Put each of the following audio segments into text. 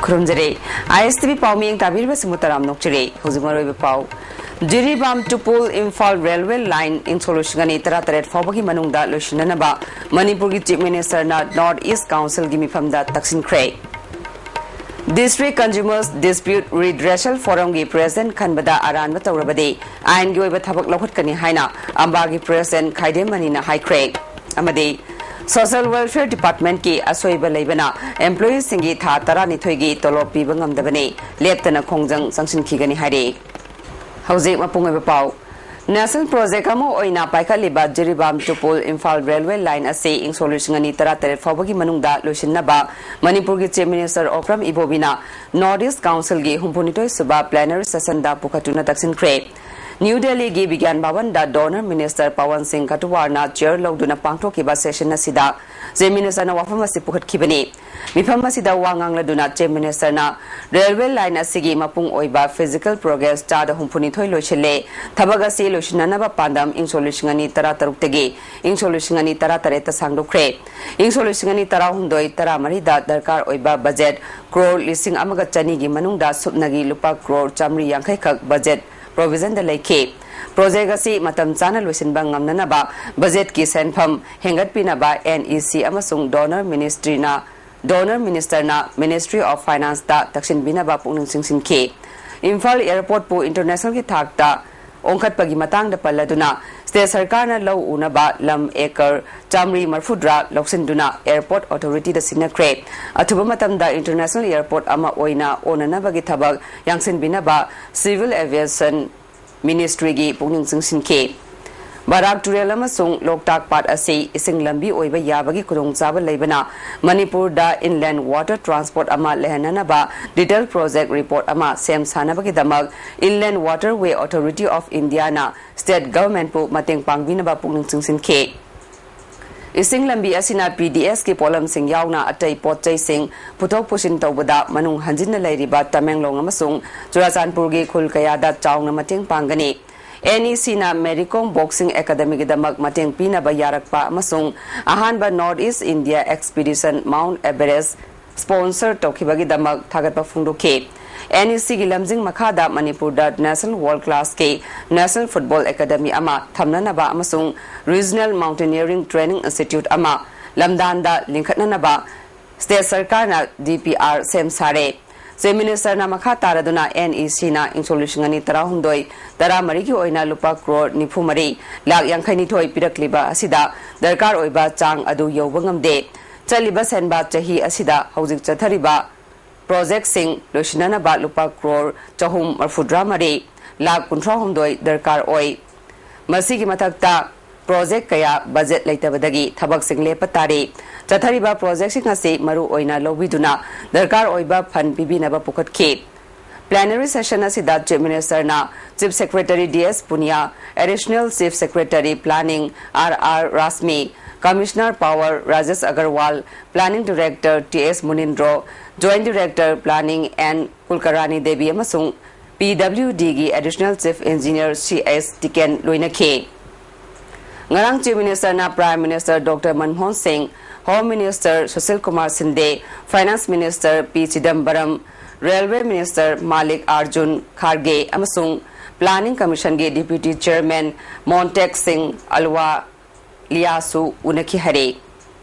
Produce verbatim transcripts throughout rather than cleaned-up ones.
ꯈꯨꯔꯨꯝꯖꯔꯤ꯫ ꯑꯥꯏ S T V ꯄꯥꯎꯃꯤꯌꯦꯡ ꯇꯥꯕꯤꯔꯤꯕꯁꯤꯡꯕꯨ ꯇꯔꯥꯝꯅ ꯑꯣꯛꯆꯔꯤ꯫ ꯍꯧꯖꯤꯛ ꯃꯔꯨꯑꯣꯏꯕ ꯄꯥꯎ꯫ ꯖꯤꯔꯤꯕꯥꯝ ꯇꯨꯄꯨꯜ ꯏꯝꯐꯥꯜ ꯔꯦꯜꯋꯦ ꯂꯥꯏꯟ ꯏꯪ ꯁꯣꯛ ꯂꯤꯁꯤꯡ ꯑꯅꯤ ꯇꯔꯥꯇꯔꯦꯠ ꯐꯥꯎꯕꯒꯤ ꯃꯅꯨꯡꯗ ꯂꯣꯏꯁꯤꯟꯅꯅꯕ ꯃꯅꯤꯄꯨꯔꯒꯤ ꯆꯤꯐ ꯃꯤꯅꯤꯁꯇꯔꯅ ꯅꯣꯔꯠ ꯏꯁ ꯀꯥꯎꯟꯁꯤꯜꯒꯤ ꯃꯤꯐꯝꯗ ꯇꯛꯁꯤꯟꯈ꯭ꯔꯦ꯫ ꯗꯤꯁꯇ꯭ꯔꯤꯛ ꯀꯟꯖꯨꯃꯔꯁ ꯗꯤꯁꯄ꯭ꯌꯨꯠ ꯔꯤꯗ꯭ꯔꯦꯁꯦꯜ ꯐꯣꯔꯝꯒꯤ ꯄ꯭ꯔꯦꯁꯤꯗꯦꯟꯠ ꯈꯟꯕꯗ ꯑꯔꯥꯟꯕ ꯇꯧꯔꯕꯗꯤ ꯑꯥꯏꯟꯒꯤ ꯑꯣꯏꯕ ꯊꯕꯛ ꯂꯧꯈꯠꯀꯅꯤ ꯍꯥꯏꯅ ꯑꯝꯕꯥꯒꯤ ꯄ꯭ꯔꯦꯁꯤꯗꯦꯟꯠ ꯈꯥꯏꯗꯦꯝ ꯃꯅꯤꯅ ꯍꯥꯏꯈ꯭ꯔꯦ꯫ ꯑꯃꯗꯤ ꯁꯣꯁꯤꯌꯦꯜ ꯋꯦꯜꯐꯤꯌꯔ ꯗꯤꯄꯥꯔꯠꯃꯦꯟꯠꯀꯤ ꯑꯁꯣꯏꯕ ꯂꯩꯕꯅ ꯑꯦꯝꯄ꯭ꯂꯣꯌꯤꯁꯤꯡꯒꯤ ꯊꯥ ꯇꯔꯥꯅꯤꯊꯣꯏꯒꯤ ꯇꯣꯂꯣꯞ ꯄꯤꯕ ꯉꯝꯗꯕꯅꯤ, ꯂꯦꯞꯇꯅ ꯈꯣꯡꯖꯪ ꯆꯪꯁꯤꯟꯈꯤꯒꯅꯤ ꯍꯥꯏꯔꯤ꯫ ꯍꯧꯖꯤꯛ ꯃꯄꯨꯡ ꯑꯣꯏꯕ ꯄꯥꯎ꯫ ꯅꯦꯁꯅꯦꯜ ꯄ꯭ꯔꯣꯖꯦꯛ ꯑꯃ ꯑꯣꯏꯅ ꯄꯥꯏꯈꯠꯂꯤꯕ ꯖꯤꯔꯤꯕꯥꯝ ꯇꯨꯄꯨꯜ ꯏꯝꯐꯥꯜ ꯔꯦꯜꯋꯦ ꯂꯥꯏꯟ ꯑꯁꯤ ꯏꯪ ꯁꯣꯛ ꯂꯤꯁꯤꯡ ꯑꯅꯤ ꯇꯔꯥꯇꯔꯦꯠ ꯐꯥꯎꯕꯒꯤ ꯃꯅꯨꯡꯗ ꯂꯣꯏꯁꯤꯟꯅꯕ ꯃꯅꯤꯄꯨꯔꯒꯤ ꯆꯤꯐ ꯃꯤꯅꯤꯁꯇꯔ ꯑꯣꯀ꯭ꯔꯝ ꯏꯕꯣꯕꯤꯅ ꯅꯣꯔꯠ ꯏꯁ ꯀꯥꯎꯟꯁꯤꯜꯒꯤ ꯍꯨꯝꯐꯨꯅꯤꯊꯣꯏ ꯁꯨꯕ ꯄ꯭ꯂꯦꯅꯔꯤ ꯁꯦꯁꯟꯗ ꯄꯨꯈꯠꯇꯨꯅ ꯇꯛꯁꯤꯟꯈ꯭ꯔꯦ꯫ ꯅ꯭ꯌꯨ ꯗꯦꯜꯂꯤꯒꯤ ꯕꯤꯒ꯭ꯌꯥꯟ ꯚꯋꯟꯗ ꯗꯣꯅꯔ ꯃꯤꯅꯤꯁꯇꯔ ꯄꯋꯟ ꯁꯤꯡ ꯈꯇꯨꯋꯥꯔꯅ ꯆꯤꯌꯔ ꯂꯧꯗꯨꯅ ꯄꯥꯡꯊꯣꯛꯈꯤꯕ ꯁꯦꯁꯟ ꯑꯁꯤꯗ ꯆꯤꯐ ꯃꯤꯅꯤꯁꯇꯔꯅ ꯋꯥꯐꯝ ꯑꯁꯤ ꯄꯨꯈꯠꯈꯤꯕꯅꯤ꯫ ꯃꯤꯐꯝ ꯑꯁꯤꯗ ꯋꯥ ꯉꯥꯡꯂꯗꯨꯅ ꯆꯤꯐ ꯃꯤꯅꯤꯁꯇꯔꯅ ꯔꯦꯜꯋꯦ ꯂꯥꯏꯟ ꯑꯁꯤꯒꯤ ꯃꯄꯨꯡ ꯑꯣꯏꯕ ꯐꯤꯖꯤꯀꯦꯜ ꯄ꯭ꯔꯣꯒ꯭ꯔꯦꯁ ꯆꯥꯗ ꯍꯨꯝꯐꯨꯅꯤꯊꯣꯏ ꯂꯣꯏꯁꯤꯜꯂꯦ꯫ ꯊꯕꯛ ꯑꯁꯤ ꯂꯣꯏꯁꯤꯟꯅꯅꯕ ꯄꯥꯟꯗꯝ ꯏꯪ ꯁꯣꯛ ꯂꯤꯁꯤꯡ ꯑꯅꯤ ꯇꯔꯥꯇꯔꯨꯛꯇꯒꯤ ꯏꯪ ꯁꯣꯛ ꯂꯤꯁꯤꯡ ꯑꯅꯤ ꯇꯔꯥꯇꯔꯦꯠꯇ ꯁꯥꯡꯗꯣꯛꯈ꯭ꯔꯦ꯫ ꯏꯪ ꯁꯣꯛ ꯂꯤꯁꯤꯡ ꯑꯅꯤ ꯇꯔꯥꯍꯨꯝꯗꯣꯏ ꯇꯔꯥꯃꯔꯤꯗ ꯗꯔꯀꯥꯔ ꯑꯣꯏꯕ ꯕꯖꯦꯠ ꯀ꯭ꯔꯣꯔ ꯂꯤꯁꯤꯡ ꯑꯃꯒ ꯆꯅꯤꯒꯤ ꯃꯅꯨꯡꯗ ꯁꯨꯞꯅꯒꯤ ꯂꯨꯄꯥ ꯀ꯭ꯔꯣꯔ ꯆꯥꯃꯔꯤ ꯌꯥꯡꯈꯩ ꯈꯛ ꯕꯖꯦꯠ ꯄ꯭ꯔꯣꯚꯤꯖꯟꯗ ꯂꯩꯈꯤ꯫ ꯄ꯭ꯔꯣꯖꯦꯛ ꯑꯁꯤ ꯃꯇꯝ ꯆꯥꯅ ꯂꯣꯏꯁꯤꯟꯕ ꯉꯝꯅꯅꯕ ꯕꯖꯦꯠꯀꯤ ꯁꯦꯟꯐꯝ ꯍꯦꯟꯒꯠꯄꯤꯅꯕ ꯑꯦꯟ ꯏ ꯁꯤ ꯑꯃꯁꯨꯡ ꯗꯣꯅꯔ ꯃꯤꯅꯤꯁꯇ꯭ꯔꯤꯅ, ꯗꯣꯅꯔ ꯃꯤꯅꯤꯁꯇꯔꯅ ꯃꯤꯅꯤꯁꯇ꯭ꯔꯤ ꯑꯣꯐ ꯐꯥꯏꯅꯥꯟꯁꯇ ꯇꯛꯁꯤꯟꯕꯤꯅꯕ ꯄꯨꯛꯅꯤꯡ ꯆꯤꯡꯁꯤꯟꯈꯤ꯫ ꯏꯝꯐꯥꯜ ꯑꯦꯌꯔꯄꯣꯔꯠꯄꯨ ꯏꯟꯇꯔꯅꯦꯁꯅꯦꯜꯒꯤ ꯊꯥꯛꯇ ꯑꯣꯟꯈꯠꯄꯒꯤ ꯃꯇꯥꯡꯗ ꯄꯜꯂꯗꯨꯅ, ꯁ꯭ꯇꯦꯠ ꯁꯔꯀꯥꯔꯅ ꯂꯧ ꯎꯅꯕ ꯂꯝ ꯑꯦꯀꯔ ꯆꯥꯃꯔꯤ ꯃꯔꯤꯐꯨꯇꯔꯥ ꯂꯧꯁꯤꯟꯗꯨꯅ ꯑꯦꯌꯔꯄꯣꯔꯠ ꯑꯣꯊꯣꯔꯤꯇꯤꯗ ꯁꯤꯟꯅꯈ꯭ꯔꯦ꯫ ꯑꯊꯨꯕ ꯃꯇꯝꯗ ꯏꯟꯇꯔꯅꯦꯁꯅꯦꯜ ꯑꯦꯌꯔꯄꯣꯔꯠ ꯑꯃ ꯑꯣꯏꯅ ꯑꯣꯟꯅꯅꯕꯒꯤ ꯊꯕꯛ ꯌꯥꯡꯁꯤꯟꯕꯤꯅꯕ ꯁꯤꯚꯤꯜ ꯑꯦꯚꯤꯌꯦꯁꯟ ꯃꯤꯅꯤꯁꯇ꯭ꯔꯤꯒꯤ ꯄꯨꯛꯅꯤꯡ ꯆꯤꯡꯁꯤꯟꯈꯤ꯫ ꯕꯔꯥꯛ ꯇꯨꯔꯦꯜ ꯑꯃꯁꯨꯡ ꯂꯣꯛꯇꯥꯛ ꯄꯥꯠ ꯑꯁꯤ ꯏꯁꯤꯡ ꯂꯝꯕꯤ ꯑꯣꯏꯕ ꯌꯥꯕꯒꯤ ꯈꯨꯗꯣꯡꯆꯥꯕ ꯂꯩꯕꯅ, ꯃꯅꯤꯄꯨꯔꯗ ꯏꯟꯂꯦꯟ ꯋꯥꯇꯔ ꯇ꯭ꯔꯥꯟꯁꯄꯣꯔꯠ ꯑꯃ ꯂꯩꯍꯟꯅꯅꯕ ꯗꯤꯇꯦꯜ ꯄ꯭ꯔꯣꯖꯦꯛ ꯔꯤꯄꯣꯔꯠ ꯑꯃ ꯁꯦꯝ ꯁꯥꯅꯕꯒꯤꯗꯃꯛ ꯏꯟꯂꯦꯟ waterway authority of Indian state ꯒꯚꯔꯟꯃꯦꯟꯠꯄꯨ ꯃꯇꯦꯡ ꯄꯥꯡꯕꯤꯅꯕ ꯄꯨꯛꯅꯤꯡ ꯆꯤꯡꯁꯤꯟꯈꯤ꯫ ꯏꯁꯤꯡ ꯂꯝꯕꯤ ꯑꯁꯤꯅ ꯄꯤ ꯗꯤ ꯑꯦꯁꯀꯤ ꯄꯣꯠꯂꯝꯁꯤꯡ ꯌꯥꯎꯅ ꯑꯇꯩ ꯄꯣꯠ ꯆꯩꯁꯤꯡ ꯄꯨꯊꯣꯛ ꯄꯨꯁꯤꯟ ꯇꯧꯕꯗ ꯃꯅꯨꯡ ꯍꯟꯖꯤꯟꯅ ꯂꯩꯔꯤꯕ ꯇꯃꯦꯡꯂꯣꯡ ꯑꯃꯁꯨꯡ ꯆꯨꯔꯥꯆꯥꯟꯄꯨꯔꯒꯤ ꯈꯨꯜ ꯀꯌꯥꯗ ꯆꯥꯎꯅ ꯃꯇꯦꯡ ꯄꯥꯡꯒꯅꯤ꯫ ꯑꯦꯟ ꯏ ꯁꯤꯅ ꯃꯦꯔꯤ ꯀꯣꯝ ꯕꯣꯛꯁꯤꯡ ꯑꯦꯀꯥꯗꯃꯤꯒꯤꯗꯃꯛ ꯃꯇꯦꯡ ꯄꯤꯅꯕ ꯌꯥꯔꯛꯄ ꯑꯃꯁꯨꯡ ꯑꯍꯥꯟꯕ north east India expedition mount Everest sponsor ꯇꯧꯈꯤꯕꯒꯤꯗꯃꯛ ꯊꯥꯒꯠꯄ ꯐꯣꯡꯗꯣꯛꯈꯤ꯫ ꯑꯦꯟ ꯏ ꯁꯤꯒꯤ ꯂꯝꯖꯤꯡ ꯃꯈꯥꯗ ꯃꯅꯤꯄꯨꯔꯗ National World Classꯀꯤ National Football Academy ꯑꯃ ꯊꯝꯅꯅꯕ ꯑꯃꯁꯨꯡ Regional Mountaineering Training Institute ꯑꯃ ꯂꯝꯗꯥꯟꯗ ꯂꯤꯡꯈꯠꯅꯅꯕ ꯁ꯭ꯇꯦꯠ ꯁꯔꯀꯥꯔꯅ ꯗꯤ ꯄꯤ ꯑꯥꯔ ꯁꯦꯝ ꯁꯥꯔꯦ꯫ ꯆꯤꯐ ꯃꯤꯅꯤꯁꯇꯔꯅ ꯃꯈꯥ ꯇꯥꯔꯗꯨꯅ ꯑꯦꯟ ꯏ ꯁꯤꯅ ꯏꯪ ꯁꯣꯛ ꯂꯤꯁꯤꯡ ꯑꯅꯤ ꯇꯔꯥꯍꯨꯝꯗꯣꯏ ꯇꯔꯥꯃꯔꯤꯒꯤ ꯑꯣꯏꯅ ꯂꯨꯄꯥ ꯀ꯭ꯔꯣꯔ ꯅꯤꯐꯨ ꯃꯔꯤ ꯂꯥꯛ ꯌꯥꯡꯈꯩꯅꯤꯊꯣꯏ ꯄꯤꯔꯛꯂꯤꯕ ꯑꯁꯤꯗ ꯗꯔꯀꯥꯔ ꯑꯣꯏꯕ ꯆꯥꯡ ꯑꯗꯨ ꯌꯧꯕ ꯉꯝꯗꯦ꯫ ꯆꯠꯂꯤꯕ ꯁꯦꯟꯕꯥ ꯆꯍꯤ ꯑꯁꯤꯗ ꯍꯧꯖꯤꯛ ꯆꯠꯊꯔꯤꯕ ꯄ꯭ꯔꯣꯖꯦꯛꯁꯤꯡ ꯂꯣꯏꯁꯤꯟꯅꯅꯕ ꯂꯨꯄꯥ ꯀ꯭ꯔꯣꯔ ꯆꯍꯨꯝ ꯃꯔꯤꯐꯨꯇꯔꯥ ꯃꯔꯤ ꯂꯥꯛ ꯀꯨꯟꯊ꯭ꯔꯥꯍꯨꯝꯗꯣꯏ ꯗꯔꯀꯥꯔ ꯑꯣꯏ꯫ ꯃꯁꯤꯒꯤ ꯃꯊꯛꯇ ꯄ꯭ꯔꯣꯖꯦꯛ ꯀꯌꯥ ꯕꯖꯦꯠ ꯂꯩꯇꯕꯗꯒꯤ ꯊꯕꯛꯁꯤꯡ ꯂꯦꯞꯄ ꯇꯥꯔꯤ꯫ ꯆꯠꯊꯔꯤꯕ ꯄ꯭ꯔꯣꯖꯦꯛꯁꯤꯡ ꯑꯁꯤ ꯃꯔꯨ ꯑꯣꯏꯅ ꯂꯧꯕꯤꯗꯨꯅ ꯗꯔꯀꯥꯔ ꯑꯣꯏꯕ ꯐꯟ ꯄꯤꯕꯤꯅꯕ ꯄꯨꯈꯠꯈꯤ꯫ Plenary session ꯑꯁꯤꯗ ꯆꯤꯐ ꯃꯤꯅꯤꯁꯇꯔꯅ chief secretary D S Poonia, additional chief secretary planning R R Rashmi, commissioner power Rajesh Agarwal, planning director T S Munindro, joint director planning N Kulkarani Devi ꯑꯃꯁꯨꯡ ꯄꯤ ꯗꯕ꯭ꯂꯤꯎ ꯗꯤꯒꯤ additional chief engineer C S Tiken ꯂꯣꯏꯅꯈꯤ꯫ ꯉꯔꯥꯡ ꯆꯤꯐ ꯃꯤꯅꯤꯁꯇꯔꯅ prime minister doctor Manmohan Singh, home minister Sushil Kumar Shinde, finance minister P Chidambaram, railway minister ꯃꯥꯂꯤꯛ ꯑꯥꯔꯖꯨꯟ ꯈꯥꯔꯒꯦ ꯑꯃꯁꯨꯡ planning ꯀꯃꯤꯁꯟꯒꯤ deputy chairman ꯃꯣꯟꯇꯦꯛ ꯁꯤꯡ ꯑꯜꯋꯥ ꯂꯤꯌꯥꯁꯨ ꯎꯅꯈꯤ ꯍꯥꯏꯔꯦ꯫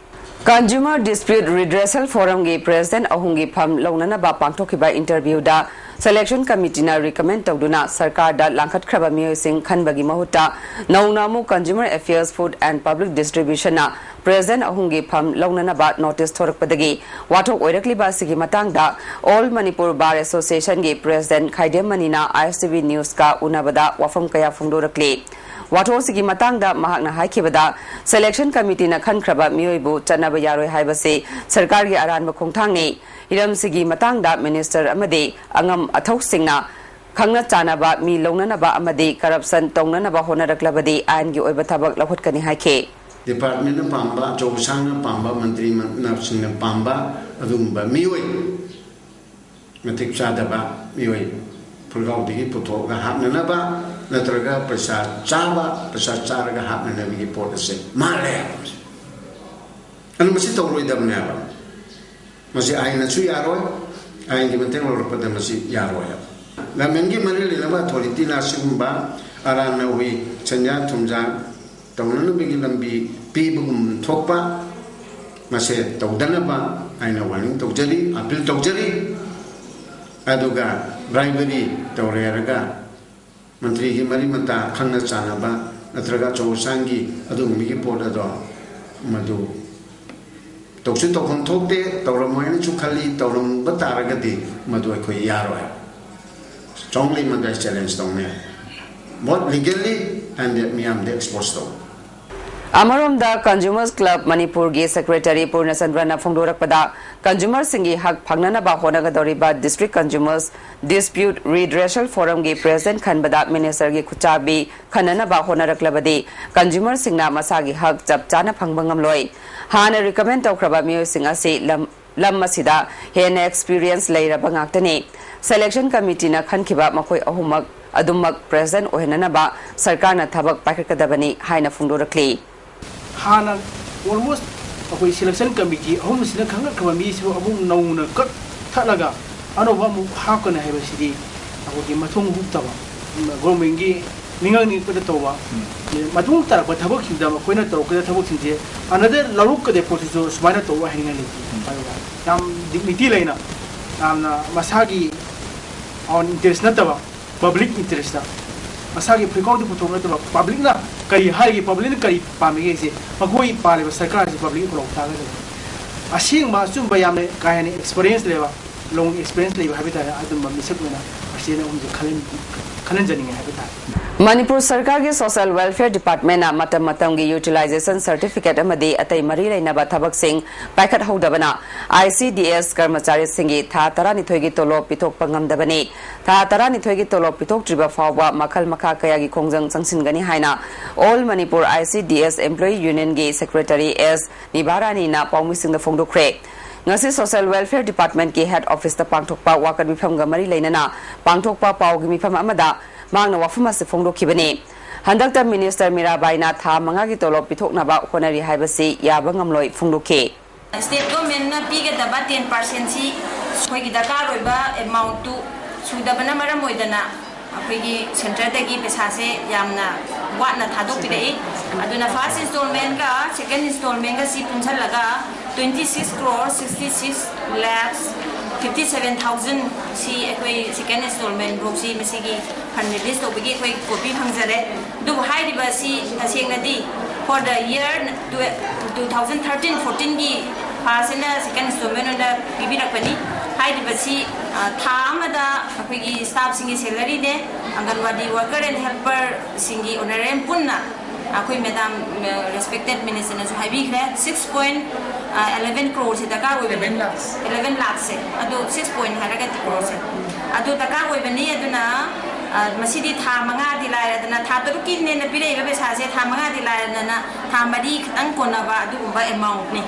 Consumer Dispute Redressal Forumꯒꯤ president ꯑꯍꯨꯝꯒꯤ ꯐꯝ ꯂꯧꯅꯅꯕ ꯄꯥꯡꯊꯣꯛꯈꯤꯕ ꯏꯟꯇꯔꯚ꯭ꯌꯨꯗ ꯁꯦꯂꯦꯛꯁꯟ ꯀꯃꯤꯇꯤꯅ ꯔꯤꯀꯃꯦꯟ ꯇꯧꯗꯨꯅ ꯁꯔꯀꯥꯔꯗ ꯂꯥꯡꯈꯠꯈ꯭ꯔꯕ ꯃꯤꯑꯣꯏꯁꯤꯡ ꯈꯟꯕꯒꯤ ꯃꯍꯨꯠꯇ ꯅꯧꯅ ꯑꯃꯨꯛ Consumer Affairs, Food and Public Distributionꯅ ꯄ꯭ꯔꯦꯁꯤꯗꯦꯟꯠ ꯑꯍꯨꯝꯒꯤ ꯐꯝ ꯂꯧꯅꯅꯕ ꯅꯣꯇꯤꯁ ꯊꯣꯔꯛꯄꯗꯒꯤ ꯋꯥꯊꯣꯛ ꯑꯣꯏꯔꯛꯂꯤꯕ ꯑꯁꯤꯒꯤ ꯃꯇꯥꯡꯗ All Manipur Bar Associationꯒꯤ ꯄ꯭ꯔꯦꯁꯤꯗꯦꯟꯠ ꯈꯥꯏꯗꯦꯝ ꯃꯅꯤꯅ ꯑꯥꯏ ꯑꯦꯁ ꯇꯤ ꯚꯤ ꯅ꯭ꯌꯨꯁꯀ ꯎꯅꯕꯗ ꯋꯥꯐꯝ ꯀꯌꯥ ꯐꯣꯡꯗꯣꯔꯛꯂꯤ꯫ ꯋꯥꯊꯣꯛ ꯑꯁꯤꯒꯤ ꯃꯇꯥꯡꯗ ꯃꯍꯥꯛꯅ ꯍꯥꯏꯈꯤꯕꯗ, ꯁꯦꯂꯦꯛꯁꯟ ꯀꯃꯤꯇꯤꯅ ꯈꯟꯈ꯭ꯔꯕ ꯃꯤꯑꯣꯏꯕꯨ ꯆꯠꯅꯕ ꯌꯥꯔꯣꯏ ꯍꯥꯏꯕꯁꯤ ꯁꯔꯀꯥꯔꯒꯤ ꯑꯔꯥꯟꯕ ꯈꯣꯡꯊꯥꯡꯅꯤ꯫ ꯍꯤꯔꯝꯁꯤꯒꯤ ꯃꯇꯥꯡꯗ ꯃꯤꯅꯤꯁꯇꯔ ꯑꯃꯗꯤ ꯑꯉꯝ ꯑꯊꯧꯁꯤꯡꯅ ꯈꯪꯅ ꯆꯥꯟꯅꯕ ꯃꯤ ꯂꯧꯅꯅꯕ ꯑꯃꯗꯤ ꯀꯔꯞꯁꯟ ꯇꯧꯅꯅꯕ ꯍꯣꯠꯅꯔꯛꯂꯕꯗꯤ ꯑꯥꯏꯟꯒꯤ ꯑꯣꯏꯕ ꯊꯕꯛ ꯂꯧꯈꯠꯀꯅꯤ ꯍꯥꯏꯈꯤ꯫ ꯗꯤꯄꯥꯔꯠꯃꯦꯟꯅ ꯄꯥꯝꯕ, ꯑꯆꯧ ꯑꯁꯥꯡꯅ ꯄꯥꯝꯕ, ꯃꯟꯇ꯭ꯔꯤ ꯃꯟꯅꯁꯤꯡꯅ ꯄꯥꯝꯕ ꯑꯗꯨꯒꯨꯝꯕ ꯃꯤꯑꯣꯏ, ꯃꯇꯤꯛ ꯆꯥꯗꯕ ꯃꯤꯑꯣꯏ ꯐꯨꯜꯒꯥꯎꯗꯒꯤ ꯄꯨꯊꯣꯛꯑꯒ ꯍꯥꯞꯅꯅꯕ ꯅꯠꯇ꯭ꯔꯒ ꯄꯩꯁꯥ ꯆꯥꯕ, ꯄꯩꯁꯥ ꯆꯥꯔꯒ ꯍꯥꯞꯅꯅꯕꯒꯤ ꯄꯣꯠ ꯑꯁꯦ ꯃꯥꯜꯂꯦ ꯍꯥꯏꯕ꯫ ꯑꯗꯨ ꯃꯁꯤ ꯇꯧꯔꯣꯏꯗꯕꯅꯦꯕ꯫ ꯃꯁꯤ ꯑꯥꯏꯟꯅꯁꯨ ꯌꯥꯔꯣꯏ, ꯑꯥꯏꯟꯒꯤ ꯃꯇꯦꯡ ꯂꯧꯔꯛꯄꯗ ꯃꯁꯤ ꯌꯥꯔꯣꯏ꯫ ꯒꯃꯦꯟꯒꯤ ꯃꯔꯤ ꯂꯩꯅꯕ ꯑꯊꯣꯔꯤꯇꯤꯅ ꯑꯁꯤꯒꯨꯝꯕ ꯑꯔꯥꯟꯅ ꯍꯨꯏ ꯁꯦꯟꯖꯥ ꯊꯨꯝꯖꯥ ꯇꯧꯅꯅꯕꯒꯤ ꯂꯝꯕꯤ ꯄꯤꯕꯒꯨꯝ ꯊꯣꯛꯄ ꯃꯁꯦ ꯇꯧꯗꯅꯕ ꯑꯩꯅ ꯋꯥꯔꯅꯤꯡ ꯇꯧꯖꯔꯤ, ꯑꯄꯤꯜ ꯇꯧꯖꯔꯤ꯫ ꯑꯗꯨꯒ ꯕ꯭ꯔꯥꯏꯕꯔꯤ ꯇꯧꯔꯦ ꯍꯥꯏꯔꯒ ꯃꯟꯇ꯭ꯔꯤꯒꯤ ꯃꯔꯤ ꯃꯇꯥ ꯈꯪꯅ ꯆꯥꯟꯅꯕ ꯅꯠꯇ꯭ꯔꯒ ꯑꯆꯧ ꯑꯁꯥꯡꯒꯤ ꯑꯗꯨꯒꯨꯝꯕꯒꯤ ꯄꯣꯠ ꯑꯗꯣ ꯃꯗꯨ ꯇꯧꯁꯨ ꯇꯧꯐꯝ ꯊꯣꯛꯇꯦ, ꯇꯧꯔꯝꯃꯣꯏꯅꯁꯨ ꯈꯜꯂꯤ꯫ ꯇꯧꯔꯝꯕ ꯇꯥꯔꯒꯗꯤ ꯃꯗꯨ ꯑꯩꯈꯣꯏ ꯌꯥꯔꯣꯏ꯫ Strongly ꯃꯗꯨ ꯑꯩ ꯆꯦꯂꯦꯟꯖ ꯇꯧꯅꯤ꯫ Both legally and ꯃꯤꯌꯥꯝꯗ ꯑꯦꯛꯁꯄꯣꯖ ꯇꯧ꯫ ꯑꯃꯔꯣꯝꯗ, ꯀꯟꯖꯨꯃꯔꯁ ꯀ꯭ꯂꯕ ꯃꯅꯤꯄꯨꯔꯒꯤ ꯁꯦꯀ꯭ꯔꯦꯇꯔꯤ ꯄꯨꯔꯅꯆꯟꯗ꯭ꯔꯅ ꯐꯣꯡꯗꯣꯔꯛꯄꯗ, ꯀꯟꯖꯨꯃꯔꯁꯤꯡꯒꯤ ꯍꯛ ꯐꯪꯅꯅꯕ ꯍꯣꯠꯅꯒꯗꯧꯔꯤꯕ ꯗꯤꯁꯇ꯭ꯔꯤꯛ ꯀꯟꯖꯨꯃꯔꯁ ꯗꯤꯁꯄ꯭ꯌꯨꯠ ꯔꯤꯗ꯭ꯔꯦꯁꯦꯜ ꯐꯣꯔꯝꯒꯤ ꯄ꯭ꯔꯦꯁꯤꯗꯦꯟꯠ ꯈꯟꯕꯗ ꯃꯤꯅꯤꯁꯇꯔꯒꯤ ꯈꯨꯠꯆꯥꯕꯤ ꯈꯟꯅꯅꯕ ꯍꯣꯠꯅꯔꯛꯂꯕꯗꯤ ꯀꯟꯖꯨꯃꯔꯁꯤꯡꯅ ꯃꯁꯥꯒꯤ ꯍꯛ ꯆꯞ ꯆꯥꯅ ꯐꯪꯕ ꯉꯝꯂꯣꯏ꯫ ꯍꯥꯟꯅ ꯔꯤꯀꯃꯦꯟ ꯇꯧꯈ꯭ꯔꯕ ꯃꯤꯑꯣꯏꯁꯤꯡ ꯑꯁꯤ ꯂꯝ ꯂꯝ ꯑꯁꯤꯗ ꯍꯦꯟꯅ ꯑꯦꯛꯁꯄꯤꯔꯤꯌꯦꯟꯁ ꯂꯩꯔꯕ ꯉꯥꯛꯇꯅꯤ꯫ ꯁꯦꯂꯦꯛꯁꯟ ꯀꯃꯤꯇꯤꯅ ꯈꯟꯈꯤꯕ ꯃꯈꯣꯏ ꯑꯍꯨꯝꯃꯛ ꯑꯗꯨꯃꯛ ꯄ꯭ꯔꯦꯁꯤꯗꯦꯟꯠ ꯑꯣꯏꯍꯟꯅꯅꯕ ꯁꯔꯀꯥꯔꯅ ꯊꯕꯛ ꯄꯥꯏꯈꯠꯀꯗꯕꯅꯤ ꯍꯥꯏꯅ ꯐꯣꯡꯗꯣꯔꯛꯂꯤ꯫ ꯍꯥꯟꯅ ꯑꯣꯜꯃꯣꯁ ꯑꯩꯈꯣꯏ ꯁꯦꯂꯦꯛꯁꯟ ꯀꯃꯤꯇꯤ ꯑꯍꯨꯝꯁꯤꯅ ꯈꯟꯒꯠꯈ꯭ꯔꯕ ꯃꯤꯁꯤꯕꯨ ꯑꯃꯨꯛ ꯅꯧꯅ ꯀꯛꯊꯠꯂꯒ ꯑꯅꯧꯕ ꯑꯃꯨꯛ ꯍꯥꯞꯀꯅꯤ ꯍꯥꯏꯕꯁꯤꯗꯤ ꯑꯩꯈꯣꯏꯒꯤ ꯃꯊꯣꯡ ꯍꯨꯛꯇꯕ, ꯒꯣꯔꯃꯦꯟꯒꯤ ꯅꯤꯡꯉꯛ ꯅꯤꯡꯉꯛꯄꯗ ꯇꯧꯕ, ꯃꯇꯨꯡ ꯇꯥꯔꯛꯄ ꯊꯕꯛꯁꯤꯡꯗ ꯃꯈꯣꯏꯅ ꯇꯧꯔꯛꯀꯗꯕ ꯊꯕꯛꯁꯤꯡꯁꯦ ꯑꯅꯗꯔ ꯂꯧꯔꯛꯀꯗꯕ ꯄꯣꯠꯁꯤꯁꯨ ꯁꯨꯃꯥꯏꯅ ꯇꯧꯕ ꯍꯥꯏꯅꯤꯡꯉꯥꯏ ꯂꯩꯇꯦ꯫ ꯌꯥꯝ ꯗꯤꯒꯅꯤꯇꯤ ꯂꯩꯅ, ꯌꯥꯝꯅ ꯃꯁꯥꯒꯤ ꯑꯣꯟ ꯏꯟꯇꯔꯦꯁ ꯅꯠꯇꯕ, ꯄꯕ꯭ꯂꯤꯛ ꯏꯟꯇꯔꯦꯁꯇ, ꯃꯁꯥꯒꯤ ꯐꯨꯔꯤꯠꯀꯥꯎꯗꯤ ꯄꯨꯊꯣꯛ ꯅꯠꯇꯕ, ꯄꯕ꯭ꯂꯤꯛꯅ ꯀꯔꯤ ꯍꯥꯏꯔꯤꯒꯦ, ꯄꯕ꯭ꯂꯤꯛꯅ ꯀꯔꯤ ꯄꯥꯝꯃꯤꯒꯦꯁꯦ, ꯃꯈꯣꯏ ꯄꯥꯜꯂꯤꯕ ꯁꯔꯀꯥꯔꯁꯤ ꯄꯕ꯭ꯂꯤꯛꯀꯤ ꯈꯨꯗꯣꯡ ꯆꯥꯒꯗꯕꯅꯤ꯫ ꯑꯁꯦꯡꯕ ꯑꯆꯨꯝꯕ ꯌꯥꯝꯅ ꯀꯥ ꯍꯦꯟꯅ ꯑꯦꯛꯁꯄꯔꯤꯌꯦꯟꯁ ꯂꯩꯕ, ꯂꯣꯡ ꯑꯦꯛꯁꯄꯔꯤꯌꯦꯟꯁ ꯂꯩꯕ ꯍꯥꯏꯕ ꯇꯥꯔꯦ, ꯑꯗꯨꯝꯕ ꯃꯤꯁꯛ ꯑꯣꯏꯅ ꯄ꯭ꯔꯁꯤꯗꯦꯟ ꯑꯍꯨꯝꯁꯦ ꯈꯜꯍꯟ-, ꯈꯜꯍꯟꯖꯅꯤꯡꯉꯦ ꯍꯥꯏꯕ ꯇꯥꯔꯦ꯫ ꯃꯅꯤꯄꯨꯔ ꯁꯔꯀꯥꯔꯒꯤ ꯁꯣꯁꯤꯌꯦꯜ ꯋꯦꯜꯐꯤꯌꯔ ꯗꯤꯄꯥꯔꯠꯃꯦꯟꯅ ꯃꯇꯝ ꯃꯇꯝꯒꯤ ꯌꯨꯇꯤꯂꯥꯏꯖꯦꯁꯟ ꯁꯔꯇꯤꯐꯤꯀꯦꯠ ꯑꯃꯗꯤ ꯑꯇꯩ ꯃꯔꯤ ꯂꯩꯅꯕ ꯊꯕꯛꯁꯤꯡ ꯄꯥꯏꯈꯠꯍꯧꯗꯕꯅ ꯑꯥꯏ ꯁꯤ ꯗꯤ ꯑꯦꯁ ꯀꯔꯃꯆꯥꯔꯤꯁꯤꯡꯒꯤ ꯊꯥ ꯇꯔꯥꯅꯤꯊꯣꯏꯒꯤ ꯇꯣꯂꯣꯞ ꯄꯤꯊꯣꯛꯄ ꯉꯝꯗꯕꯅꯤ꯫ ꯊꯥ ꯇꯔꯥꯅꯤꯊꯣꯏꯒꯤ ꯇꯣꯂꯣꯞ ꯄꯤꯊꯣꯛꯇ꯭ꯔꯤꯕ ꯐꯥꯎꯕ ꯃꯈꯜ ꯃꯈꯥ ꯀꯌꯥꯒꯤ ꯈꯣꯡꯖꯪ ꯆꯪꯁꯤꯟꯒꯅꯤ ꯍꯥꯏꯅ all Manipur I C D S employee ꯌꯨꯅꯤꯌꯟꯒꯤ secretary ꯑꯦꯁ ꯅꯤꯚꯥꯔꯥꯅꯤꯅ ꯄꯥꯎꯃꯤꯁꯤꯡꯗ ꯐꯣꯡꯗꯣꯛꯈ꯭ꯔꯦ꯫ ꯉꯁꯤ ꯁꯣꯁꯤꯌꯦꯜ ꯋꯦꯜꯐꯤꯌꯔ ꯗꯤꯄꯥꯔꯠꯃꯦꯟꯠꯀꯤ ꯍꯦꯗ ꯑꯣꯐꯤꯁꯇ ꯄꯥꯡꯊꯣꯛꯄ ꯋꯥꯀꯠ ꯃꯤꯐꯝꯒ ꯃꯔꯤ ꯂꯩꯅꯅ ꯄꯥꯡꯊꯣꯛꯄ ꯄꯥꯎꯒꯤ ꯃꯤꯐꯝ ꯑꯃꯗ ꯃꯍꯥꯛꯅ ꯋꯥꯐꯝ ꯑꯁꯤ ꯐꯣꯡꯗꯣꯛꯈꯤꯕꯅꯤ꯫ ꯍꯟꯗꯛꯇ ꯃꯤꯅꯤꯁꯇꯔ ꯃꯤꯔꯥꯕꯥꯏꯅ ꯊꯥ ꯃꯉꯥꯒꯤ ꯇꯣꯂꯣꯞ ꯄꯤꯊꯣꯛꯅꯕ ꯍꯣꯠꯅꯔꯤ ꯍꯥꯏꯕꯁꯤ ꯌꯥꯕ ꯉꯝꯂꯣꯏ ꯐꯣꯡꯗꯣꯛꯈꯤ꯫ ꯁ꯭ꯇꯦꯠ ꯒꯣꯔꯃꯦꯟꯅ ꯄꯤꯒꯗꯕ ꯇꯦꯟ ꯄꯥꯔꯁꯦꯟꯁꯤ ꯑꯩꯈꯣꯏꯒꯤ ꯗꯔꯀꯥꯔ ꯑꯣꯏꯕ ꯑꯦꯃꯥꯎꯟꯠꯇꯨ ꯁꯨꯗꯕꯅ ꯃꯔꯝ ꯑꯣꯏꯗꯅ ꯑꯩꯈꯣꯏꯒꯤ ꯁꯦꯟꯇꯔꯗꯒꯤ ꯄꯩꯁꯥꯁꯦ ꯌꯥꯝꯅ ꯋꯥꯠꯅ ꯊꯥꯗꯣꯛꯄꯤꯔꯛꯏ꯫ ꯑꯗꯨꯅ ꯐꯥꯔꯁ ꯏꯟꯁꯇꯣꯜꯃꯦꯟꯒ ꯁꯦꯀꯦꯟ ꯏꯟꯁꯇꯣꯜꯃꯦꯟꯒꯁꯤ ꯄꯨꯟꯁꯤꯜꯂꯒ twenty six crore sixty six lakhs fifty seven thousand ꯁꯤ ꯑꯩꯈꯣꯏ ꯁꯦꯀꯦꯟ ꯏꯟꯁꯇꯣꯜꯃꯦꯟ ꯐꯥꯎꯁꯤ ꯃꯁꯤꯒꯤ ꯐꯟ ꯔꯤꯂꯤꯁ ꯇꯧꯕꯒꯤ ꯑꯩꯈꯣꯏ ꯀꯣꯄꯤ ꯐꯪꯖꯔꯦ꯫ ꯑꯗꯨꯕꯨ ꯍꯥꯏꯔꯤꯕ ꯑꯁꯤ ꯇꯁꯦꯡꯅꯗꯤ for the year two thousand thirteen fourteenꯒꯤ ꯐꯥꯔꯁ ꯑꯦꯟ ꯁꯦꯀꯦꯟ ꯏꯟꯁꯇꯣꯜꯃꯦꯟ ꯑꯣꯏꯅ ꯄꯤꯕꯤꯔꯛꯄꯅꯤ꯫ ꯍꯥꯏꯔꯤꯕꯁꯤ ꯊꯥ ꯑꯃꯗ ꯑꯩꯈꯣꯏꯒꯤ ꯁ꯭ꯇꯥꯐꯁꯤꯡꯒꯤ ꯁꯦꯂꯔꯤꯅꯦ, ꯑꯪꯒꯟꯋꯥꯗꯤ ꯋꯥꯔꯀꯔ ꯑꯦꯟ ꯍꯦꯜꯄꯔꯁꯤꯡꯒꯤ ꯑꯣꯅꯔꯦꯟ ꯄꯨꯟꯅ ꯑꯩꯈꯣꯏ ꯃꯦꯗꯥꯝ ꯔꯦꯁꯄꯦꯛꯇꯦꯠ ꯃꯤꯅꯤꯁꯇꯔꯅꯁꯨ ꯍꯥꯏꯕꯤꯈ꯭ꯔꯦ, ꯁꯤꯛꯁ ꯄꯣꯏꯟ ꯑꯦꯂꯦꯚꯦꯟ ꯀ꯭ꯔꯣꯔꯁꯦ ꯗꯔꯀꯥꯔ ꯑꯣꯏꯕꯅꯤ꯫ ꯑꯦꯂꯦꯚꯦꯟ ꯂꯥꯛꯁ꯫ ꯑꯦꯂꯦꯚꯦꯟ ꯂꯥꯛꯁꯦ, ꯑꯗꯣ ꯁꯤꯛꯁ ꯄꯣꯏꯟ ꯍꯥꯏꯔꯒꯗꯤ ꯀ꯭ꯔꯣꯔꯁꯦ꯫ ꯑꯗꯨ ꯗꯔꯀꯥꯔ ꯑꯣꯏꯕꯅꯤ꯫ ꯑꯗꯨꯅ ꯃꯁꯤꯗꯤ ꯊꯥ ꯃꯉꯥꯗꯤ ꯂꯥꯏꯔꯗꯅ, ꯊꯥ ꯇꯔꯨꯛꯀꯤꯅꯦꯅ ꯄꯤꯔꯛꯏꯕ ꯄꯩꯁꯥꯁꯦ ꯊꯥ ꯃꯉꯥꯗꯤ ꯂꯥꯏꯔꯗꯅ ꯊꯥ ꯃꯔꯤ ꯈꯤꯇꯪ ꯀꯣꯟꯅꯕ ꯑꯗꯨꯒꯨꯝꯕ ꯑꯦꯃꯥꯎꯟꯠꯅꯤ꯫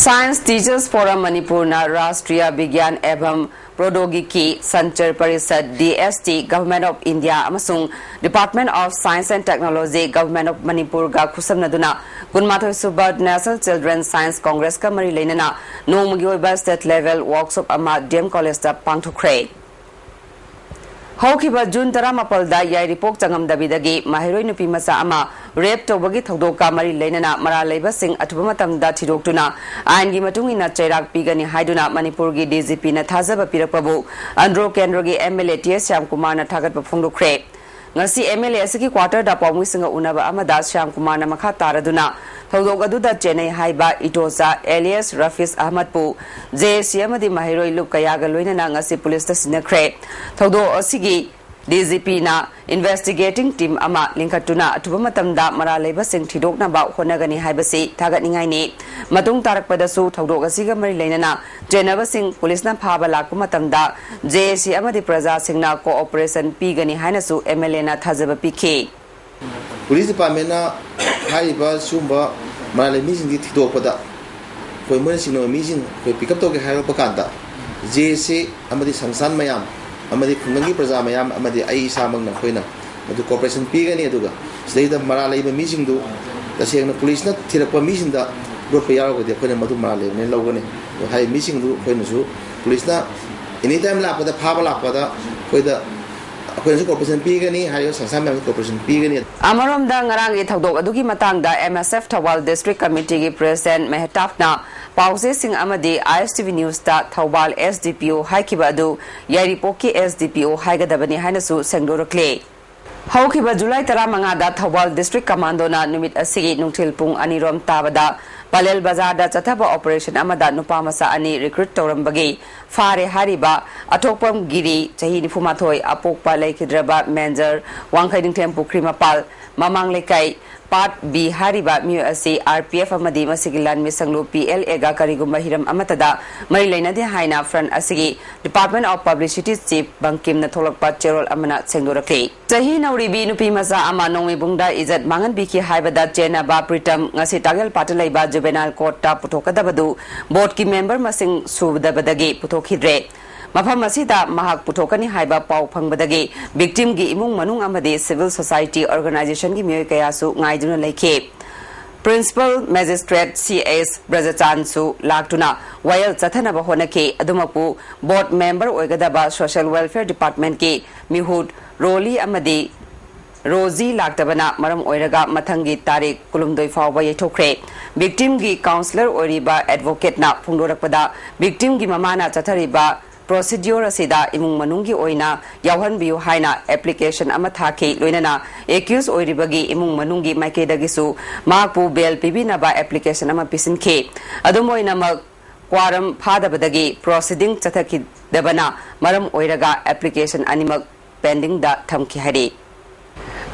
Science Teachers Forum ꯃꯅꯤꯄꯨꯔꯅ ꯔꯥꯁꯇ꯭ꯔꯤꯌꯥ ꯕꯤꯒ꯭ꯌꯥꯟ Evam Praudyogiki Sanchar Parishad, D S T, Government of India ꯑꯃꯁꯨꯡ Department of Science and Technology, Government of ꯃꯅꯤꯄꯨꯔꯒ ꯈꯨꯠꯁꯝꯅꯗꯨꯅ ꯀꯨꯟꯃꯥꯊꯣꯏ ꯁꯨꯕ National Children Science Congressꯀ ꯃꯔꯤ ꯂꯩꯅꯅ ꯅꯣꯡꯃꯒꯤ ꯑꯣꯏꯕ state level workshop ꯑꯃ ꯗꯤ ꯑꯦꯝ ꯀꯣꯂꯦꯖꯇ ꯄꯥꯡꯊꯣꯛꯈ꯭ꯔꯦ꯫ ꯍꯧꯈꯤꯕ ꯖꯨꯟ ꯇꯔꯥꯃꯥꯄꯜꯗ ꯌꯥꯏꯔꯤꯄꯣꯛ ꯆꯪꯉꯝꯗꯕꯤꯗꯒꯤ ꯃꯍꯩꯔꯣꯏ ꯅꯨꯄꯤ ꯃꯆꯥ ꯑꯃ ꯔꯦꯞ ꯇꯧꯕꯒꯤ ꯊꯧꯗꯣꯛꯀ ꯃꯔꯤ ꯂꯩꯅꯅ ꯃꯔꯥꯜ ꯂꯩꯕꯁꯤꯡ ꯑꯊꯨꯕ ꯃꯇꯝꯗ ꯊꯤꯗꯣꯛꯇꯨꯅ ꯑꯥꯏꯟꯒꯤ ꯃꯇꯨꯡ ꯏꯟꯅ ꯆꯩꯔꯥꯛ ꯄꯤꯒꯅꯤ ꯍꯥꯏꯗꯨꯅ ꯃꯅꯤꯄꯨꯔꯒꯤ ꯗꯤ ꯖꯤ ꯄꯤꯅ ꯊꯥꯖꯕ ꯄꯤꯔꯛꯄꯕꯨ ꯑꯟꯗ꯭ꯔꯣ ꯀꯦꯟꯗ꯭ꯔꯒꯤ ꯑꯦꯝ ꯑꯦꯜ ꯑꯦ ꯇꯤ ꯑꯦꯁ ꯁ꯭ꯌꯥꯝꯀꯨꯃꯥꯔꯅ ꯊꯥꯒꯠꯄ ꯐꯣꯡꯗꯣꯛꯈ꯭ꯔꯦ꯫ ꯉꯁꯤ ꯑꯦꯝ ꯑꯦꯜ ꯑꯦ ꯑꯁꯤꯒꯤ ꯀ꯭ꯋꯥꯇꯔꯗ ꯄꯥꯎꯃꯤꯁꯤꯡꯒ ꯎꯅꯕ ꯑꯃꯗ ꯁ꯭ꯌꯥꯝꯀꯨꯃꯥꯔꯅ ꯃꯈꯥ ꯇꯥꯔꯗꯨꯅ ꯊꯧꯗꯣꯛ ꯑꯗꯨꯗ ꯆꯦꯟꯅꯩ ꯍꯥꯏꯕ ꯏꯇꯣꯆꯥ ꯑꯦꯂꯤꯌꯥꯁ ꯔꯐꯤꯁ ꯑꯍꯃꯗꯄꯨ ꯖꯦ ꯑꯦ ꯁꯤ ꯑꯃꯗꯤ ꯃꯍꯩꯔꯣꯏ ꯂꯨꯞ ꯀꯌꯥꯒ ꯂꯣꯏꯅꯅ ꯉꯁꯤ ꯄꯨꯂꯤꯁꯇ ꯁꯤꯟꯅꯈ꯭ꯔꯦ꯫ ꯊꯧꯗꯣꯛ ꯑꯁꯤꯒꯤ ꯗꯤ ꯖꯤ ꯄꯤꯅ investigating team ꯑꯃ ꯂꯤꯡꯈꯠꯇꯨꯅ ꯑꯊꯨꯕ ꯃꯇꯝꯗ ꯃꯔꯥꯜ ꯂꯩꯕꯁꯤꯡ ꯊꯤꯗꯣꯛꯅꯕ ꯍꯣꯠꯅꯒꯅꯤ ꯍꯥꯏꯕꯁꯤ ꯊꯥꯒꯠꯅꯤꯡꯉꯥꯏꯅꯤ꯫ ꯃꯇꯨꯡ ꯇꯥꯔꯛꯄꯗꯁꯨ ꯊꯧꯗꯣꯛ ꯑꯁꯤꯒ ꯃꯔꯤ ꯂꯩꯅꯅ ꯆꯦꯟꯅꯕꯁꯤꯡ ꯄꯨꯂꯤꯁꯅ ꯐꯥꯕ ꯂꯥꯛꯄ ꯃꯇꯝꯗ ꯖꯦ ꯑꯦ ꯁꯤ ꯑꯃꯗꯤ ꯄ꯭ꯔꯖꯥꯁꯤꯡꯅ cooperation ꯄꯤꯒꯅꯤ ꯍꯥꯏꯅꯁꯨ ꯑꯦꯝ ꯑꯦꯜ ꯑꯦꯅ ꯊꯥꯖꯕ ꯄꯤꯈꯤ꯫ ꯄꯨꯂꯤꯁ ꯗꯤꯄꯥꯔꯠꯃꯦꯟꯅ ꯍꯥꯏꯔꯤꯕ ꯁꯤꯒꯨꯝꯕ ꯃꯔꯥꯜ ꯂꯩꯕ ꯃꯤꯁꯤꯡꯁꯤ ꯊꯤꯗꯣꯛꯄꯗ ꯑꯩꯈꯣꯏ ꯃꯣꯏꯅ ꯆꯤꯡꯅꯕ ꯃꯤꯁꯤꯡ ꯑꯩꯈꯣꯏ ꯄꯤꯛ ꯑꯞ ꯇꯧꯒꯦ ꯍꯥꯏꯔꯛꯄ ꯀꯥꯟꯗ ꯖꯦ ꯑꯦ ꯁꯤ ꯑꯃꯗꯤ ꯁꯪꯁꯊꯥꯟ ꯃꯌꯥꯝ ꯑꯃꯗꯤ ꯈꯨꯡꯒꯪꯒꯤ ꯄ꯭ꯔꯖꯥ ꯃꯌꯥꯝ ꯑꯃꯗꯤ ꯑꯩ ꯏꯁꯥꯃꯛꯅ ꯑꯩꯈꯣꯏꯅ ꯃꯗꯨ cooperation ꯄꯤꯒꯅꯤ꯫ ꯑꯗꯨꯒ ꯁꯤꯗꯩꯗ ꯃꯔꯥꯜ ꯂꯩꯕ ꯃꯤꯁꯤꯡꯗꯨ ꯇꯁꯦꯡꯅ ꯄꯨꯂꯤꯁꯅ ꯊꯤꯔꯛꯄ ꯃꯤꯁꯤꯡꯗ ꯂꯣꯠꯄ ꯌꯥꯎꯔꯒꯗꯤ ꯑꯩꯈꯣꯏꯅ ꯃꯗꯨ ꯃꯔꯥꯜ ꯂꯩꯕꯅꯦꯅ ꯂꯧꯒꯅꯤ꯫ ꯑꯗꯣ ꯍꯥꯏꯔꯤꯕ ꯃꯤꯁꯤꯡꯗꯨ ꯑꯩꯈꯣꯏꯅꯁꯨ, ꯄꯨꯂꯤꯁꯅ ꯑꯦꯅꯤ ꯇꯥꯏꯝ ꯂꯥꯛꯄꯗ, ꯐꯥꯕ ꯂꯥꯛꯄꯗ ꯑꯩꯈꯣꯏꯗ, ꯑꯩꯈꯣꯏꯅꯁꯨ ꯀꯣꯑꯣꯄꯔꯦꯁꯟ ꯄꯤꯒꯅꯤ꯫ ꯍꯥꯏꯔꯤꯕ ꯁꯪꯁꯊꯥꯟ ꯃꯌꯥꯝꯁꯨ ꯀꯣꯑꯣꯄꯔꯦꯁꯟ ꯄꯤꯒꯅꯤ꯫ ꯑꯃꯔꯣꯝꯗ, ꯉꯔꯥꯡꯒꯤ ꯊꯧꯗꯣꯛ ꯑꯗꯨꯒꯤ ꯃꯇꯥꯡꯗ M S F Thoubal district ꯀꯃꯤꯇꯤꯒꯤ ꯄ꯭ꯔꯦꯁꯤꯗꯦꯟꯠ ꯃꯦꯍꯇꯥꯕꯅ ꯄꯥꯎꯆꯦꯁꯤꯡ ꯑꯃꯗꯤ ꯑꯥꯏ ꯑꯦꯁ ꯇꯤ ꯚꯤ ꯅ꯭ꯌꯨꯁꯇ Thoubal S D P O ꯍꯥꯏꯈꯤꯕ ꯑꯗꯨ ꯌꯥꯏꯔꯤꯄꯣꯛꯀꯤ ꯑꯦꯁ ꯗꯤ ꯄꯤ ꯑꯣ ꯍꯥꯏꯒꯗꯕꯅꯤ ꯍꯥꯏꯅꯁꯨ ꯁꯦꯡꯗꯣꯔꯛꯂꯦ꯫ ꯍꯧꯈꯤꯕ ꯖꯨꯂꯥꯏ ꯇꯔꯥꯃꯉꯥꯗ ꯊꯧꯕꯥꯜ ꯗꯤꯁꯇ꯭ꯔꯤꯛ ꯀꯃꯥꯟꯗꯣꯅ ꯅꯨꯃꯤꯠ ꯑꯁꯤꯒꯤ ꯅꯨꯡꯊꯤꯜ ꯄꯨꯡ ꯑꯅꯤꯔꯣꯝ ꯇꯥꯕꯗ ꯄꯂꯦꯜ ꯕꯖꯥꯔꯗ ꯆꯠꯊꯕ ꯑꯣꯄꯔꯦꯁꯟ ꯑꯃꯗ ꯅꯨꯄꯥ ꯃꯆꯥ ꯑꯅꯤ ꯔꯤꯀ꯭ꯔꯨꯠ ꯇꯧꯔꯝꯕꯒꯤ ꯐꯥꯔꯦ ꯍꯥꯏꯔꯤꯕ ꯑꯊꯣꯛꯄꯝ ꯒꯤꯔꯤ, ꯆꯍꯤ ꯅꯤꯐꯨꯃꯥꯊꯣꯏ, ꯑꯄꯣꯛꯄ ꯂꯩꯈꯤꯗ꯭ꯔꯕ ꯃꯦꯟꯖꯔ ꯋꯥꯡꯈꯩ ꯅꯤꯡꯊꯦꯝ ꯄꯨꯈ꯭ꯔꯤ ꯃꯄꯥꯜ ꯃꯃꯥꯡ ꯂꯩꯀꯥꯏ ꯄꯥꯠ ꯕꯤ ꯍꯥꯏꯔꯤꯕ ꯃꯤꯑꯣꯏ ꯑꯁꯤ ꯑꯥꯔ ꯄꯤ ꯑꯦꯐ ꯑꯃꯗꯤ ꯃꯁꯤꯒꯤ ꯂꯥꯟꯃꯤ ꯁꯪꯂꯨ ꯄꯤ ꯑꯦꯜ ꯑꯦꯒ ꯀꯔꯤꯒꯨꯝꯕ ꯍꯤꯔꯝ ꯑꯃꯠꯇꯗ ꯃꯔꯤ ꯂꯩꯅꯗꯦ ꯍꯥꯏꯅ ꯐ꯭ꯔꯟꯠ ꯑꯁꯤꯒꯤ Department of Publicity Chief ꯕꯪꯀꯤꯝꯅ ꯊꯣꯛꯂꯛꯄ ꯆꯦꯔꯣꯜ ꯑꯃꯅ ꯁꯦꯡꯗꯣꯔꯛꯂꯤ꯫ ꯆꯍꯤ ꯅꯧꯔꯤꯕꯤ ꯅꯨꯄꯤ ꯃꯆꯥ ꯑꯃ ꯅꯣꯡꯃꯩ ꯕꯨꯡꯗ ꯏꯖꯠ ꯃꯥꯡꯍꯟꯕꯤꯈꯤ ꯍꯥꯏꯕꯗ ꯆꯦꯟꯅꯕ ꯄ꯭ꯔꯤꯇꯝ ꯉꯁꯤ ꯇꯥꯛꯌꯦꯜꯄꯥꯠꯇ ꯂꯩꯕ ꯖꯨꯕꯦꯅꯥꯏꯜ ꯀꯣꯔꯠꯇ ꯄꯨꯊꯣꯛꯀꯗꯕꯗꯨ ꯕꯣꯔꯗꯀꯤ ꯃꯦꯝꯕꯔ ꯃꯁꯤꯡ ꯁꯨꯗꯕꯗꯒꯤ ꯄꯨꯊꯣꯛꯈꯤꯗ꯭ꯔꯦ꯫ ꯃꯐꯝ ꯑꯁꯤꯗ ꯃꯍꯥꯛ ꯄꯨꯊꯣꯛꯀꯅꯤ ꯍꯥꯏꯕ ꯄꯥꯎ ꯐꯪꯕꯗꯒꯤ ꯚꯤꯛꯇꯤꯝꯒꯤ ꯏꯃꯨꯡ ꯃꯅꯨꯡ ꯑꯃꯗꯤ ꯁꯤꯚꯤꯜ ꯁꯣꯁꯥꯏꯇꯤ ꯑꯣꯔꯒꯅꯥꯏꯖꯦꯁꯟꯒꯤ ꯃꯤꯑꯣꯏ ꯀꯌꯥꯁꯨ ꯉꯥꯏꯗꯨꯅ ꯂꯩꯈꯤ꯫ ꯄ꯭ꯔꯤꯟꯁꯤꯄꯜ ꯃꯦꯖꯤꯁꯇ꯭ꯔꯦꯠ ꯁꯤ ꯑꯦꯁ ꯕ꯭ꯔꯖꯆꯥꯟꯁꯨ ꯂꯥꯛꯇꯨꯅ ꯋꯥꯌꯦꯜ ꯆꯠꯊꯅꯕ ꯍꯣꯠꯅꯈꯤ꯫ ꯑꯗꯨꯃꯛꯄꯨ ꯕꯣꯔꯗ ꯃꯦꯝꯕꯔ ꯑꯣꯏꯒꯗꯕ ꯁꯣꯁꯤꯌꯦꯜ ꯋꯦꯜꯐꯤꯌꯔ ꯗꯤꯄꯥꯔꯠꯃꯦꯟꯠꯀꯤ ꯃꯤꯍꯨꯠ ꯔꯣꯂꯤ ꯑꯃꯗꯤ ꯔꯣꯖꯤ ꯂꯥꯛꯇꯕꯅ ꯃꯔꯝ ꯑꯣꯏꯔꯒ ꯃꯊꯪꯒꯤ ꯇꯥꯔꯤꯛ ꯀꯨꯟꯍꯨꯝꯗꯣꯏ ꯐꯥꯎꯕ ꯌꯩꯊꯣꯛꯈ꯭ꯔꯦ꯫ ꯚꯤꯛꯇꯤꯝꯒꯤ ꯀꯥꯎꯟꯁꯤꯂꯔ ꯑꯣꯏꯔꯤꯕ ꯑꯦꯗꯚꯣꯀꯦꯠꯅ ꯐꯣꯡꯗꯣꯔꯛꯄꯗ, ꯚꯤꯛꯇꯤꯝꯒꯤ ꯃꯃꯥꯅ ꯆꯠꯊꯔꯤꯕ ꯄ꯭ꯔꯣꯁꯤꯗ꯭ꯌꯨꯔ ꯑꯁꯤꯗ ꯏꯃꯨꯡ ꯃꯅꯨꯡꯒꯤ ꯑꯣꯏꯅ ꯌꯥꯎꯍꯟꯕꯤꯌꯨ ꯍꯥꯏꯅ ꯑꯦꯄ꯭ꯂꯤꯀꯦꯁꯟ ꯑꯃ ꯊꯥꯈꯤ꯫ ꯂꯣꯏꯅꯅ ꯑꯦꯀ꯭ꯌꯨꯁ ꯑꯣꯏꯔꯤꯕꯒꯤ ꯏꯃꯨꯡ ꯃꯅꯨꯡꯒꯤ ꯃꯥꯏꯀꯩꯗꯒꯤꯁꯨ ꯃꯍꯥꯛꯄꯨ ꯕꯦꯜ ꯄꯤꯕꯤꯅꯕ ꯑꯦꯄ꯭ꯂꯤꯀꯦꯁꯟ ꯑꯃ ꯄꯤꯁꯤꯟꯈꯤ꯫ ꯑꯗꯨꯝ ꯑꯣꯏꯅꯃꯛ, ꯀ꯭ꯋꯥꯔꯝ ꯐꯥꯗꯕꯗꯒꯤ ꯄ꯭ꯔꯣꯁꯤꯗꯤꯡ ꯆꯠꯊꯈꯤꯗꯕꯅ ꯃꯔꯝ ꯑꯣꯏꯔꯒ ꯑꯦꯄ꯭ꯂꯤꯀꯦꯁꯟ ꯑꯅꯤꯃꯛ ꯄꯦꯟꯗꯤꯡꯗ ꯊꯝꯈꯤ ꯍꯥꯏꯔꯤ꯫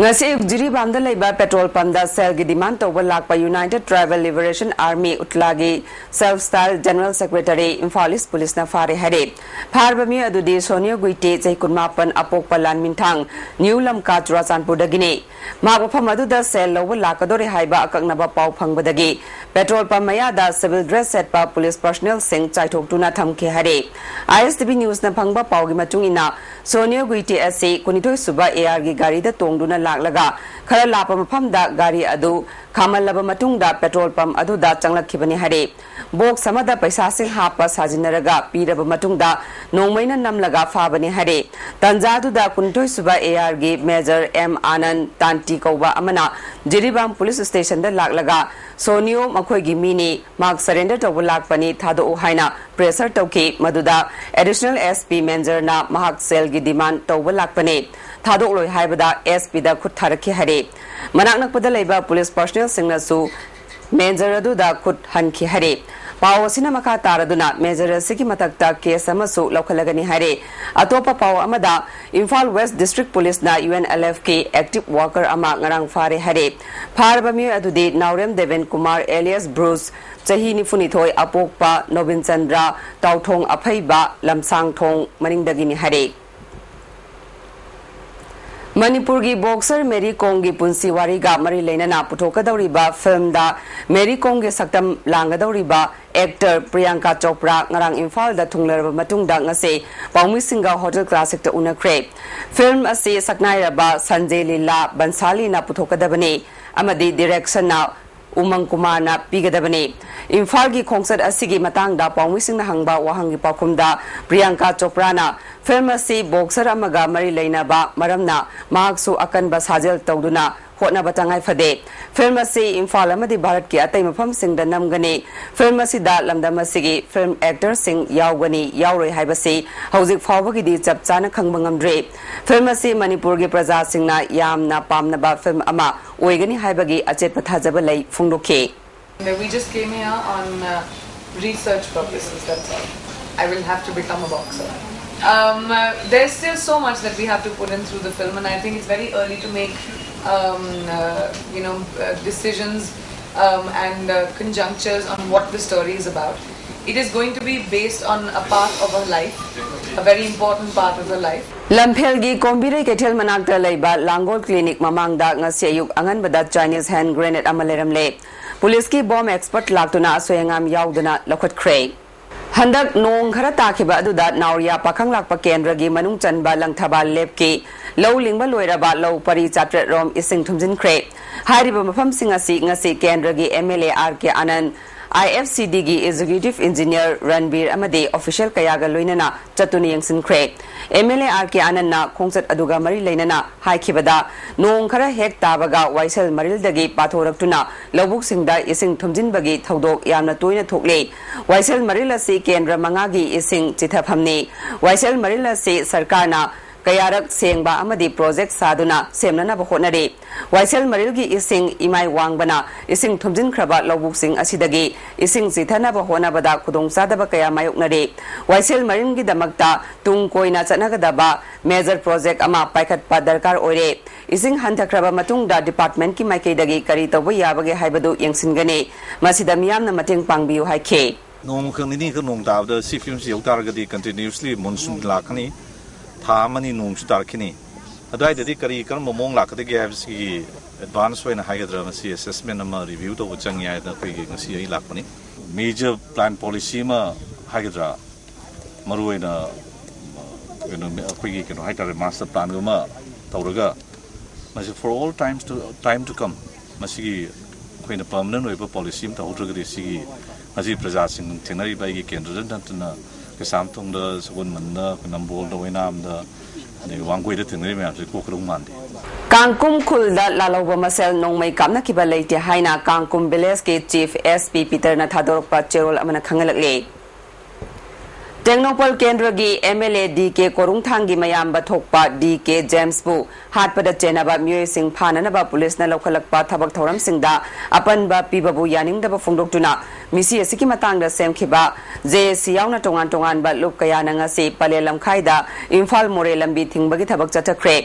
ꯉꯁꯤ ꯑꯌꯨꯛ ꯖꯤꯔꯤꯕꯥꯝꯗ ꯂꯩꯕ ꯄꯦꯇ꯭ꯔꯣꯜ ꯄꯝꯗ ꯁꯦꯜꯒꯤ ꯗꯤꯃꯥꯟ ꯇꯧꯕ ꯂꯥꯛꯄ United Tribal Liberation Army, ꯎꯠꯂꯥꯒꯤ self style general secretary Imphal east ꯄꯨꯂꯤꯁꯅ ꯐꯥꯔꯦ ꯍꯥꯏꯔꯦ꯫ ꯐꯥꯔꯕ ꯃꯤꯑꯣꯏ ꯑꯗꯨꯗꯤ ꯁꯣꯅꯤꯌꯣ ꯒꯨꯏꯇꯦ, ꯆꯍꯤ ꯀꯨꯟꯃꯥꯄꯟ, ꯑꯄꯣꯛꯄ ꯂꯥꯟꯃꯤꯟꯊꯥꯡ, ꯅ꯭ꯌꯨ ꯂꯝꯀꯥ, ꯆꯨꯔꯥꯆꯥꯟꯄꯨꯔꯗꯒꯤꯅꯤ꯫ ꯃꯍꯥꯛ ꯃꯐꯝ ꯑꯗꯨꯗ ꯁꯦꯜ ꯂꯧꯕ ꯂꯥꯛꯀꯗꯧꯔꯦ ꯍꯥꯏꯕ ꯑꯀꯛꯅꯕ ꯄꯥꯎ ꯐꯪꯕꯗꯒꯤ ꯄꯦꯇ꯭ꯔꯣꯜ ꯄꯝ ꯃꯌꯥꯗ ꯁꯤꯚꯤꯜ ꯗ꯭ꯔꯦꯁ ꯁꯦꯠꯄ ꯄꯨꯂꯤꯁ ꯄꯔꯁꯅꯦꯜꯁꯤꯡ ꯆꯥꯏꯊꯣꯛꯇꯨꯅ ꯊꯝꯈꯤ ꯍꯥꯏꯔꯦ꯫ ꯑꯥꯏ ꯑꯦꯁ ꯇꯤ ꯚꯤ ꯅ꯭ꯌꯨꯁꯅ ꯐꯪꯕ ꯄꯥꯎꯒꯤ ꯃꯇꯨꯡ ꯏꯟꯅ, ꯁꯣꯅꯤꯌꯣ ꯒꯨꯏꯇꯦ ꯑꯁꯤ ꯀꯨꯟꯅꯤꯊꯣꯏ ꯁꯨꯕ ꯑꯦ ꯑꯥꯔꯒꯤ ꯒꯥꯔꯤꯗ ꯇꯣꯡꯗꯨꯅ ꯂꯥꯛꯂꯒ ꯈꯔ ꯂꯥꯞꯄ ꯃꯐꯝꯗ ꯒꯥꯔꯤ ꯑꯗꯨ ꯈꯥꯝꯍꯜꯂꯕ ꯃꯇꯨꯡꯗ ꯄꯦꯇ꯭ꯔꯣꯜ ꯄꯝꯞ ꯑꯗꯨꯗ ꯆꯪꯂꯛꯈꯤꯕꯅꯤ ꯍꯥꯏꯔꯦ꯫ ꯕꯣꯛꯁ ꯑꯃꯗ ꯄꯩꯁꯥꯁꯤꯡ ꯍꯥꯞꯄ ꯁꯥꯖꯤꯟꯅꯔꯒ ꯄꯤꯔꯕ ꯃꯇꯨꯡꯗ ꯅꯣꯡꯃꯩꯅ ꯅꯝꯂꯒ ꯐꯥꯕꯅꯤ ꯍꯥꯏꯔꯦ꯫ ꯇꯟꯖꯥꯗꯨꯗ ꯀꯨꯟꯊꯣꯏ ꯁꯨꯕ ꯑꯦ ꯑꯥꯔꯒꯤ ꯃꯦꯖꯔ ꯑꯦꯝ ꯑꯥꯅꯟ ꯇꯥꯟꯇꯤ ꯀꯧꯕ ꯑꯃꯅ ꯖꯤꯔꯤꯕꯥꯝ ꯄꯨꯂꯤꯁ ꯁ꯭ꯇꯦꯁꯟꯗ ꯂꯥꯛꯂꯒ ꯁꯣꯅꯤꯌꯣ ꯃꯈꯣꯏꯒꯤ ꯃꯤꯅꯤ, ꯃꯍꯥꯛ ꯁꯔꯦꯟꯗꯔ ꯇꯧꯕ ꯂꯥꯛꯄꯅꯤ, ꯊꯥꯗꯣꯛꯎ ꯍꯥꯏꯅ ꯄ꯭ꯔꯦꯁꯔ ꯇꯧꯈꯤ꯫ ꯃꯗꯨꯗ ꯑꯦꯗꯤꯁꯅꯦꯜ ꯑꯦꯁ ꯄꯤ ꯃꯦꯟꯖꯔꯅ ꯃꯍꯥꯛ ꯁꯦꯜꯒꯤ ꯗꯤꯃꯥꯟ ꯇꯧꯕ ꯂꯥꯛꯄꯅꯤ, ꯊꯥꯗꯣꯛꯂꯣꯏ ꯍꯥꯏꯕꯗ ꯑꯦꯁ ꯄꯤꯗ ꯈꯨꯠ ꯊꯥꯔꯛꯈꯤ ꯍꯥꯏꯔꯦ꯫ ꯃꯅꯥꯛ ꯅꯛꯄꯗ ꯂꯩꯕ ꯄꯨꯂꯤꯁ ꯄꯔꯁꯅꯦꯜꯁꯤꯡꯅꯁꯨ ꯃꯦꯟꯖꯔ ꯑꯗꯨꯗ ꯈꯨꯠ ꯍꯟꯈꯤ ꯍꯥꯏꯔꯦ꯫ ꯄꯥꯎ ꯑꯁꯤꯅ ꯃꯈꯥ ꯇꯥꯔꯗꯨꯅ ꯃꯦꯟꯖꯔ ꯑꯁꯤꯒꯤ ꯃꯊꯛꯇ ꯀꯦꯁ ꯑꯃꯁꯨ ꯂꯧꯈꯠꯂꯒꯅꯤ ꯍꯥꯏꯔꯦ꯫ ꯑꯇꯣꯞꯄ ꯄꯥꯎ ꯑꯃꯗ, ꯏꯝꯐꯥꯜ ꯋꯦꯁ ꯗꯤꯁꯇ꯭ꯔꯤꯛ ꯄꯨꯂꯤꯁꯅ ꯌꯨ ꯑꯦꯟ ꯑꯦꯜ ꯑꯦꯐꯀꯤ ꯑꯦꯛꯇꯤꯚ ꯋꯥꯔꯀꯔ ꯑꯃ ꯉꯔꯥꯡ ꯐꯥꯔꯦ ꯍꯥꯏꯔꯦ꯫ ꯐꯥꯔꯕ ꯃꯤꯑꯣꯏ ꯑꯗꯨꯗꯤ ꯅꯥꯎꯔꯦꯝ ꯗꯦꯕꯦꯟ ꯀꯨꯃꯥꯔ ꯑꯦꯂꯤꯌꯁ ꯕ꯭ꯔꯨꯁ, ꯆꯍꯤ ꯅꯤꯐꯨꯅꯤꯊꯣꯏ, ꯑꯄꯣꯛꯄ ꯅꯣꯕꯤꯟ ꯆꯟꯗ꯭ꯔ, ꯇꯥꯎꯊꯣꯡ ꯑꯐꯩꯕ, ꯂꯝꯁꯥꯡꯊꯣꯡ ꯃꯅꯤꯡꯗꯒꯤꯅꯤ ꯍꯥꯏꯔꯦ꯫ ꯃꯅꯤꯄꯨꯔꯒꯤ ꯕꯣꯛꯁꯔ ꯃꯦꯔꯤ ꯀꯣꯝꯒꯤ ꯄꯨꯟꯁꯤ ꯋꯥꯔꯤꯒ ꯃꯔꯤ ꯂꯩꯅꯅ ꯄꯨꯊꯣꯛꯀꯗꯧꯔꯤꯕ ꯐꯤꯜꯝꯗ ꯃꯦꯔꯤ ꯀꯣꯝꯒꯤ ꯁꯛꯇꯝ ꯂꯥꯡꯒꯗꯧꯔꯤꯕ ꯑꯦꯛꯇꯔ ꯄ꯭ꯔꯤꯌꯥꯡꯀꯥ ꯆꯣꯄ꯭ꯔꯥ ꯉꯔꯥꯡ ꯏꯝꯐꯥꯜꯗ ꯊꯨꯡꯂꯔꯕ ꯃꯇꯨꯡꯗ ꯉꯁꯤ ꯄꯥꯎꯃꯤꯁꯤꯡꯒ ꯍꯣꯇꯦꯜ ꯀ꯭ꯂꯥꯁꯤꯛꯇ ꯎꯅꯈ꯭ꯔꯦ꯫ ꯐꯤꯜꯝ ꯑꯁꯤ ꯁꯛꯅꯥꯏꯔꯕ ꯁꯟꯖꯦ ꯂꯤꯂꯥ ꯕꯟꯁꯥꯂꯤꯅ ꯄꯨꯊꯣꯛꯀꯗꯕꯅꯤ ꯑꯃꯗꯤ ꯗꯤꯔꯦꯛꯁꯟꯅ ꯎꯃꯪ ꯀꯨꯃꯥꯔꯅ ꯄꯤꯒꯗꯕꯅꯤ꯫ ꯏꯝꯐꯥꯜꯒꯤ ꯈꯣꯡꯆꯠ ꯑꯁꯤꯒꯤ ꯃꯇꯥꯡꯗ ꯄꯥꯎꯃꯤꯁꯤꯡꯅ ꯍꯪꯕ ꯋꯥꯍꯪꯒꯤ ꯄꯥꯎꯈꯨꯝꯗ ꯄ꯭ꯔꯤꯌꯥꯡꯀꯥ ꯆꯣꯄ꯭ꯔꯥꯅ ꯐꯤꯜꯝ ꯑꯁꯤ ꯕꯣꯛꯁꯔ ꯑꯃꯒ ꯃꯔꯤ ꯂꯩꯅꯕ ꯃꯔꯝꯅ ꯃꯍꯥꯛꯁꯨ ꯑꯀꯟꯕ ꯁꯥꯖꯦꯜ ꯇꯧꯗꯨꯅ ꯍꯣꯠꯅꯕ ꯇꯉꯥꯏ ꯐꯗꯦ꯫ ꯐꯤꯜꯝ ꯑꯁꯤ ꯏꯝꯐꯥꯜ ꯑꯃꯗꯤ ꯚꯥꯔꯠꯀꯤ ꯑꯇꯩ ꯃꯐꯝꯁꯤꯡꯗ ꯅꯝꯒꯅꯤ꯫ ꯐꯤꯜꯝ ꯑꯁꯤꯗ ꯂꯝꯗꯝ ꯑꯁꯤꯒꯤ ꯐꯤꯜꯝ ꯑꯦꯛꯇꯔꯁꯤꯡ ꯌꯥꯎꯒꯅꯤ, ꯌꯥꯎꯔꯣꯏ ꯍꯥꯏꯕꯁꯤ ꯍꯧꯖꯤꯛ ꯐꯥꯎꯕꯒꯤꯗꯤ ꯆꯞ ꯆꯥꯅ ꯈꯪꯕ ꯉꯝꯗ꯭ꯔꯤ꯫ ꯐꯤꯜꯝ ꯑꯁꯤ ꯃꯅꯤꯄꯨꯔꯒꯤ ꯄ꯭ꯔꯖꯥꯁꯤꯡꯅ ꯌꯥꯝꯅ ꯄꯥꯝꯅꯕ ꯐꯤꯜꯝ ꯑꯃ ꯑꯣꯏꯒꯅꯤ ꯍꯥꯏꯕꯒꯤ ꯑꯆꯦꯠꯄ ꯊꯥꯖꯕ ꯂꯩ ꯐꯣꯡꯗꯣꯛꯈꯤ꯫ We just came here on uh, research purposes, that's all. I will have to become a boxer. Um, uh, there's still so much that we have to put in through the film, and I think it's very early to make, um, uh, you know, uh, decisions um, and uh, conjunctures on what the story is about. It is going to be based on a part of her life, a very important part of her life. ꯂꯝꯐꯦꯜꯒꯤ ꯀꯣꯝꯕꯤꯔꯩ ꯀꯩꯊꯦꯜ ꯃꯅꯥꯛꯇ ꯂꯩꯕ ꯂꯥꯡꯒꯣꯜ clinic ꯃꯃꯥꯡꯗ ꯉꯁꯤ ꯑꯌꯨꯛ ꯑꯉꯟꯕꯗ Chinese hand grenade ꯑꯃ ꯂꯩꯔꯝꯂꯦ꯫ ꯄꯨꯂꯤꯁꯀꯤ bomb expert ꯂꯥꯛꯇꯨꯅ ꯑꯁꯣꯏ ꯑꯉꯥꯝ ꯌꯥꯎꯗꯅ ꯂꯧꯈꯠꯈ꯭ꯔꯦ꯫ ꯍꯟꯗꯛ ꯅꯣꯡ ꯈꯔ ꯇꯥꯈꯤꯕ ꯑꯗꯨꯗ ꯅꯥꯎꯔꯤꯌꯥ ꯄꯥꯈꯪ ꯂꯥꯛꯄ ꯀꯦꯟꯗ꯭ꯔꯒꯤ ꯃꯅꯨꯡ ꯆꯟꯕ ꯂꯪꯊꯕꯥꯜ ꯂꯦꯞꯀꯤ ꯂꯧ ꯂꯤꯡꯕ ꯂꯣꯏꯔꯕ ꯂꯧ ꯄꯔꯤ ꯆꯥꯇ꯭ꯔꯦꯠ ꯔꯣꯝ ꯏꯁꯤꯡ ꯊꯨꯝꯖꯤꯟꯈ꯭ꯔꯦ꯫ ꯍꯥꯏꯔꯤꯕ ꯃꯐꯝꯁꯤꯡ ꯑꯁꯤ ꯉꯁꯤ ꯀꯦꯟꯗ꯭ꯔꯒꯤ M L A R K Anand, I F C D ꯒꯤ executive engineer ꯔꯟꯕꯤꯔ ꯑꯃꯗꯤ official ꯀꯌꯥꯒ ꯂꯣꯏꯅꯅ ꯆꯠꯇꯨꯅ ꯌꯦꯡꯁꯤꯟꯈ꯭ꯔꯦ꯫ M L A R K Anand ꯅ ꯈꯣꯡꯆꯠ ꯑꯗꯨꯒ ꯃꯔꯤ ꯂꯩꯅꯅ ꯍꯥꯏꯈꯤꯕꯗ, ꯅꯣꯡ ꯈꯔ ꯍꯦꯛ ꯇꯥꯕꯒ ꯋꯥꯏꯁꯦꯜ ꯃꯔꯤꯜꯗꯒꯤ ꯄꯥꯊꯣꯔꯛꯇꯨꯅ ꯂꯧꯕꯨꯛꯁꯤꯡꯗ ꯏꯁꯤꯡ ꯊꯨꯝꯖꯤꯟꯕꯒꯤ ꯊꯧꯗꯣꯛ ꯌꯥꯝꯅ ꯇꯣꯏꯅ ꯊꯣꯛꯂꯦ꯫ ꯋꯥꯏꯁꯦꯜ ꯃꯔꯤꯜ ꯑꯁꯤ ꯀꯦꯟꯗ꯭ꯔ ꯃꯉꯥꯒꯤ ꯏꯁꯤꯡ ꯆꯤꯊꯐꯝꯅꯤ꯫ ꯋꯥꯏꯁꯦꯜ ꯃꯔꯤꯜ ꯑꯁꯤ ꯁꯔꯀꯥꯔꯅ ꯀꯌꯥꯔꯛ ꯁꯦꯡꯕ ꯑꯃꯗꯤ project ꯁꯥꯗꯨꯅ ꯁꯦꯝꯅꯅꯕ ꯍꯣꯠꯅꯔꯤ꯫ ꯋꯥꯏꯁꯦꯜ ꯃꯔꯤꯜꯒꯤ ꯏꯁꯤꯡ ꯏꯃꯥꯏ ꯋꯥꯡꯕꯅ ꯏꯁꯤꯡ ꯊꯨꯝꯖꯤꯟꯈ꯭ꯔꯕ ꯂꯧꯕꯨꯛꯁꯤꯡ ꯑꯁꯤꯗꯒꯤ ꯏꯁꯤꯡ ꯆꯤꯊꯅꯕ ꯍꯣꯠꯅꯕꯗ ꯈꯨꯗꯣꯡꯆꯥꯗꯕ ꯀꯌꯥ ꯃꯥꯌꯣꯛꯅꯔꯤ꯫ ꯋꯥꯏꯁꯦꯜ ꯃꯔꯤꯜꯒꯤꯗꯃꯛꯇ ꯇꯨꯡ ꯀꯣꯏꯅ ꯆꯠꯅꯒꯗꯕ major project ꯑꯃ ꯄꯥꯏꯈꯠꯄ ꯗꯔꯀꯥꯔ ꯑꯣꯏꯔꯦ꯫ ꯏꯁꯤꯡ ꯍꯟꯊꯈ꯭ꯔꯕ ꯃꯇꯨꯡꯗ department ꯀꯤ ꯃꯥꯏꯀꯩꯗꯒꯤ ꯀꯔꯤ ꯇꯧꯕ ꯌꯥꯕꯒꯦ ꯍꯥꯏꯕꯗꯨ ꯌꯦꯡꯁꯤꯟꯒꯅꯤ꯫ ꯃꯁꯤꯗ ꯃꯤꯌꯥꯝꯅ ꯃꯇꯦꯡ ꯄꯥꯡꯕꯤꯌꯨ ꯍꯥꯏꯈꯤ꯫ ꯅꯣꯡꯃꯈꯛ ꯅꯤꯅꯤꯈꯛ ꯅꯣꯡ ꯇꯥꯕꯗ ꯁꯤ ꯐꯤꯕꯝꯁꯤ ꯌꯧ ꯇꯥꯔꯒꯗꯤ continuously monsoon ꯂꯥꯛꯀꯅꯤ, ꯊꯥ ꯑꯃꯅꯤ ꯅꯣꯡꯁꯨ ꯇꯥꯔꯛꯈꯤꯅꯤ꯫ ꯑꯗꯨꯋꯥꯏꯗꯗꯤ ꯀꯔꯤ ꯀꯔꯝꯕ ꯃꯑꯣꯡ ꯂꯥꯛꯀꯗꯒꯦ ꯍꯥꯏꯕꯁꯤꯒꯤ advance ꯑꯣꯏꯅ ꯍꯥꯏꯒꯗ꯭ꯔꯥ, ꯃꯁꯤ assessment ꯑꯃ review ꯇꯧꯕ ꯆꯪꯉꯤ ꯍꯥꯏꯗꯅ ꯑꯩꯈꯣꯏꯒꯤ ꯉꯁꯤ ꯑꯩ ꯂꯥꯛꯄꯅꯤ꯫ Major plan policy ꯑꯃ ꯍꯥꯏꯒꯗ꯭ꯔꯥ, ꯃꯔꯨꯑꯣꯏꯅ ꯀꯩꯅꯣ ꯑꯩꯈꯣꯏꯒꯤ ꯀꯩꯅꯣ ꯍꯥꯏꯇꯥꯔꯦ, master plan ꯑꯃ ꯇꯧꯔꯒ ꯃꯁꯤ for all times to time to come ꯃꯁꯤꯒꯤ ꯑꯩꯈꯣꯏꯅ permanent ꯑꯣꯏꯕ policy ꯑꯃ ꯇꯧꯍꯧꯗ꯭ꯔꯒꯗꯤ ꯁꯤꯒꯤ ꯉꯁꯤ ꯄ꯭ꯔꯖꯥꯁꯤꯡ ꯊꯦꯡꯅꯔꯤꯕ ꯑꯩꯒꯤ ꯀꯦꯟꯗ꯭ꯔꯗ ꯅꯠꯇꯅ ꯀꯩꯁꯥꯝꯊꯣꯡꯗ, ꯁꯒꯣꯜꯕꯟꯗ, ꯑꯩꯈꯣꯏ ꯅꯝꯕꯣꯜꯗ, ꯑꯣꯏꯅꯥꯝꯗ, ꯑꯗꯩ ꯋꯥꯡꯒꯣꯏꯗ ꯊꯦꯡꯅꯔꯤꯕ ꯃꯌꯥꯝꯁꯦ ꯀꯣꯛꯀꯗꯧ ꯃꯥꯟꯗꯦ꯫ ꯀꯥꯡꯀꯨꯝ ꯈꯨꯜꯗ ꯂꯥꯜꯍꯧꯕ ꯃꯁꯦꯜ ꯅꯣꯡꯃꯩ ꯀꯥꯞꯅꯈꯤꯕ ꯂꯩꯇꯦ ꯍꯥꯏꯅ ꯀꯥꯡꯀꯨꯝ village ꯀꯤ chief S P ꯄꯤꯇꯔꯅ ꯊꯥꯗꯣꯔꯛꯄ ꯆꯦꯔꯣꯜ ꯑꯃꯅ ꯈꯪꯍꯜꯂꯛꯂꯤ꯫ ꯇꯦꯡꯅꯧꯄꯜ ꯀꯦꯟꯗ꯭ꯔꯒꯤ M L A D K ꯀꯣꯔꯨꯡꯊꯥꯡꯒꯤ ꯃꯌꯥꯝꯕ ꯊꯣꯛꯄ D K ꯖꯦꯝꯁꯄꯨ ꯍꯥꯠꯄꯗ ꯆꯦꯟꯅꯕ ꯃꯤꯑꯣꯏꯁꯤꯡ ꯐꯥꯅꯅꯕ ꯄꯨꯂꯤꯁꯅ ꯂꯧꯈꯠꯂꯛꯄ ꯊꯕꯛ ꯊꯧꯔꯝꯁꯤꯡꯗ ꯑꯄꯟꯕ ꯄꯤꯕꯕꯨ ꯌꯥꯅꯤꯡꯗꯕ ꯐꯣꯡꯗꯣꯛꯇꯨꯅ ꯃꯤꯁꯤ ꯑꯁꯤꯒꯤ ꯃꯇꯥꯡꯗ ꯁꯦꯝꯈꯤꯕ J A C ꯌꯥꯎꯅ ꯇꯣꯉꯥꯟ ꯇꯣꯉꯥꯟꯕ ꯂꯨꯞ ꯀꯌꯥꯅ ꯉꯁꯤ ꯄꯂꯦꯜ ꯂꯝꯈꯥꯏꯗ ꯏꯝꯐꯥꯜ ꯃꯣꯔꯦ ꯂꯝꯕꯤ ꯊꯤꯡꯕꯒꯤ ꯊꯕꯛ ꯆꯠꯊꯈ꯭ꯔꯦ꯫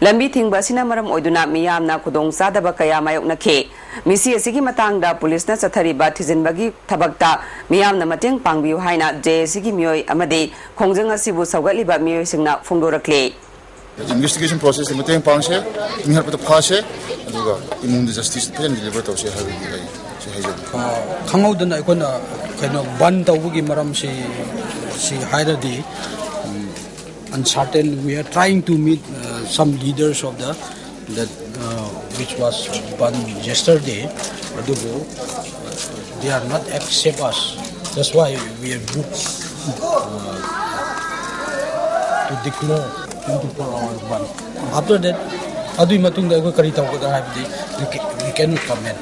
ꯂꯝꯕꯤ ꯊꯤꯡꯕ ꯑꯁꯤꯅ ꯃꯔꯝ ꯑꯣꯏꯗꯨꯅ ꯃꯤꯌꯥꯝꯅ ꯈꯨꯗꯣꯡꯆꯥꯗꯕ ꯀꯌꯥ ꯃꯥꯌꯣꯛꯅꯈꯤ꯫ ꯃꯤꯁꯤ ꯑꯁꯤꯒꯤ ꯃꯇꯥꯡꯗ ꯄꯨꯂꯤꯁꯅ ꯆꯠꯊꯔꯤꯕ ꯊꯤꯖꯤꯟꯕꯒꯤ ꯊꯕꯛꯇ ꯃꯤꯌꯥꯝꯅ ꯃꯇꯦꯡ ꯄꯥꯡꯕꯤꯌꯨ ꯍꯥꯏꯅ J A C ꯒꯤ ꯃꯤꯑꯣꯏ ꯑꯃꯗꯤ ꯈꯣꯡꯖꯪ ꯑꯁꯤꯕꯨ ꯁꯧꯒꯠꯂꯤꯕ ꯃꯤꯑꯣꯏꯁꯤꯡꯅ ꯐꯣꯡꯗꯣꯔꯛꯂꯤ꯫ Investigation process ꯇ ꯃꯇꯦꯡ ꯄꯥꯡꯁꯦ, ꯃꯤ ꯍꯥꯠꯄꯗ ꯐꯥꯁꯦ, ꯑꯗꯨꯒ ꯏꯃꯨꯡꯗ justice ꯐꯖꯅ deliver ꯇꯧꯁꯦ ꯍꯥꯏꯕꯒꯤ ꯑꯩ ꯁꯤ ꯍꯥꯏꯖꯒꯦ꯫ ꯑ, ꯈꯪꯍꯧꯗꯅ ꯑꯩꯈꯣꯏꯅ ꯀꯩꯅꯣ, ꯕꯟ ꯇꯧꯕꯒꯤ ꯃꯔꯝꯁꯤ, ꯁꯤ ꯍꯥꯏꯔꯗꯤ, ꯎꯝ, uncertain. We are trying to meet, uh, some leaders of the, the, uh, which was banned yesterday. ꯑꯗꯨꯕꯨ, uh, they are not accept us. That's why we are booked, uh, to declare twenty-four hours ban. After that, ꯑꯗꯨꯒꯤ ꯃꯇꯨꯡꯗ ꯑꯩꯈꯣꯏ ꯀꯔꯤ ꯇꯧꯒꯗ꯭ꯔꯥ ꯍꯥꯏꯕꯗꯤ we ca-, we cannot comment.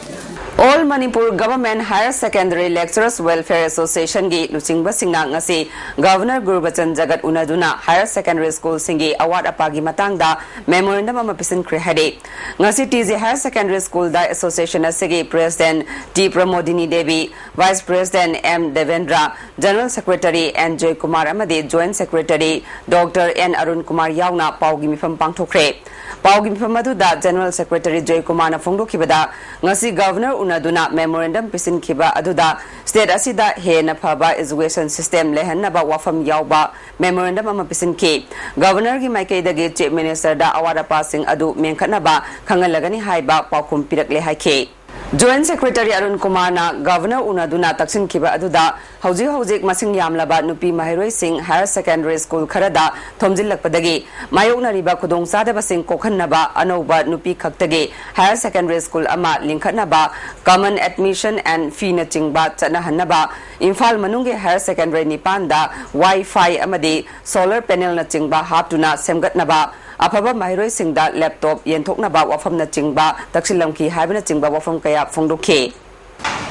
All Manipur Government Higher Secondary Lecturers Welfare Association ꯒꯤ ꯂꯨꯆꯤꯡꯕꯁꯤꯡꯅ ꯉꯁꯤ Governor ꯒꯨꯔꯕꯆꯟ ꯖꯒꯠ ꯎꯅꯗꯨꯅ Higher Secondary School ꯁꯤꯡꯒꯤ ꯑꯋꯥꯠ ꯑꯄꯥꯒꯤ ꯃꯇꯥꯡꯗ memorandum ꯑꯃ ꯄꯤꯁꯤꯟꯈ꯭ꯔꯦ ꯍꯥꯏꯔꯤ꯫ ꯉꯁꯤ T J Higher Secondary School ꯗ Association ꯑꯁꯤꯒꯤ President T Pramodini Devi, Vice President M Debendra, General Secretary N Joykumar ꯑꯃꯗꯤ Joint Secretary Doctor N Arun Kumar ꯌꯥꯎꯅ ꯄꯥꯎꯒꯤ ꯃꯤꯐꯝ ꯄꯥꯡꯊꯣꯛꯈ꯭ꯔꯦ꯫ ꯄꯥꯎꯒꯤ ꯃꯤꯐꯝ ꯑꯗꯨꯗ General Secretary ꯖꯣꯏꯀꯨꯃꯥꯔꯅ ꯐꯣꯡꯗꯣꯛꯈꯤꯕꯗ, ꯉꯁꯤ Governor ꯎꯅꯗꯨꯅ memorandum ꯄꯤꯁꯤꯟꯈꯤꯕ ꯑꯗꯨꯗ state ꯑꯁꯤꯗ ꯍꯦꯟꯅ ꯐꯕ education system ꯂꯩꯍꯟꯅꯕ ꯋꯥꯐꯝ ꯌꯥꯎꯕ memorandum ꯑꯃ ꯄꯤꯁꯤꯟꯈꯤ꯫ Governor ꯒꯤ ꯃꯥꯏꯀꯩꯗꯒꯤ Chief Minister ꯗ ꯑꯋꯥꯠ ꯑꯄꯥꯁꯤꯡ ꯑꯗꯨ ꯃꯦꯟꯈꯠꯅꯕ ꯈꯪꯍꯜꯂꯒꯅꯤ ꯍꯥꯏꯕ ꯄꯥꯎꯈꯨꯝ ꯄꯤꯔꯛꯂꯦ ꯍꯥꯏꯈꯤ꯫ Joint Secretary ꯑꯔꯨꯟ ꯀꯨꯃꯥꯔꯅ Governor ꯎꯅꯗꯨꯅ ꯇꯛꯁꯤꯟꯈꯤꯕ ꯑꯗꯨꯗ, ꯍꯧꯖꯤꯛ ꯍꯧꯖꯤꯛ ꯃꯁꯤꯡ ꯌꯥꯝꯂꯕ ꯅꯨꯄꯤ ꯃꯍꯩꯔꯣꯏꯁꯤꯡ Higher Secondary School ꯈꯔꯗ ꯊꯣꯝꯖꯤꯜꯂꯛꯄꯗꯒꯤ ꯃꯥꯌꯣꯛꯅꯔꯤꯕ ꯈꯨꯗꯣꯡꯆꯥꯗꯕꯁꯤꯡ ꯀꯣꯛꯍꯟꯅꯕ ꯑꯅꯧꯕ ꯅꯨꯄꯤ ꯈꯛꯇꯒꯤ Higher Secondary School ꯑꯃ ꯂꯤꯡꯈꯠꯅꯕ, common admission and fee ꯅꯆꯤꯡꯕ ꯆꯠꯅꯍꯟꯅꯕ, ꯏꯝꯐꯥꯜ ꯃꯅꯨꯡꯒꯤ Higher Secondary ꯅꯤꯄꯥꯟꯗ Wi-Fi ꯑꯃꯗꯤ solar panel ꯅꯆꯤꯡꯕ ꯍꯥꯞꯇꯨꯅ ꯁꯦꯝꯒꯠꯅꯕ, ꯑꯐꯕ ꯃꯍꯩꯔꯣꯏꯁꯤꯡꯗ laptop ꯌꯦꯟꯊꯣꯛꯅꯕ ꯋꯥꯐꯝꯅꯆꯤꯡꯕ ꯇꯛꯁꯤꯜꯂꯝꯈꯤ ꯍꯥꯏꯕꯅꯆꯤꯡꯕ ꯋꯥꯐꯝ ꯀꯌꯥ ꯐꯣꯡꯗꯣꯛꯈꯤ꯫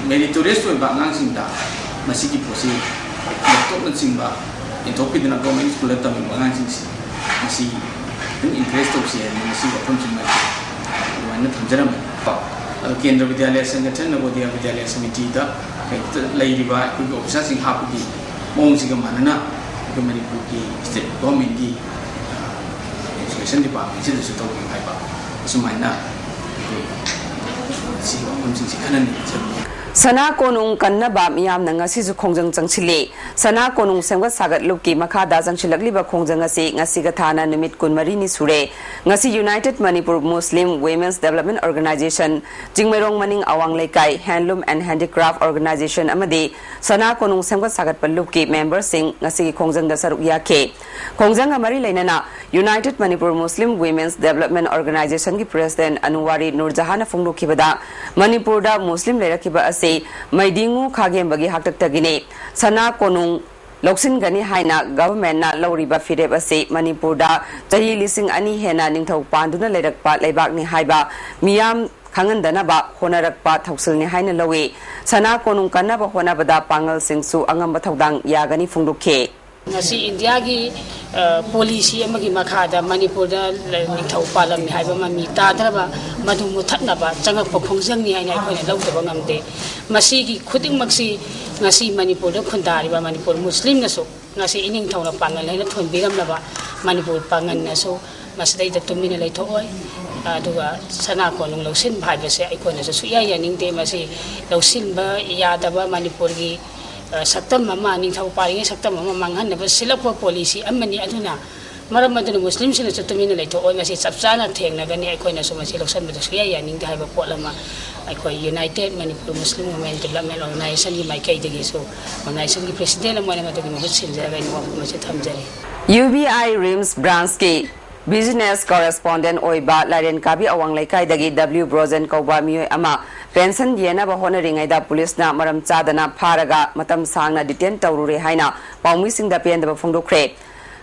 Meritorious ꯑꯣꯏꯕ ꯑꯉꯥꯡꯁꯤꯡꯗ ꯃꯁꯤꯒꯤ ꯄꯣꯠꯁꯤ laptopꯅꯆꯤꯡꯕ ꯌꯦꯟꯊꯣꯛꯄꯤꯗꯨꯅ government schoolꯗ ꯇꯝꯃꯤꯕ ꯑꯉꯥꯡꯁꯤꯡꯁꯤ ꯃꯁꯤ ꯈꯤꯇꯪ encourage ꯇꯧꯁꯤ ꯍꯥꯏꯗꯅ ꯃꯁꯤ ꯋꯥꯐꯝꯁꯤꯃ ꯑꯗꯨꯃꯥꯏꯅ ꯊꯝꯖꯔꯝꯃꯤ꯫ ꯑꯗꯣ ꯀꯦꯟꯗ꯭ꯔ ꯕꯤꯗ꯭ꯌꯥꯂꯌ ꯁꯪꯒꯊꯟ, ꯅꯕꯣꯗꯤꯌꯥ ꯕꯤꯗ꯭ꯌꯥꯂꯌ ꯁꯃꯤꯇꯤꯗ ꯀꯩꯗ ꯂꯩꯔꯤꯕ ꯑꯩꯈꯣꯏꯒꯤ officerꯁꯤꯡ ꯍꯥꯞꯄꯒꯤ ꯃꯑꯣꯡꯁꯤꯒ ꯃꯥꯟꯅꯅ ꯑꯩꯈꯣꯏ ꯃꯅꯤꯄꯨꯔꯒꯤ state governmentꯀꯤ education departmentꯁꯤꯗꯁꯨ ꯇꯧꯕꯤꯌꯨ ꯍꯥꯏꯕ ꯑꯁꯨꯃꯥꯏꯅ ꯑꯩꯈꯣꯏ ꯁꯤ ꯋꯥꯐꯝꯁꯤꯡꯁꯤ ꯈꯟꯅ ꯅꯩꯅꯖꯕꯅꯤ꯫ ꯁꯅꯥ ꯀꯣꯅꯨꯡ ꯀꯟꯅꯕ ꯃꯤꯌꯥꯝꯅ ꯉꯁꯤꯁꯨ ꯈꯣꯡꯖꯪ ꯆꯪꯁꯤꯜꯂꯤ꯫ ꯁꯅꯥ ꯀꯣꯅꯨꯡ ꯁꯦꯝꯒꯠ ꯁꯥꯒꯠ ꯂꯨꯞꯀꯤ ꯃꯈꯥꯗ ꯆꯪꯁꯤꯜꯂꯛꯂꯤꯕ ꯈꯣꯡꯖꯪ ꯑꯁꯤ ꯉꯁꯤꯒ ꯊꯥꯅ ꯅꯨꯃꯤꯠ ꯀꯨꯟꯃꯔꯤꯅꯤ ꯁꯨꯔꯦ꯫ ꯉꯁꯤ United Manipur Muslim Women's Development Organization, Chingmeirong ꯃꯅꯤꯡ ꯑꯋꯥꯡ ꯂꯩꯀꯥꯏ, Handloom and Handicraft Organization ꯑꯃꯗꯤ ꯁꯅꯥ ꯀꯣꯅꯨꯡ ꯁꯦꯝꯒꯠ ꯁꯥꯒꯠꯄ ꯂꯨꯞꯀꯤ ꯃꯦꯝꯕꯔꯁꯤꯡ ꯉꯁꯤꯒꯤ ꯈꯣꯡꯖꯪꯗ ꯁꯔꯨꯛ ꯌꯥꯈꯤ꯫ ꯈꯣꯡꯖꯪꯒ ꯃꯔꯤ ꯂꯩꯅꯅ United Manipur Muslim Women's Development Organizationꯒꯤ ꯄ꯭ꯔꯦꯁꯤꯗꯦꯟꯠ ꯑꯅꯨꯋꯥꯔꯤ ꯅꯨꯔꯖꯍꯥꯟꯅ ꯐꯣꯡꯗꯣꯛꯈꯤꯕꯗ, ꯃꯅꯤꯄꯨꯔꯗ ꯃꯨꯁꯂꯤꯝ ꯂꯩꯔꯛꯈꯤꯕ ꯑꯁꯤ ꯃꯩꯗꯤꯉꯨ ꯈꯥꯒꯦꯝꯕꯒꯤ ꯍꯥꯛꯇꯛꯇꯒꯤꯅꯤ꯫ ꯁꯅꯥ ꯀꯣꯅꯨꯡ ꯂꯧꯁꯤꯟꯒꯅꯤ ꯍꯥꯏꯅ ꯒꯚꯔꯟꯃꯦꯟꯠꯅ ꯂꯧꯔꯤꯕ ꯐꯤꯔꯦꯞ ꯑꯁꯤ ꯃꯅꯤꯄꯨꯔꯗ ꯆꯍꯤ ꯂꯤꯁꯤꯡ ꯑꯅꯤ ꯍꯦꯟꯅ ꯅꯤꯡꯊꯧ ꯄꯥꯟꯗꯨꯅ ꯂꯩꯔꯛꯄ ꯂꯩꯕꯥꯛꯅꯤ ꯍꯥꯏꯕ ꯃꯤꯌꯥꯝ ꯈꯪꯍꯟꯗꯅꯕ ꯍꯣꯠꯅꯔꯛꯄ ꯊꯧꯁꯤꯜꯅꯤ ꯍꯥꯏꯅ ꯂꯧꯏ꯫ ꯁꯅꯥ ꯀꯣꯅꯨꯡ ꯀꯟꯅꯕ ꯍꯣꯠꯅꯕꯗ ꯄꯥꯡꯒꯜꯁꯤꯡꯁꯨ ꯑꯉꯝꯕ ꯊꯧꯗꯥꯡ ꯌꯥꯒꯅꯤ ꯐꯣꯡꯗꯣꯛꯈꯤ꯫ ꯉꯁꯤ ꯏꯟꯗꯤꯌꯥꯒꯤ, ꯑ, ꯄꯣꯂꯤꯁꯤ ꯑꯃꯒꯤ ꯃꯈꯥꯗ ꯃꯅꯤꯄꯨꯔꯗ ꯂ-, ꯅꯤꯡꯊꯧ ꯄꯥꯜꯂꯝꯃꯤ ꯍꯥꯏꯕ ꯃꯃꯤ ꯇꯥꯗꯅꯕ, ꯃꯗꯨ ꯃꯨꯊꯠꯅꯕ ꯆꯪꯉꯛꯄ ꯈꯣꯡꯖꯪꯅꯤ ꯍꯥꯏꯅ ꯑꯩꯈꯣꯏꯅ ꯂꯧꯗꯕ ꯉꯝꯗꯦ꯫ ꯃꯁꯤꯒꯤ ꯈꯨꯗꯤꯡꯃꯛꯁꯤ ꯉꯁꯤ ꯃꯅꯤꯄꯨꯔꯗ ꯈꯨꯟꯗꯥꯔꯤꯕ ꯃꯅꯤꯄꯨꯔ ꯃꯨꯁꯂꯤꯝꯅꯁꯨ ꯉꯁꯤ ꯏꯅꯤꯡꯊꯧꯅ ꯄꯥꯡꯒꯜ ꯍꯥꯏꯅ ꯊꯣꯟꯕꯤꯔꯝꯂꯕ ꯃꯅꯤꯄꯨꯔ ꯄꯥꯡꯒꯜꯅꯁꯨ ꯃꯁꯤꯗꯩꯗ ꯇꯨꯃꯤꯟꯅ ꯂꯩꯊꯣꯛꯑꯣꯏ꯫ ꯑꯗꯨꯒ ꯁꯅꯥ ꯀꯣꯅꯨꯡ ꯂꯧꯁꯤꯟꯕ ꯍꯥꯏꯕꯁꯦ ꯑꯩꯈꯣꯏꯅꯁꯨ ꯁꯨꯛꯌꯥ ꯌꯥꯅꯤꯡꯗꯦ꯫ ꯃꯁꯤ ꯂꯧꯁꯤꯟꯕ ꯌꯥꯗꯕ ꯃꯅꯤꯄꯨꯔꯒꯤ, ꯑ, ꯁꯛꯇꯝ ꯑꯃ, ꯅꯤꯡꯊꯧ ꯄꯥꯜꯂꯤꯉꯩ ꯁꯛꯇꯝ ꯑꯃ ꯃꯥꯡꯍꯟꯅꯕ ꯁꯤꯜꯂꯛꯄ ꯄꯣꯂꯤꯁꯤ ꯑꯃꯅꯤ꯫ ꯑꯗꯨꯅ ꯃꯔꯝ ꯑꯗꯨꯅ ꯃꯨꯁꯂꯤꯝꯁꯤꯡꯅꯁꯨ ꯇꯨꯃꯤꯟꯅ ꯂꯩꯊꯣꯛꯑꯣꯏ꯫ ꯃꯁꯤ ꯆꯞ ꯆꯥꯅ ꯊꯦꯡꯅꯒꯅꯤ꯫ ꯑꯩꯈꯣꯏꯅꯁꯨ ꯃꯁꯤ ꯂꯧꯁꯤꯟꯕꯗ ꯁꯨꯛꯌꯥ ꯌꯥꯅꯤꯡꯗꯦ ꯍꯥꯏꯕ ꯄꯣꯠ ꯑꯃ ꯑꯩꯈꯣꯏ United Manipur Muslim Women Development Organizationꯒꯤ ꯃꯥꯏꯀꯩꯗꯒꯤꯁꯨ, organizationꯒꯤ ꯄ꯭ꯔꯦꯁꯤꯗꯦꯟꯠ ꯑꯃ ꯑꯣꯏꯅ ꯃꯗꯨꯒꯤ ꯃꯍꯨꯠ ꯁꯤꯟꯖꯔꯒ ꯑꯩꯅ ꯋꯥꯐꯝ ꯑꯁꯤ ꯊꯝꯖꯔꯤ꯫ UBI RIMS branchꯀꯤ business correspondent ꯑꯣꯏꯕ ꯂꯥꯏꯔꯦꯟ ꯀꯥꯕꯤ ꯑꯋꯥꯡ ꯂꯩꯀꯥꯏꯗꯒꯤ W ꯕ꯭ꯔꯣꯖꯦꯟ ꯀꯧꯕ ꯃꯤꯑꯣꯏ ꯑꯃ ꯄꯦꯟꯁꯟ ꯌꯦꯟꯅꯕ ꯍꯣꯠꯅꯔꯤꯉꯩꯗ ꯄꯨꯂꯤꯁꯅ ꯃꯔꯝ ꯆꯥꯗꯅ ꯐꯥꯔꯒ ꯃꯇꯝ ꯁꯥꯡꯅ detain ꯇꯧꯔꯨꯔꯦ ꯍꯥꯏꯅ ꯄꯥꯎꯃꯤꯁꯤꯡꯗ ꯄꯦꯟꯗꯕ ꯐꯣꯡꯗꯣꯛꯈ꯭ꯔꯦ꯫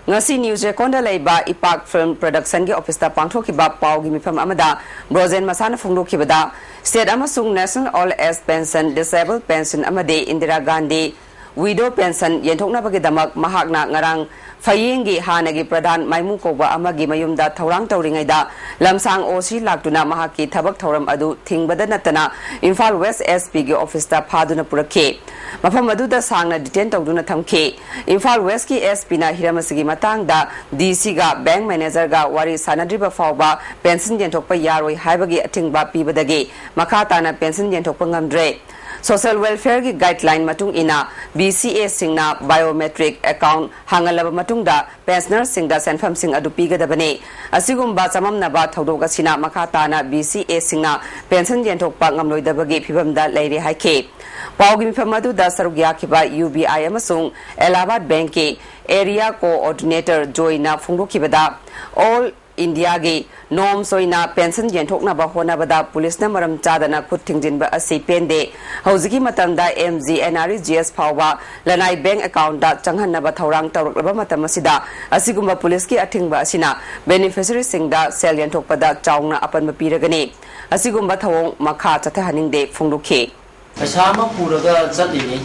ꯉꯁꯤ ꯅ꯭ꯌꯨ ꯆꯦꯀꯣꯟꯗ ꯂꯩꯕ ꯏꯄꯥꯛ ꯐꯤꯜꯝ ꯄ꯭ꯔꯗꯛꯁꯟꯒꯤ ꯑꯣꯐꯤꯁꯇ ꯄꯥꯡꯊꯣꯛꯈꯤꯕ ꯄꯥꯎꯒꯤ ꯃꯤꯐꯝ ꯑꯃꯗ ꯕ꯭ꯔꯣꯖꯦꯟ ꯃꯁꯥꯅ ꯐꯣꯡꯗꯣꯛꯈꯤꯕꯗ, state ꯑꯃꯁꯨꯡ National Old Age Pension, Disabled Pension ꯑꯃꯗꯤ ꯏꯟꯗꯤꯔꯥ ꯒꯥꯟꯙꯤ Widow Pension ꯌꯦꯟꯊꯣꯛꯅꯕꯒꯤꯗꯃꯛ ꯃꯍꯥꯛꯅ ꯉꯔꯥꯡ ꯐꯌꯦꯡꯒꯤ ꯍꯥꯟꯅꯒꯤ ꯄ꯭ꯔꯙꯥꯟ ꯃꯥꯏꯃꯨ ꯀꯧꯕ ꯑꯃꯒꯤ ꯃꯌꯨꯝꯗ ꯊꯧꯔꯥꯡ ꯇꯧꯔꯤꯉꯩꯗ, ꯂꯝꯁꯥꯡ OC ꯂꯥꯛꯇꯨꯅ ꯃꯍꯥꯛꯀꯤ ꯊꯕꯛ ꯊꯧꯔꯝ ꯑꯗꯨ ꯊꯤꯡꯕꯗ ꯅꯠꯇꯅ ꯏꯝꯐꯥꯜ West SPꯒꯤ ꯑꯣꯐꯤꯁꯇ ꯐꯥꯗꯨꯅ ꯄꯨꯔꯛꯈꯤ꯫ ꯃꯐꯝ ꯑꯗꯨꯗ ꯁꯥꯡꯅ detain ꯇꯧꯗꯨꯅ ꯊꯝꯈꯤ꯫ ꯏꯝꯐꯥꯜ Westꯀꯤ SPꯅ ꯍꯤꯔꯝ ꯑꯁꯤꯒꯤ ꯃꯇꯥꯡꯗ DCꯒ bank managerꯒ ꯋꯥꯔꯤ ꯁꯥꯟꯅꯗ꯭ꯔꯤꯕ ꯐꯥꯎꯕ ꯄꯦꯟꯁꯟ ꯌꯦꯟꯊꯣꯛꯄ ꯌꯥꯔꯣꯏ ꯍꯥꯏꯕꯒꯤ ꯑꯊꯤꯡꯕ ꯄꯤꯕꯗꯒꯤ ꯃꯈꯥ ꯇꯥꯅ ꯄꯦꯟꯁꯟ ꯌꯦꯟꯊꯣꯛꯄ ꯉꯝꯗ꯭ꯔꯦ꯫ Social Welfare ꯒꯤ guideline ꯃꯇꯨꯡ ꯏꯟꯅ, B C A ꯁꯤꯡꯅ biometric account ꯍꯥꯡꯍꯜꯂꯕ ꯃꯇꯨꯡꯗ pensioner ꯁꯤꯡꯗ ꯁꯦꯟꯐꯝꯁꯤꯡ ꯑꯗꯨ ꯄꯤꯒꯗꯕꯅꯤ꯫ ꯑꯁꯤꯒꯨꯝꯕ ꯆꯃꯝꯅꯕ ꯊꯧꯗꯣꯛ ꯑꯁꯤꯅ ꯃꯈꯥ ꯇꯥꯅ B C A ꯁꯤꯡꯅ pension ꯌꯦꯟꯊꯣꯛꯄ ꯉꯝꯂꯣꯏꯗꯕꯒꯤ ꯐꯤꯚꯝꯗ ꯂꯩꯔꯦ ꯍꯥꯏꯈꯤ꯫ ꯄꯥꯎꯒꯤ ꯃꯤꯐꯝ ꯑꯗꯨꯗ ꯁꯔꯨꯛ ꯌꯥꯈꯤꯕ U B I ꯑꯃꯁꯨꯡ Allahabad Bank ꯀꯤ area coordinator ꯖꯣꯏꯅ ꯐꯣꯡꯗꯣꯛꯈꯤꯕꯗ, All India ꯒꯤ norms ꯑꯣꯏꯅ pension ꯌꯦꯟꯊꯣꯛꯅꯕ ꯍꯣꯠꯅꯕꯗ police ꯅ ꯃꯔꯝ ꯆꯥꯗꯅ ꯈꯨꯠ ꯊꯤꯡꯖꯤꯟꯕ ꯑꯁꯤ ꯄꯦꯟꯗꯦ꯫ ꯍꯧꯖꯤꯛꯀꯤ ꯃꯇꯝꯗ M G N R E G S ꯐꯥꯎꯕ ꯂꯅꯥꯏ bank account ꯇ ꯆꯪꯍꯟꯅꯕ ꯊꯧꯔꯥꯡ ꯇꯧꯔꯛꯂꯕ ꯃꯇꯝ ꯑꯁꯤꯗ, ꯑꯁꯤꯒꯨꯝꯕ police ꯀꯤ ꯑꯊꯤꯡꯕ ꯑꯁꯤꯅ beneficiary ꯁꯤꯡꯗ ꯁꯦꯜ ꯌꯦꯟꯊꯣꯛꯄꯗ ꯆꯥꯎꯅ ꯑꯄꯟꯕ ꯄꯤꯔꯒꯅꯤ꯫ ꯑꯁꯤꯒꯨꯝꯕ ꯊꯧꯑꯣꯡ ꯃꯈꯥ ꯆꯠꯊꯍꯟꯅꯤꯡꯗꯦ ꯐꯣꯡꯗꯣꯛꯈꯤ꯫ ꯄꯩꯁꯥ ꯑꯃ ꯄꯨꯔꯒ ꯆꯠꯂꯤꯅꯤ,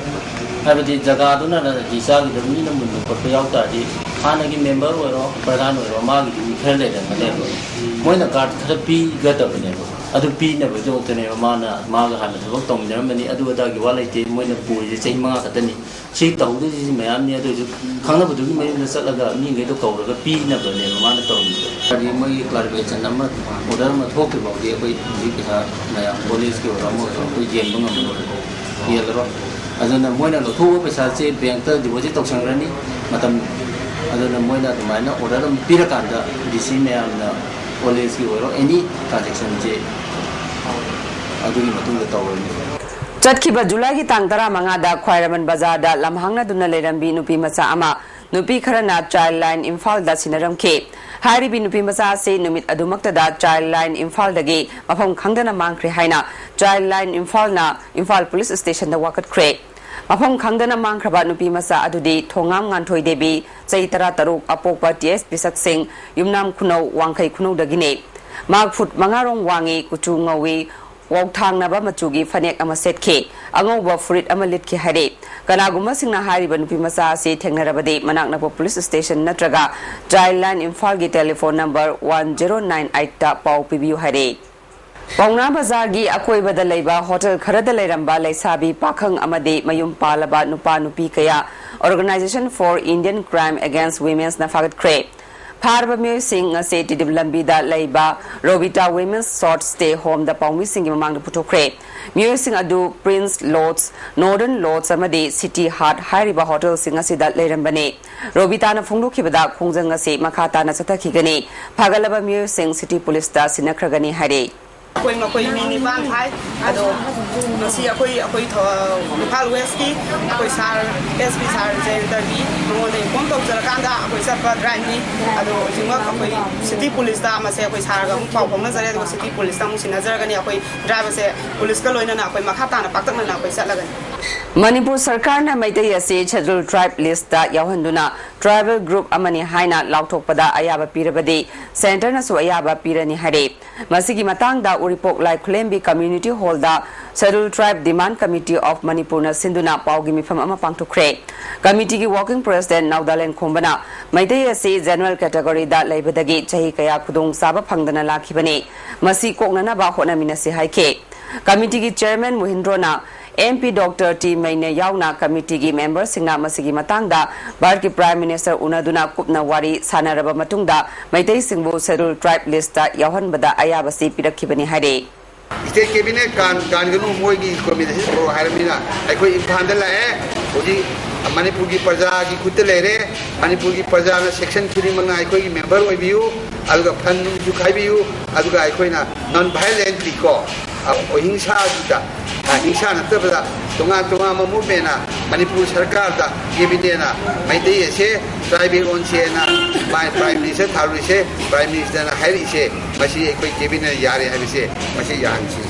ꯍꯥꯏꯕꯗꯤ ꯖꯒꯥꯗꯨꯅ ꯅꯥꯇꯩ ꯆꯥꯈꯤꯗꯕ, ꯃꯤꯅ ꯃꯨꯟꯕ ꯈꯣꯠꯄ ꯌꯥꯎ ꯇꯥꯔꯗꯤ, ꯍꯥꯟꯅꯒꯤ member ꯑꯣꯏꯔꯣ, ꯄ꯭ꯔꯙꯥꯟ ꯑꯣꯏꯔꯣ, ꯃꯥꯒꯤꯗꯤ ꯃꯤ ꯈꯔ ꯂꯩꯔꯝꯒꯅꯦꯕ, ꯃꯣꯏꯅ card ꯈꯔ ꯄꯤꯒꯗꯕꯅꯦꯕ꯫ ꯑꯗꯨ ꯄꯤꯅꯕꯒꯤꯗꯃꯛꯇꯅꯦꯕ ꯃꯥꯅ, ꯃꯥꯒ ꯍꯥꯟꯅ ꯊꯕꯛ ꯇꯧꯃꯤꯟꯅꯔꯝꯕꯅꯤ, ꯑꯗꯨ ꯑꯗꯥꯒꯤ ꯋꯥ ꯂꯩꯇꯦ, ꯃꯣꯏꯅ ꯄꯨꯔꯤꯁꯦ ꯆꯍꯤ ꯃꯉꯥ ꯈꯛꯇꯅꯤ꯫ ꯁꯤ ꯇꯧꯍꯧꯗꯣꯏꯁꯤ ꯃꯌꯥꯝꯅꯤ꯫ ꯑꯗꯨ ꯑꯣꯏꯁꯨ ꯈꯪꯅꯕꯗꯨꯒꯤ ꯃꯌꯨꯝꯗ ꯆꯠꯂꯒ ꯃꯤꯈꯩꯗꯣ ꯀꯧꯔꯒ ꯄꯤꯅꯕꯅꯦꯕ ꯃꯥꯅ ꯇꯧꯔꯤꯁꯦ꯫ ꯍꯥꯏꯗꯤ ꯃꯣꯏꯒꯤ clarification ꯑꯃ, order ꯑꯃ ꯊꯣꯛꯇ꯭ꯔꯤ ꯐꯥꯎꯗꯤ ꯑꯩꯈꯣꯏ ꯍꯧꯖꯤꯛ ꯄꯩꯁꯥ ꯃꯌꯥꯝ, college ꯀꯤ ꯑꯣꯏꯔꯣ ꯑꯃ ꯑꯣꯏꯔꯣ, ꯑꯩꯈꯣꯏ ꯌꯦꯟꯕ ꯉꯝꯃꯔꯣꯏ, ꯌꯦꯜꯂꯔꯣꯏ꯫ ꯑꯗꯨꯅ ꯃꯣꯏꯅ ꯂꯧꯊꯣꯛꯄ ꯄꯩꯁꯥꯁꯦ bank ꯇ deposit ꯇꯧꯁꯟꯈ꯭ꯔꯅꯤ꯫ ꯃꯇꯝ, ꯑꯗꯨꯅ ꯃꯣꯏꯅ ꯑꯗꯨꯃꯥꯏꯅ order ꯑꯃ ꯄꯤꯔꯀꯥꯟꯗ D C ꯃꯌꯥꯝꯅ college ꯀꯤ ꯑꯣꯏꯔꯣ, any transaction ꯁꯦ ꯑꯗꯨꯒꯤ ꯃꯇꯨꯡꯗ ꯇꯧꯔꯅꯤ꯫ ꯆꯠꯈꯤꯕ ꯖꯨꯂꯥꯏꯒꯤ ꯇꯥꯡ ꯇꯔꯥꯃꯉꯥꯗ ꯈ꯭ꯋꯥꯏꯔꯝꯕꯟ ꯕꯖꯥꯔꯗ ꯂꯝꯍꯥꯡꯅꯗꯨꯅ ꯂꯩꯔꯝꯕꯤ ꯅꯨꯄꯤ ꯃꯆꯥ ꯑꯃ ꯅꯨꯄꯤ ꯈꯔꯅ Childline ꯏꯝꯐꯥꯜꯗ ꯁꯤꯟꯅꯔꯝꯈꯤ꯫ ꯍꯥꯏꯔꯤꯕꯤ ꯅꯨꯄꯤ ꯃꯆꯥ ꯑꯁꯤ ꯅꯨꯃꯤꯠ ꯑꯗꯨꯃꯛꯇꯗ Childline ꯏꯝꯐꯥꯜꯗꯒꯤ ꯃꯐꯝ ꯈꯪꯗꯅ ꯃꯥꯡꯈ꯭ꯔꯦ ꯍꯥꯏꯅ Childline ꯏꯝꯐꯥꯜꯅ ꯏꯝꯐꯥꯜ police station ꯗ ꯋꯥꯀꯠꯈ꯭ꯔꯦ꯫ ꯃꯐꯝ ꯈꯪꯗꯅ ꯃꯥꯡꯈ꯭ꯔꯕ ꯅꯨꯄꯤ ꯃꯆꯥ ꯑꯗꯨꯗꯤ ꯊꯣꯉꯥꯝ ꯉꯥꯟꯊꯣꯏ ꯗꯦꯕꯤ, ꯆꯍꯤ ꯇꯔꯥꯇꯔꯨꯛ, ꯑꯄꯣꯛꯄ T S ꯄꯤꯁꯛꯁꯤꯡ, ꯌꯨꯝꯅꯥꯝ ꯈꯨꯅꯧ, ꯋꯥꯡꯈꯩ ꯈꯨꯅꯧꯗꯒꯤꯅꯤ꯫ ꯃꯍꯥꯛ ꯐꯨꯠ ꯃꯉꯥ ꯔꯣꯝ ꯋꯥꯡꯉꯤ, ꯀꯨꯆꯨ ꯉꯧꯏ, ꯋꯥꯎꯊꯥꯡꯅꯕ ꯃꯆꯨꯒꯤ ꯐꯅꯦꯛ ꯑꯃ ꯁꯦꯠꯈꯤ, ꯑꯉꯧꯕ ꯐꯨꯔꯤꯠ ꯑꯃ ꯂꯤꯠꯈꯤ ꯍꯥꯏꯔꯤ꯫ ꯀꯅꯥꯒꯨꯝꯕꯁꯤꯡꯅ ꯍꯥꯏꯔꯤꯕ ꯅꯨꯄꯤ ꯃꯆꯥ ꯑꯁꯤ ꯊꯦꯡꯅꯔꯕꯗꯤ ꯃꯅꯥꯛ ꯅꯛꯄ police station ꯅꯠꯇ꯭ꯔꯒ Childline ꯏꯝꯐꯥꯜꯒꯤ telephone number one zero nine eight ꯇ ꯄꯥꯎ ꯄꯤꯕꯤꯌꯨ ꯍꯥꯏꯔꯤ꯫ ꯄꯥꯎꯅꯥ ꯕꯖꯥꯔꯒꯤ ꯑꯀꯣꯏꯕꯗ ꯂꯩꯕ hotel ꯈꯔꯗ ꯂꯩꯔꯝꯕ ꯂꯩꯁꯥꯕꯤ ꯄꯥꯈꯪ ꯑꯃꯗꯤ ꯃꯌꯨꯝ ꯄꯥꯜꯂꯕ ꯅꯨꯄꯥ ꯅꯨꯄꯤ ꯀꯌꯥ Organisation for Indian Crime Against Women's ꯅ ꯐꯥꯒꯠꯈ꯭ꯔꯦ꯫ ꯐꯥꯔꯕ ꯃꯤꯑꯣꯏꯁꯤꯡ ꯉꯁꯤ ꯇꯤꯗꯤꯝ ꯂꯝꯕꯤꯗ ꯂꯩꯕ ꯔꯣꯕꯤꯇꯥ Women's Short Stay Homeꯗ ꯄꯥꯎꯃꯤꯁꯤꯡꯒꯤ ꯃꯃꯥꯡꯗ ꯄꯨꯊꯣꯛꯈ꯭ꯔꯦ꯫ ꯃꯤꯑꯣꯏꯁꯤꯡ ꯑꯗꯨ Prince Lodge, Northern Lodge ꯑꯃꯗꯤ City Heart ꯍꯥꯏꯔꯤꯕ ꯍꯣꯇꯦꯜꯁꯤꯡ ꯑꯁꯤꯗ ꯂꯩꯔꯝꯕꯅꯤ꯫ ꯔꯣꯕꯤꯇꯥꯅ ꯐꯣꯡꯗꯣꯛꯈꯤꯕꯗ ꯈꯣꯡꯖꯪ ꯑꯁꯤ ꯃꯈꯥ ꯇꯥꯅ ꯆꯠꯊꯈꯤꯒꯅꯤ꯫ ꯐꯥꯒꯠꯂꯕ ꯃꯤꯑꯣꯏꯁꯤꯡ City Policeꯇ ꯁꯤꯟꯅꯈ꯭ꯔꯒꯅꯤ ꯍꯥꯏꯔꯤ꯫ ꯑꯩꯈꯣꯏ ꯃꯈꯣꯏ ꯃꯤ ꯅꯤꯄꯥꯟ ꯐꯥꯏ꯫ ꯑꯗꯣ ꯉꯁꯤ ꯑꯩꯈꯣꯏ, ꯑꯩꯈꯣꯏ ꯊꯧ-, ꯏꯝꯐꯥꯜ Westꯀꯤ ꯑꯩꯈꯣꯏ ꯁꯥꯔ, S P ꯁꯥꯔ ꯖꯌꯟꯇꯒꯤ ꯃꯉꯣꯟꯗ inform ꯇꯧꯖꯔꯀꯥꯟꯗ ꯑꯩꯈꯣꯏ ꯆꯠꯄ driveꯅꯤ꯫ ꯑꯗꯣ ꯍꯧꯖꯤꯛꯃꯛ ꯑꯩꯈꯣꯏ City Policeꯇ ꯃꯁꯦ ꯑꯩꯈꯣꯏ ꯁꯥꯔꯒ ꯑꯃꯨꯛ ꯄꯥꯎ ꯐꯥꯎꯅꯖꯔꯦ, ꯑꯗꯨꯒ City Policeꯇ ꯑꯃꯨꯛ ꯁꯤꯟꯅꯖꯔꯒꯅꯤ꯫ ꯑꯩꯈꯣꯏ drive ꯑꯁꯦ policeꯀ ꯂꯣꯏꯅꯅ ꯑꯩꯈꯣꯏ ꯃꯈꯥ ꯇꯥꯅ ꯄꯥꯛꯇꯛꯅꯅ ꯑꯩꯈꯣꯏ ꯆꯠꯂꯒꯅꯤ꯫ ꯃꯅꯤꯄꯨꯔ ꯁꯔꯀꯥꯔꯅ ꯃꯩꯇꯩ ꯑꯁꯤ Scheduled Tribe listꯇ ꯌꯥꯎꯍꯟꯗꯨꯅ tribal group ꯑꯃꯅꯤ ꯍꯥꯏꯅ ꯂꯥꯎꯊꯣꯛꯄꯗ ꯑꯌꯥꯕ ꯄꯤꯔꯕꯗꯤ Centreꯅꯁꯨ ꯑꯌꯥꯕ ꯄꯤꯔꯅꯤ ꯍꯥꯏꯔꯦ꯫ ꯃꯁꯤꯒꯤ ꯃꯇꯥꯡꯗ ꯎꯔꯤꯄꯣꯛ ꯂꯥꯏꯈꯨꯂꯦꯝꯕꯤ Community Hallꯗ Scheduled Tribe Demand Committee of Manipurꯅ ꯁꯤꯟꯗꯨꯅ ꯄꯥꯎꯒꯤ ꯃꯤꯐꯝ ꯑꯃ ꯄꯥꯡꯊꯣꯛꯈ꯭ꯔꯦ꯫ Committeeꯒꯤ working president ꯅꯥꯎꯗꯥꯂꯦꯟ ꯈꯣꯝꯕꯅ ꯃꯩꯇꯩ ꯑꯁꯤ general categoryꯗ ꯂꯩꯕꯗꯒꯤ ꯆꯍꯤ ꯀꯌꯥ ꯈꯨꯗꯣꯡꯆꯥꯕ ꯐꯪꯗꯅ ꯂꯥꯛꯈꯤꯕꯅꯤ꯫ ꯃꯁꯤ ꯀꯣꯛꯅꯅꯕ ꯍꯣꯠꯅꯃꯤꯟꯅꯁꯤ ꯍꯥꯏꯈꯤ꯫ Committeeꯒꯤ chairman ꯃꯣꯍꯤꯟꯗ꯭ꯔꯣꯅ M P Doctor T ꯃꯩꯅ ꯌꯥꯎꯅ committeeꯒꯤ memberꯁꯤꯡꯅ ꯃꯁꯤꯒꯤ ꯃꯇꯥꯡꯗ ꯚꯥꯔꯠꯀꯤ Prime Minister ꯎꯅꯗꯨꯅ ꯀꯨꯞꯅ ꯋꯥꯔꯤ ꯁꯥꯟꯅꯔꯕ ꯃꯇꯨꯡꯗ ꯃꯩꯇꯩꯁꯤꯡꯕꯨ Scheduled Tribe listꯇ ꯌꯥꯎꯍꯟꯕꯗ ꯑꯌꯥꯕꯁꯤ ꯄꯤꯔꯛꯈꯤꯕꯅꯤ ꯍꯥꯏꯔꯤ꯫ State Cabinet ꯀꯥꯟ-, ꯀꯥꯟꯒꯅꯨ, ꯃꯣꯏꯒꯤ recommendation ꯄꯨꯔꯛꯑꯣ ꯍꯥꯏꯔꯕꯅꯤꯅ ꯑꯩꯈꯣꯏ ꯏꯝꯐꯥꯜꯗ ꯂꯥꯛꯑꯦ꯫ ꯍꯧꯖꯤꯛ ꯃꯅꯤꯄꯨꯔꯒꯤ ꯄ꯭ꯔꯖꯥꯒꯤ ꯈꯨꯠꯇ ꯂꯩꯔꯦ꯫ ꯃꯅꯤꯄꯨꯔꯒꯤ ꯄ꯭ꯔꯖꯥꯅ section ꯈꯨꯗꯤꯡꯃꯛꯅ ꯑꯩꯈꯣꯏꯒꯤ member ꯑꯣꯏꯕꯤꯌꯨ, ꯑꯗꯨꯒ fund ꯅꯨꯡꯁꯨ ꯈꯥꯏꯕꯤꯌꯨ, ꯑꯗꯨꯒ ꯑꯩꯈꯣꯏꯅ non violently ꯀꯣ, ꯑ, ꯑꯍꯤꯡꯁꯥꯗꯨꯗ, ꯑ, ꯍꯤꯡꯁꯥ ꯅꯠꯇꯕꯗ ꯇꯣꯉꯥꯟ ꯇꯣꯉꯥꯟꯕ movementꯅ ꯃꯅꯤꯄꯨꯔ ꯁꯔꯀꯥꯔꯗ cabinetꯅ ꯃꯩꯇꯩ ꯑꯁꯦ tribal ꯑꯣꯟꯁꯦꯅ ꯃꯥꯏ Prime Minister ꯊꯥꯔꯨꯔꯤꯁꯦ, Prime Ministerꯅ ꯍꯥꯏꯔꯛꯏꯁꯦ, ꯃꯁꯤ ꯑꯩꯈꯣꯏ cabinetꯅ ꯌꯥꯔꯦ ꯍꯥꯏꯕꯁꯦ ꯃꯁꯤ ꯌꯥꯍꯟꯁꯤ꯫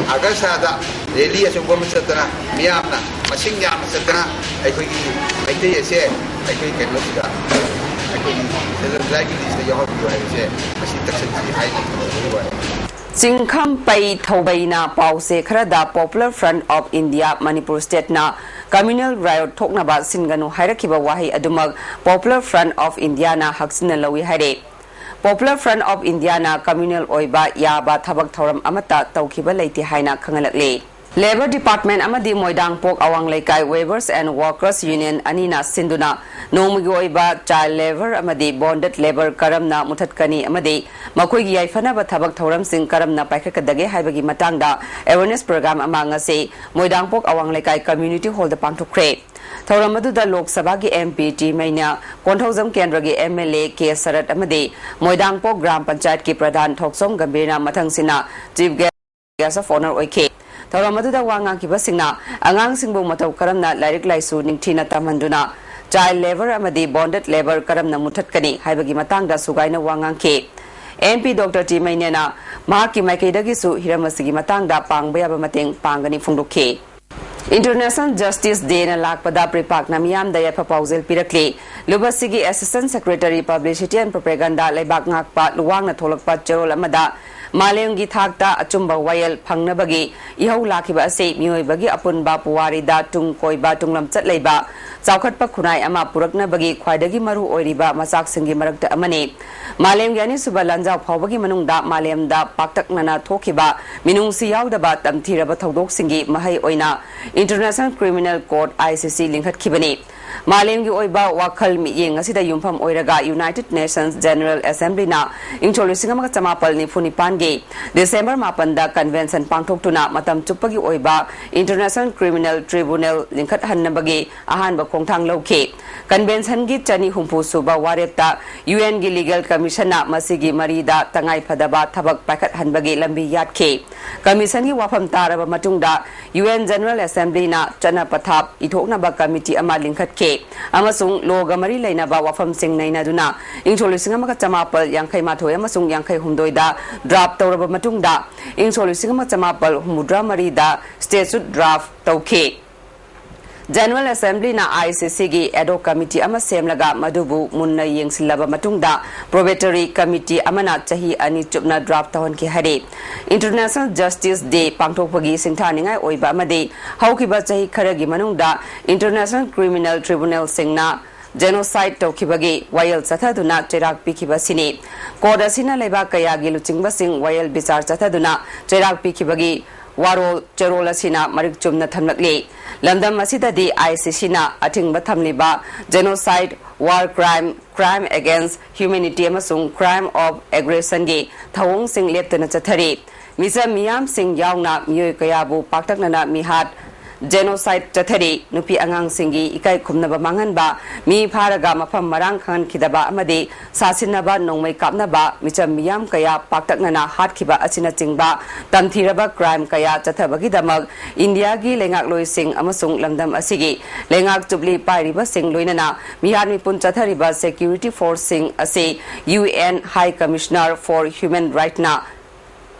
ꯑꯥꯒꯁꯥꯗ rally ꯑꯆꯧꯕ ꯑꯃ ꯆꯠꯇꯅ ꯃꯤꯌꯥꯝꯅ ꯃꯁꯤꯡ ꯌꯥꯝꯅ ꯆꯠꯇꯅ ꯑꯩꯈꯣꯏꯒꯤ ꯃꯩꯇꯩ ꯑꯁꯦ ꯑꯩꯈꯣꯏ ꯀꯩꯅꯣꯁꯤꯗ ꯑꯩꯈꯣꯏꯒꯤ Scheduled Tribe listꯇ ꯌꯥꯎꯍꯟꯕꯤꯌꯨ ꯍꯥꯏꯕꯁꯦ ꯃꯁꯤ ꯇꯛꯁꯟꯁꯤ ꯍꯥꯏꯅ ꯊꯝꯖꯕꯒꯤ ꯋꯥꯅꯤ꯫ ꯆꯤꯡꯈꯝꯄꯩ ꯊꯧꯕꯩꯅ ꯄꯥꯎꯁꯦ ꯈꯔꯗ Popular Front of India Manipur Stateꯅ communal riot ꯊꯣꯛꯅꯕ ꯁꯤꯟꯒꯅꯨ ꯍꯥꯏꯔꯛꯈꯤꯕ ꯋꯥꯍꯩ ꯑꯗꯨꯃꯛ Popular Front of Indiaꯅ ꯍꯛꯆꯤꯟꯅ ꯂꯧꯏ ꯍꯥꯏꯔꯦ꯫ Popular Front of Indiaꯅ communal ꯑꯣꯏꯕ ꯌꯥꯕ ꯊꯕꯛ ꯊꯧꯔꯝ ꯑꯃꯠꯇ ꯇꯧꯈꯤꯕ ꯂꯩꯇꯦ ꯍꯥꯏꯅ ꯈꯪꯍꯜꯂꯛꯂꯤ꯫ Labour Department ꯑꯃꯗꯤ ꯃꯣꯏꯗꯥꯡꯄꯣꯛ ꯑꯋꯥꯡ ꯂꯩꯀꯥꯏ Weavers and Workers Union ꯑꯅꯤꯅ ꯁꯤꯟꯗꯨꯅ ꯅꯣꯡꯃꯒꯤ ꯑꯣꯏꯕ child labour ꯑꯃꯗꯤ bonded labour ꯀꯔꯝꯅ ꯃꯨꯊꯠꯀꯅꯤ ꯑꯃꯗꯤ ꯃꯈꯣꯏꯒꯤ ꯌꯥꯏꯐꯅꯕ ꯊꯕꯛ ꯊꯧꯔꯝꯁꯤꯡ ꯀꯔꯝꯅ ꯄꯥꯏꯈꯠꯀꯗꯒꯦ ꯍꯥꯏꯕꯒꯤ ꯃꯇꯥꯡꯗ awareness program ꯑꯃ ꯉꯁꯤ ꯃꯣꯏꯗꯥꯡꯄꯣꯛ ꯑꯋꯥꯡ ꯂꯩꯀꯥꯏ community hall ꯗ ꯄꯥꯡꯊꯣꯛꯈ꯭ꯔꯦ꯫ ꯊꯧꯔꯝ ꯑꯗꯨꯗ ꯂꯣꯛ ꯁꯚꯥꯒꯤ M P ꯇꯤꯃꯩꯅ, ꯀꯣꯟꯊꯧꯖꯝ ꯀꯦꯟꯗ꯭ꯔꯒꯤ M L A ꯀꯦ ꯁꯔꯠ ꯑꯃꯗꯤ ꯃꯣꯏꯗꯥꯡꯄꯣꯛ ꯒ꯭ꯔꯥꯝ ꯄꯟꯆꯥꯌꯠꯀꯤ ꯄ꯭ꯔꯙꯥꯟ ꯊꯣꯛꯆꯣꯝ ꯒꯝꯚꯤꯔꯅ ꯃꯊꯪꯁꯤꯅ chief guest of honour ꯑꯣꯏꯈꯤ꯫ ꯊꯧꯔꯝ ꯑꯗꯨꯗ ꯋꯥ ꯉꯥꯡꯈꯤꯕꯁꯤꯡꯅ ꯑꯉꯥꯡꯁꯤꯡꯕꯨ ꯃꯇꯧ ꯀꯔꯝꯅ ꯂꯥꯏꯔꯤꯛ ꯂꯥꯏꯁꯨ ꯅꯤꯡꯊꯤꯅ ꯇꯝꯍꯟꯗꯨꯅ child labour ꯑꯃꯗꯤ bonded labour ꯀꯔꯝꯅ ꯃꯨꯊꯠꯀꯅꯤ ꯍꯥꯏꯕꯒꯤ ꯃꯇꯥꯡꯗ ꯁꯨꯒꯥꯏꯅ ꯋꯥ ꯉꯥꯡꯈꯤ꯫ M P Doctor ꯇꯤꯃꯩꯅꯦꯅ ꯃꯍꯥꯛꯀꯤ ꯃꯥꯏꯀꯩꯗꯒꯤꯁꯨ ꯍꯤꯔꯝ ꯑꯁꯤꯒꯤ ꯃꯇꯥꯡꯗ ꯄꯥꯡꯕ ꯌꯥꯕ ꯃꯇꯦꯡ ꯄꯥꯡꯒꯅꯤ ꯐꯣꯡꯗꯣꯛꯈꯤ꯫ International Justice Day ꯅ ꯂꯥꯛꯄꯗ ꯄ꯭ꯔꯤꯄꯥꯛꯅ ꯃꯤꯌꯥꯝꯗ ꯌꯥꯏꯐ ꯄꯥꯎꯖꯦꯜ ꯄꯤꯔꯛꯂꯤ꯫ ꯂꯨꯕꯁꯤꯒꯤ Assistant Secretary Publicity and Propaganda ꯂꯩꯕꯥꯛ ꯉꯥꯛꯄ ꯂꯨꯋꯥꯡꯅ ꯊꯣꯛꯂꯛꯄ ꯆꯦꯔꯣꯜ ꯑꯃꯗ ꯃꯥꯂꯦꯝꯒꯤ ꯊꯥꯛꯇ ꯑꯆꯨꯝꯕ ꯋꯥꯌꯦꯜ ꯐꯪꯅꯕꯒꯤ ꯏꯍꯧ ꯂꯥꯛꯈꯤꯕ ꯑꯁꯤ ꯃꯤꯑꯣꯏꯕꯒꯤ ꯑꯄꯨꯟꯕ ꯄꯨꯋꯥꯔꯤꯗ ꯇꯨꯡ ꯀꯣꯏꯕ ꯇꯨꯡꯂꯝꯆꯠ ꯂꯩꯕ ꯆꯥꯎꯈꯠꯄ ꯈꯨꯟꯅꯥꯏ ꯑꯃ ꯄꯨꯔꯛꯅꯕꯒꯤ ꯈ꯭ꯋꯥꯏꯗꯒꯤ ꯃꯔꯨ ꯑꯣꯏꯔꯤꯕ ꯃꯆꯥꯛꯁꯤꯡꯒꯤ ꯃꯔꯛꯇ ꯑꯃꯅꯤ꯫ ꯃꯥꯂꯦꯝꯒꯤ ꯑꯅꯤꯁꯨꯕ ꯂꯥꯟꯖꯥꯎ ꯐꯥꯎꯕꯒꯤ ꯃꯅꯨꯡꯗ ꯃꯥꯂꯦꯝꯗ ꯄꯥꯛꯇꯛꯅꯅ ꯊꯣꯛꯈꯤꯕ ꯃꯤꯅꯨꯡꯁꯤ ꯌꯥꯎꯗꯕ ꯇꯝꯊꯤꯔꯕ ꯊꯧꯗꯣꯛꯁꯤꯡꯒꯤ ꯃꯍꯩ ꯑꯣꯏꯅ International Criminal Court, I C C, ꯂꯤꯡꯈꯠꯈꯤꯕꯅꯤ꯫ ꯃꯥꯂꯦꯝꯒꯤ ꯑꯣꯏꯕ ꯋꯥꯈꯜ ꯃꯤꯠꯌꯦꯡ ꯑꯁꯤꯗ ꯌꯨꯝꯐꯝ ꯑꯣꯏꯔꯒ United Nations General Assembly ꯅ ꯏꯪ ꯁꯣꯛ ꯂꯤꯁꯤꯡ ꯑꯃꯒ ꯆꯃꯥꯄꯜ ꯅꯤꯐꯨ ꯅꯤꯄꯥꯟꯒꯤ December ꯃꯥꯄꯟꯗ convention ꯄꯥꯡꯊꯣꯛꯇꯨꯅ ꯃꯇꯝ ꯆꯨꯞꯄꯒꯤ ꯑꯣꯏꯕ International Criminal Tribunal ꯂꯤꯡꯈꯠꯍꯟꯅꯕꯒꯤ ꯑꯍꯥꯟꯕ ꯈꯣꯡꯊꯥꯡ ꯂꯧꯈꯤ꯫ Convention ꯒꯤ ꯆꯅꯤ ꯍꯨꯝꯐꯨ ꯁꯨꯕ ꯋꯥꯔꯦꯞꯇ U N ꯒꯤ Legal Commission ꯅ ꯃꯁꯤꯒꯤ ꯃꯔꯤꯗ ꯇꯉꯥꯏ ꯐꯗꯕ ꯊꯕꯛ ꯄꯥꯏꯈꯠꯍꯟꯕꯒꯤ ꯂꯝꯕꯤ ꯌꯥꯠꯈꯤ꯫ Commission ꯒꯤ ꯋꯥꯐꯝ ꯇꯥꯔꯕ ꯃꯇꯨꯡꯗ U N General Assembly ꯅ ꯆꯠꯅ ꯄꯊꯥꯞ ꯏꯊꯣꯛꯅꯕ committee ꯑꯃ ꯂꯤꯡꯈꯠꯈꯤ ꯑꯃꯁꯨꯡ law ꯒ ꯃꯔꯤ ꯂꯩꯅꯕ ꯋꯥꯐꯝꯁꯤꯡ ꯅꯩꯅꯗꯨꯅ ꯏꯪ ꯁꯣꯛ ꯂꯤꯁꯤꯡ ꯑꯃꯒ ꯆꯃꯥꯄꯜ ꯌꯥꯡꯈꯩ ꯃꯥꯊꯣꯏ ꯑꯃꯁꯨꯡ ꯌꯥꯡꯈꯩ ꯍꯨꯝꯗꯣꯏꯗ draft ꯇꯧꯔꯕ ꯃꯇꯨꯡꯗ, ꯏꯪ ꯁꯣꯛ ꯂꯤꯁꯤꯡ ꯑꯃ ꯆꯃꯥꯄꯜ ꯍꯨꯝꯐꯨꯇꯔꯥ ꯃꯔꯤꯗ statute draft ꯇꯧꯈꯤ꯫ General Assembly ꯅ I C C ꯒꯤ ad hoc committee ꯑꯃ ꯁꯦꯝꯂꯒ ꯃꯗꯨꯕꯨ ꯃꯨꯟꯅ ꯌꯦꯡꯁꯤꯜꯂꯕ ꯃꯇꯨꯡꯗ, probatory committee ꯑꯃꯅ ꯆꯍꯤ ꯑꯅꯤ ꯆꯨꯞꯅ draft ꯇꯧꯍꯟꯈꯤ ꯍꯥꯏꯔꯤ꯫ International Justice Day ꯄꯥꯡꯊꯣꯛꯄꯒꯤ ꯁꯤꯡꯊꯥꯅꯤꯡꯉꯥꯏ ꯑꯣꯏꯕ ꯑꯃꯗꯤ ꯍꯧꯈꯤꯕ ꯆꯍꯤ ꯈꯔꯒꯤ ꯃꯅꯨꯡꯗ International Criminal Tribunal ꯁꯤꯡꯅ genocide ꯇꯧꯈꯤꯕꯒꯤ ꯋꯥꯌꯦꯜ ꯆꯠꯊꯗꯨꯅ ꯆꯩꯔꯥꯛ ꯄꯤꯈꯤꯕ ꯑꯁꯤꯅꯤ꯫ Court ꯑꯁꯤꯅ ꯂꯩꯕꯥꯛ ꯀꯌꯥꯒꯤ ꯂꯨꯆꯤꯡꯕꯁꯤꯡ ꯋꯥꯌꯦꯜ ꯕꯤꯆꯥꯔ ꯆꯠꯊꯗꯨꯅ ꯆꯩꯔꯥꯛ ꯄꯤꯈꯤꯕꯒꯤ ꯋꯥꯔꯣꯜ ꯆꯦꯔꯣꯜ ꯑꯁꯤꯅ ꯃꯔꯤꯛ ꯆꯨꯝꯅ ꯊꯝꯂꯛꯂꯤ꯫ ꯂꯝꯗꯝ ꯑꯁꯤꯗꯗꯤ ICCꯅ ꯑꯊꯤꯡꯕ ꯊꯝꯂꯤꯕ genocide, war crime, crime against humanity ꯑꯃꯁꯨꯡ crime of aggressionꯒꯤ ꯊꯧꯑꯣꯡꯁꯤꯡ ꯂꯦꯞꯇꯅ ꯆꯠꯊꯔꯤ꯫ ꯃꯤꯆꯝ ꯃꯤꯌꯥꯝꯁꯤꯡ ꯌꯥꯎꯅ ꯃꯤꯑꯣꯏ ꯀꯌꯥꯕꯨ ꯄꯥꯛꯇꯛꯅꯅ ꯃꯤꯍꯥꯠ, genocide ꯆꯠꯊꯔꯤ꯫ ꯅꯨꯄꯤ ꯑꯉꯥꯡꯁꯤꯡꯒꯤ ꯏꯀꯥꯏ ꯈꯨꯝꯅꯕ ꯃꯥꯡꯍꯟꯕ, ꯃꯤ ꯐꯥꯔꯒ ꯃꯐꯝ ꯃꯔꯥꯡ ꯈꯪꯍꯟꯈꯤꯗꯕ ꯑꯃꯗꯤ ꯁꯥꯁꯤꯟꯅꯕ, ꯅꯣꯡꯃꯩ ꯀꯥꯞꯅꯕ, ꯃꯤꯆꯝ ꯃꯤꯌꯥꯝ ꯀꯌꯥ ꯄꯥꯛꯇꯛꯅꯅ ꯍꯥꯠꯈꯤꯕ ꯑꯁꯤꯅꯆꯤꯡꯕ ꯇꯝꯊꯤꯔꯕ crime ꯀꯌꯥ ꯆꯠꯊꯕꯒꯤꯗꯃꯛ ꯏꯟꯗꯤꯌꯥꯒꯤ ꯂꯩꯉꯥꯛꯂꯣꯏꯁꯤꯡ ꯑꯃꯁꯨꯡ ꯂꯝꯗꯝ ꯑꯁꯤꯒꯤ ꯂꯩꯉꯥꯛ ꯆꯨꯞꯂꯤ ꯄꯥꯏꯔꯤꯕꯁꯤꯡ, ꯂꯣꯏꯅꯅ ꯃꯤꯍꯥꯠ ꯃꯤꯄꯨꯟ ꯆꯠꯊꯔꯤꯕ security forceꯁꯤꯡ ꯑꯁꯤ UN High Commissioner for Human Rightsꯅ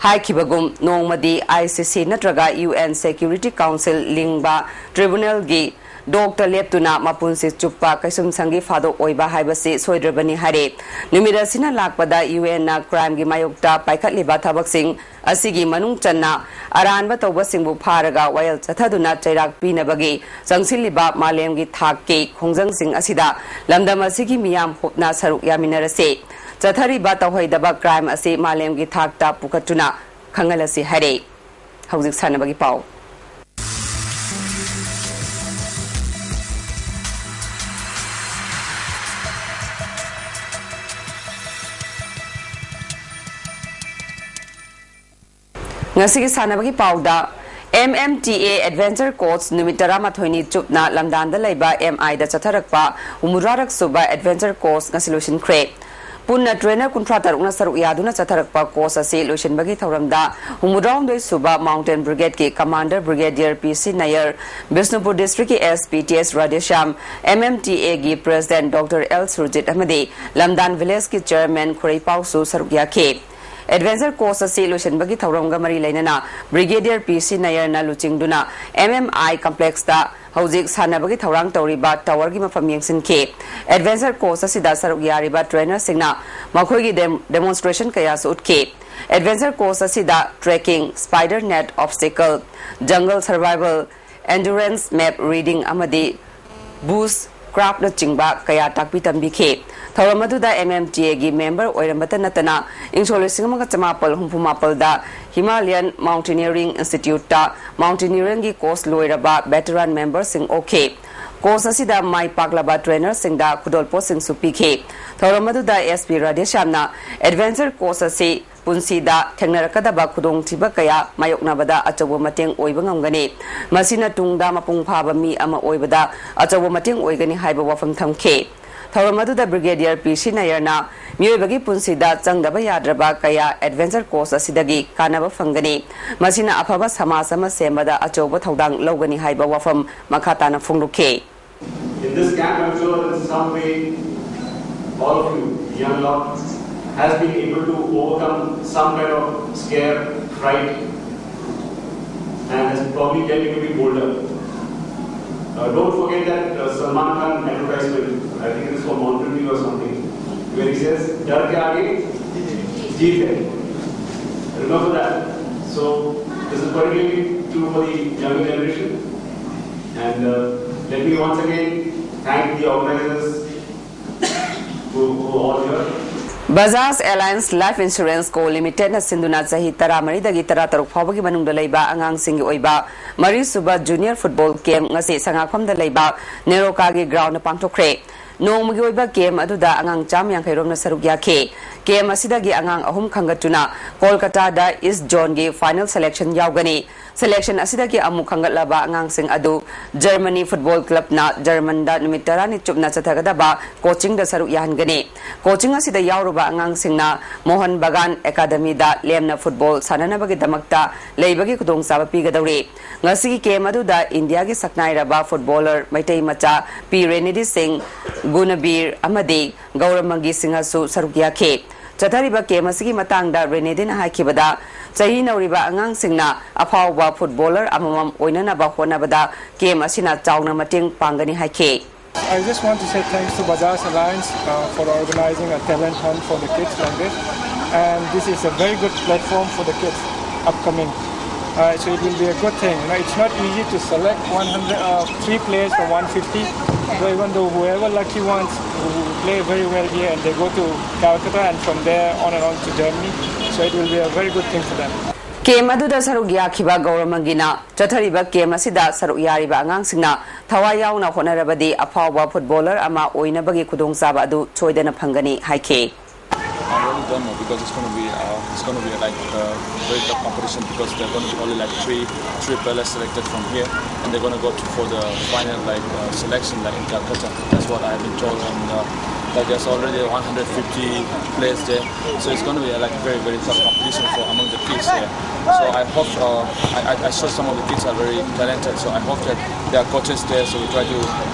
ꯍꯥꯏꯈꯤꯕꯒꯨꯝ, ꯅꯣꯡꯃꯗꯤ ICC ꯅꯠꯇ꯭ꯔꯒ UN Security Council ꯂꯤꯡꯕ tribunalꯒꯤ dockꯇ ꯂꯦꯞꯇꯨꯅ ꯃꯄꯨꯟꯁꯤ ꯆꯨꯞꯄ ꯀꯩꯁꯨꯝꯁꯪꯒꯤ ꯐꯥꯗꯣꯛ ꯑꯣꯏꯕ ꯍꯥꯏꯕꯁꯤ ꯁꯣꯏꯗ꯭ꯔꯕꯅꯤ ꯍꯥꯏꯔꯦ꯫ ꯅꯨꯃꯤꯠ ꯑꯁꯤꯅ ꯂꯥꯛꯄꯗ UNꯅ crimeꯒꯤ ꯃꯥꯌꯣꯛꯇ ꯄꯥꯏꯈꯠꯂꯤꯕ ꯊꯕꯛꯁꯤꯡ ꯑꯁꯤꯒꯤ ꯃꯅꯨꯡ ꯆꯟꯅ ꯑꯔꯥꯟꯕ ꯇꯧꯕꯁꯤꯡꯕꯨ ꯐꯥꯔꯒ ꯋꯥꯌꯦꯜ ꯆꯠꯊꯗꯨꯅ ꯆꯩꯔꯥꯛ ꯄꯤꯅꯕꯒꯤ ꯆꯪꯁꯤꯜꯂꯤꯕ ꯃꯥꯂꯦꯝꯒꯤ ꯊꯥꯛꯀꯤ ꯈꯣꯡꯖꯪꯁꯤꯡ ꯑꯁꯤꯗ ꯂꯝꯗꯝ ꯑꯁꯤꯒꯤ ꯃꯤꯌꯥꯝ ꯍꯨꯞꯅ ꯁꯔꯨꯛ ꯌꯥꯃꯤꯟꯅꯔꯁꯤ꯫ ꯆꯠꯊꯔꯤꯕ ꯇꯧꯍꯩꯗꯕ crime ꯑꯁꯤ ꯃꯥꯂꯦꯝꯒꯤ ꯊꯥꯛꯇ ꯄꯨꯈꯠꯇꯨꯅ ꯈꯪꯍꯜꯂꯁꯤ ꯍꯥꯏꯔꯦ꯫ ꯍꯧꯖꯤꯛ ꯁꯥꯟꯅꯕꯒꯤ ꯄꯥꯎ꯫ ꯉꯁꯤꯒꯤ ꯁꯥꯟꯅꯕꯒꯤ ꯄꯥꯎꯗ, MMTA Adventure Course ꯅꯨꯃꯤꯠ ꯇꯔꯥꯃꯥꯊꯣꯏꯅꯤ ꯆꯨꯞꯅ ꯂꯝꯗꯥꯟꯗ ꯂꯩꯕ MIꯗ ꯆꯠꯊꯔꯛꯄ ꯍꯨꯝꯐꯨꯇꯔꯥꯔꯛ ꯁꯨꯕ Adventure Course ꯉꯁꯤ ꯂꯣꯏꯁꯤꯟꯈ꯭ꯔꯦ꯫ ꯄꯨꯟꯅ trainer ꯀꯨꯟꯊ꯭ꯔꯥ ꯇꯔꯨꯛꯅ ꯁꯔꯨꯛ ꯌꯥꯗꯨꯅ ꯆꯠꯊꯔꯛꯄ course ꯑꯁꯤ ꯂꯣꯏꯁꯤꯟꯕꯒꯤ ꯊꯧꯔꯝꯗ ꯍꯨꯝꯐꯨꯇꯔꯥꯍꯨꯝꯗꯣꯏ ꯁꯨꯕ Mountain Brigadeꯀꯤ Commander Brigadier P C Nair, Bishnupur Districtꯀꯤ SP T S Radheshyam, MMTAꯒꯤ President Doctor L Surjit ꯑꯃꯗꯤ ꯂꯝꯗꯥꯟ Villageꯀꯤ Chairman ꯈꯨꯔꯩꯄꯥꯎꯁꯨ ꯁꯔꯨꯛ ꯌꯥꯈꯤ꯫ Adventure Course ꯑꯁꯤ ꯂꯣꯏꯁꯤꯟꯕꯒꯤ ꯊꯧꯔꯝꯒ ꯃꯔꯤ ꯂꯩꯅꯅ Brigadier P C Nairꯅ ꯂꯨꯆꯤꯡꯗꯨꯅ MMI Complexꯇ ꯍꯧꯖꯤꯛ ꯁꯥꯟꯅꯕꯒꯤ ꯊꯧꯔꯥꯡ ꯇꯧꯔꯤꯕ towerꯒꯤ ꯃꯐꯝ ꯌꯦꯡꯁꯤꯟꯈꯤ꯫ Adventure Course ꯑꯁꯤꯗ ꯁꯔꯨꯛ ꯌꯥꯔꯤꯕ trainerꯁꯤꯡꯅ ꯃꯈꯣꯏꯒꯤ dem-, demonstration ꯀꯌꯥꯁꯨ ꯎꯠꯈꯤ꯫ Adventure Course ꯑꯁꯤꯗ trekking, spider net obstacle, jungle survival, endurance map reading ꯑꯃꯗꯤ bush craftꯅꯆꯤꯡꯕ ꯀꯌꯥ ꯇꯥꯛꯄꯤ ꯇꯝꯕꯤꯈꯤ꯫ ꯊꯧꯔꯝ ꯑꯗꯨꯗ M M T Aꯒꯤ member ꯑꯣꯏꯔꯝꯕꯇ ꯅꯠꯇꯅ ꯏꯪ ꯁꯣꯛ ꯂꯤꯁꯤꯡ ꯑꯃꯒ ꯆꯃꯥꯄꯜ ꯍꯨꯝꯐꯨ ꯃꯥꯄꯜꯗ Himalayan Mountaineering Instituteꯇ mountaineeringꯒꯤ course ꯂꯣꯏꯔꯕ veteran memberꯁꯤꯡ ꯑꯣꯛꯈꯤ꯫ Course ꯑꯁꯤꯗ ꯃꯥꯏ ꯄꯥꯛꯂꯕ trainerꯁꯤꯡꯗ ꯈꯨꯗꯣꯜꯄꯣꯠꯁꯤꯡꯁꯨ ꯄꯤꯈꯤ꯫ ꯊꯧꯔꯝ ꯑꯗꯨꯗ S P ꯔꯥꯙꯦꯁ꯭ꯌꯥꯝꯅ adventure course ꯑꯁꯤ ꯄꯨꯟꯁꯤꯗ ꯊꯦꯡꯅꯔꯛꯀꯗꯕ ꯈꯨꯗꯣꯡꯊꯤꯕ ꯀꯌꯥ ꯃꯥꯌꯣꯛꯅꯕꯗ ꯑꯆꯧꯕ ꯃꯇꯦꯡ ꯑꯣꯏꯕ ꯉꯝꯒꯅꯤ꯫ ꯃꯁꯤꯅ ꯇꯨꯡꯗ ꯃꯄꯨꯡ ꯐꯥꯕ ꯃꯤ ꯑꯃ ꯑꯣꯏꯕꯗ ꯑꯆꯧꯕ ꯃꯇꯦꯡ ꯑꯣꯏꯒꯅꯤ ꯍꯥꯏꯕ ꯋꯥꯐꯝ ꯊꯝꯈꯤ꯫ ꯊꯧꯔꯝ ꯑꯗꯨꯗ Brigadier P C ꯅꯌꯔꯅ ꯃꯤꯑꯣꯏꯕꯒꯤ ꯄꯨꯟꯁꯤꯗ ꯆꯪꯗꯕ ꯌꯥꯗ꯭ꯔꯕ ꯀꯌꯥ adventure course ꯑꯁꯤꯗꯒꯤ ꯀꯥꯟꯅꯕ ꯐꯪꯒꯅꯤ꯫ ꯃꯁꯤꯅ ꯑꯐꯕ ꯁꯃꯥꯖ ꯑꯃ ꯁꯦꯝꯕꯗ ꯑꯆꯧꯕ ꯊꯧꯗꯥꯡ ꯂꯧꯒꯅꯤ ꯍꯥꯏꯕ ꯋꯥꯐꯝ ꯃꯈꯥ ꯇꯥꯅ ꯐꯣꯡꯗꯣꯛꯈꯤ꯫ In this camp, I'm sure in some way, all of you, young lot, has been able to overcome some kind of scare, fright, and has probably tended to be bolder. Uh, don't forget that uh, Salman Khan advertisement, I think it is for Mountain Dew or something, where he says, "डर के आगे जीत है." Remember that. So, this is particularly true for the younger generation. And uh, let me once again thank the organizers who, who are all here. Bajaj Allianz Life Insurance Co Limitedꯅ ꯁꯤꯟꯗꯨꯅ ꯆꯍꯤ ꯇꯔꯥꯃꯔꯤꯗꯒꯤ ꯇꯔꯥꯇꯔꯨꯛ ꯐꯥꯎꯕꯒꯤ ꯃꯅꯨꯡꯗ ꯂꯩꯕ ꯑꯉꯥꯡꯁꯤꯡꯒꯤ ꯑꯣꯏꯕ ꯃꯔꯤꯁꯨꯕ junior football camp ꯉꯁꯤ ꯁꯉꯥꯛꯐꯝꯗ ꯂꯩꯕ ꯅꯦꯔꯣꯀꯥꯒꯤ groundꯗ ꯄꯥꯡꯊꯣꯛꯈ꯭ꯔꯦ꯫ ꯅꯣꯡꯃꯒꯤ ꯑꯣꯏꯕ camp ꯑꯗꯨꯗ ꯑꯉꯥꯡ ꯆꯥꯝꯃ ꯌꯥꯡꯈꯩ ꯔꯣꯝꯅ ꯁꯔꯨꯛ ꯌꯥꯈꯤ꯫ Camp ꯑꯁꯤꯗꯒꯤ ꯑꯉꯥꯡ ꯑꯍꯨꯝ ꯈꯟꯒꯠꯇꯨꯅ ꯀꯣꯜꯀꯇꯥꯗ East Zoneꯒꯤ final selection ꯌꯥꯎꯒꯅꯤ꯫ Selection ꯑꯁꯤꯗꯒꯤ ꯑꯃꯨꯛ ꯈꯟꯒꯠꯂꯕ ꯑꯉꯥꯡꯁꯤꯡ ꯑꯗꯨ Germany Football Clubꯅ Germanꯗ ꯅꯨꯃꯤꯠ ꯇꯔꯥꯅꯤ ꯆꯨꯞꯅ ꯆꯠꯊꯒꯗꯕ coachingꯗ ꯁꯔꯨꯛ ꯌꯥꯍꯟꯒꯅꯤ꯫ Coaching ꯑꯁꯤꯗ ꯌꯥꯎꯔꯨꯕ ꯑꯉꯥꯡꯁꯤꯡꯅ ꯃꯣꯍꯟ ꯕꯒꯥꯟ Academyꯗ ꯂꯦꯝꯅ football ꯁꯥꯟꯅꯅꯕꯒꯤꯗꯃꯛꯇ ꯂꯩꯕꯒꯤ ꯈꯨꯗꯣꯡꯆꯥꯕ ꯄꯤꯒꯗꯧꯔꯤ꯫ ꯉꯁꯤꯒꯤ camp ꯑꯗꯨꯗ ꯏꯟꯗꯤꯌꯥꯒꯤ ꯁꯛꯅꯥꯏꯔꯕ footballer ꯃꯩꯇꯩ ꯃꯆꯥ ꯄꯤ ꯔꯦꯅꯤꯗꯤ ꯁꯤꯡ, ꯒꯨꯅꯕꯤꯔ ꯑꯃꯗꯤ ꯒꯧꯔꯃꯒꯤ ꯁꯤꯡꯍꯁꯨ ꯁꯔꯨꯛ ꯌꯥꯈꯤ꯫ ꯆꯠꯊꯔꯤꯕ camp ꯑꯁꯤꯒꯤ ꯃꯇꯥꯡꯗ ꯔꯦꯅꯤꯗꯤꯅ ꯍꯥꯏꯈꯤꯕꯗ, ꯆꯍꯤ ꯅꯧꯔꯤꯕ ꯑꯉꯥꯡꯁꯤꯡꯅ ꯑꯐꯥꯎꯕ footballer ꯑꯃꯃꯝ ꯑꯣꯏꯅꯅꯕ ꯍꯣꯠꯅꯕꯗ camp ꯑꯁꯤꯅ ꯆꯥꯎꯅ ꯃꯇꯦꯡ ꯄꯥꯡꯒꯅꯤ ꯍꯥꯏꯈꯤ꯫ I just want to say thanks to Bajaj Alliance uh, for organizing a talent hunt for the kids like this. And this is a very good platform for the kids upcoming. Uh, so it will be a good thing. You know, it's not easy to select one hundred, uh, three players from one fifty. So even though whoever lucky ones who play very well here and they go to Calcutta and from there on and on to Germany, so it will be a very good thing for them. ꯀꯦꯝ ꯑꯗꯨꯗ ꯁꯔꯨꯛ ꯌꯥꯈꯤꯕ ꯒꯧꯔꯃꯪꯒꯤꯅ, ꯆꯠꯊꯔꯤꯕ ꯀꯦꯝ ꯑꯁꯤꯗ ꯁꯔꯨꯛ ꯌꯥꯔꯤꯕ ꯑꯉꯥꯡꯁꯤꯡꯅ ꯊꯋꯥꯏ ꯌꯥꯎꯅ ꯍꯣꯠꯅꯔꯕꯗꯤ ꯑꯐꯥꯎꯕ ꯐꯨꯠꯕꯣꯂꯔ ꯑꯃ ꯑꯣꯏꯅꯕꯒꯤ ꯈꯨꯗꯣꯡꯆꯥꯕ ꯑꯗꯨ ꯁꯣꯏꯗꯅ ꯐꯪꯒꯅꯤ ꯍꯥꯏꯈꯤ꯫ I really don't know because it's going to be uh, it's going to be like a very tough competition because there are going to be only like three three players selected from here, and they're going to go to, for the final like uh, selection like in Calcutta. That's what I have been told, and uh, like there's already one hundred fifty players there, so it's going to be uh, like a very very tough competition for among the kids there. So I hope uh, I, I I saw some of the kids are very talented, so I hope that there are coaches there, so we try to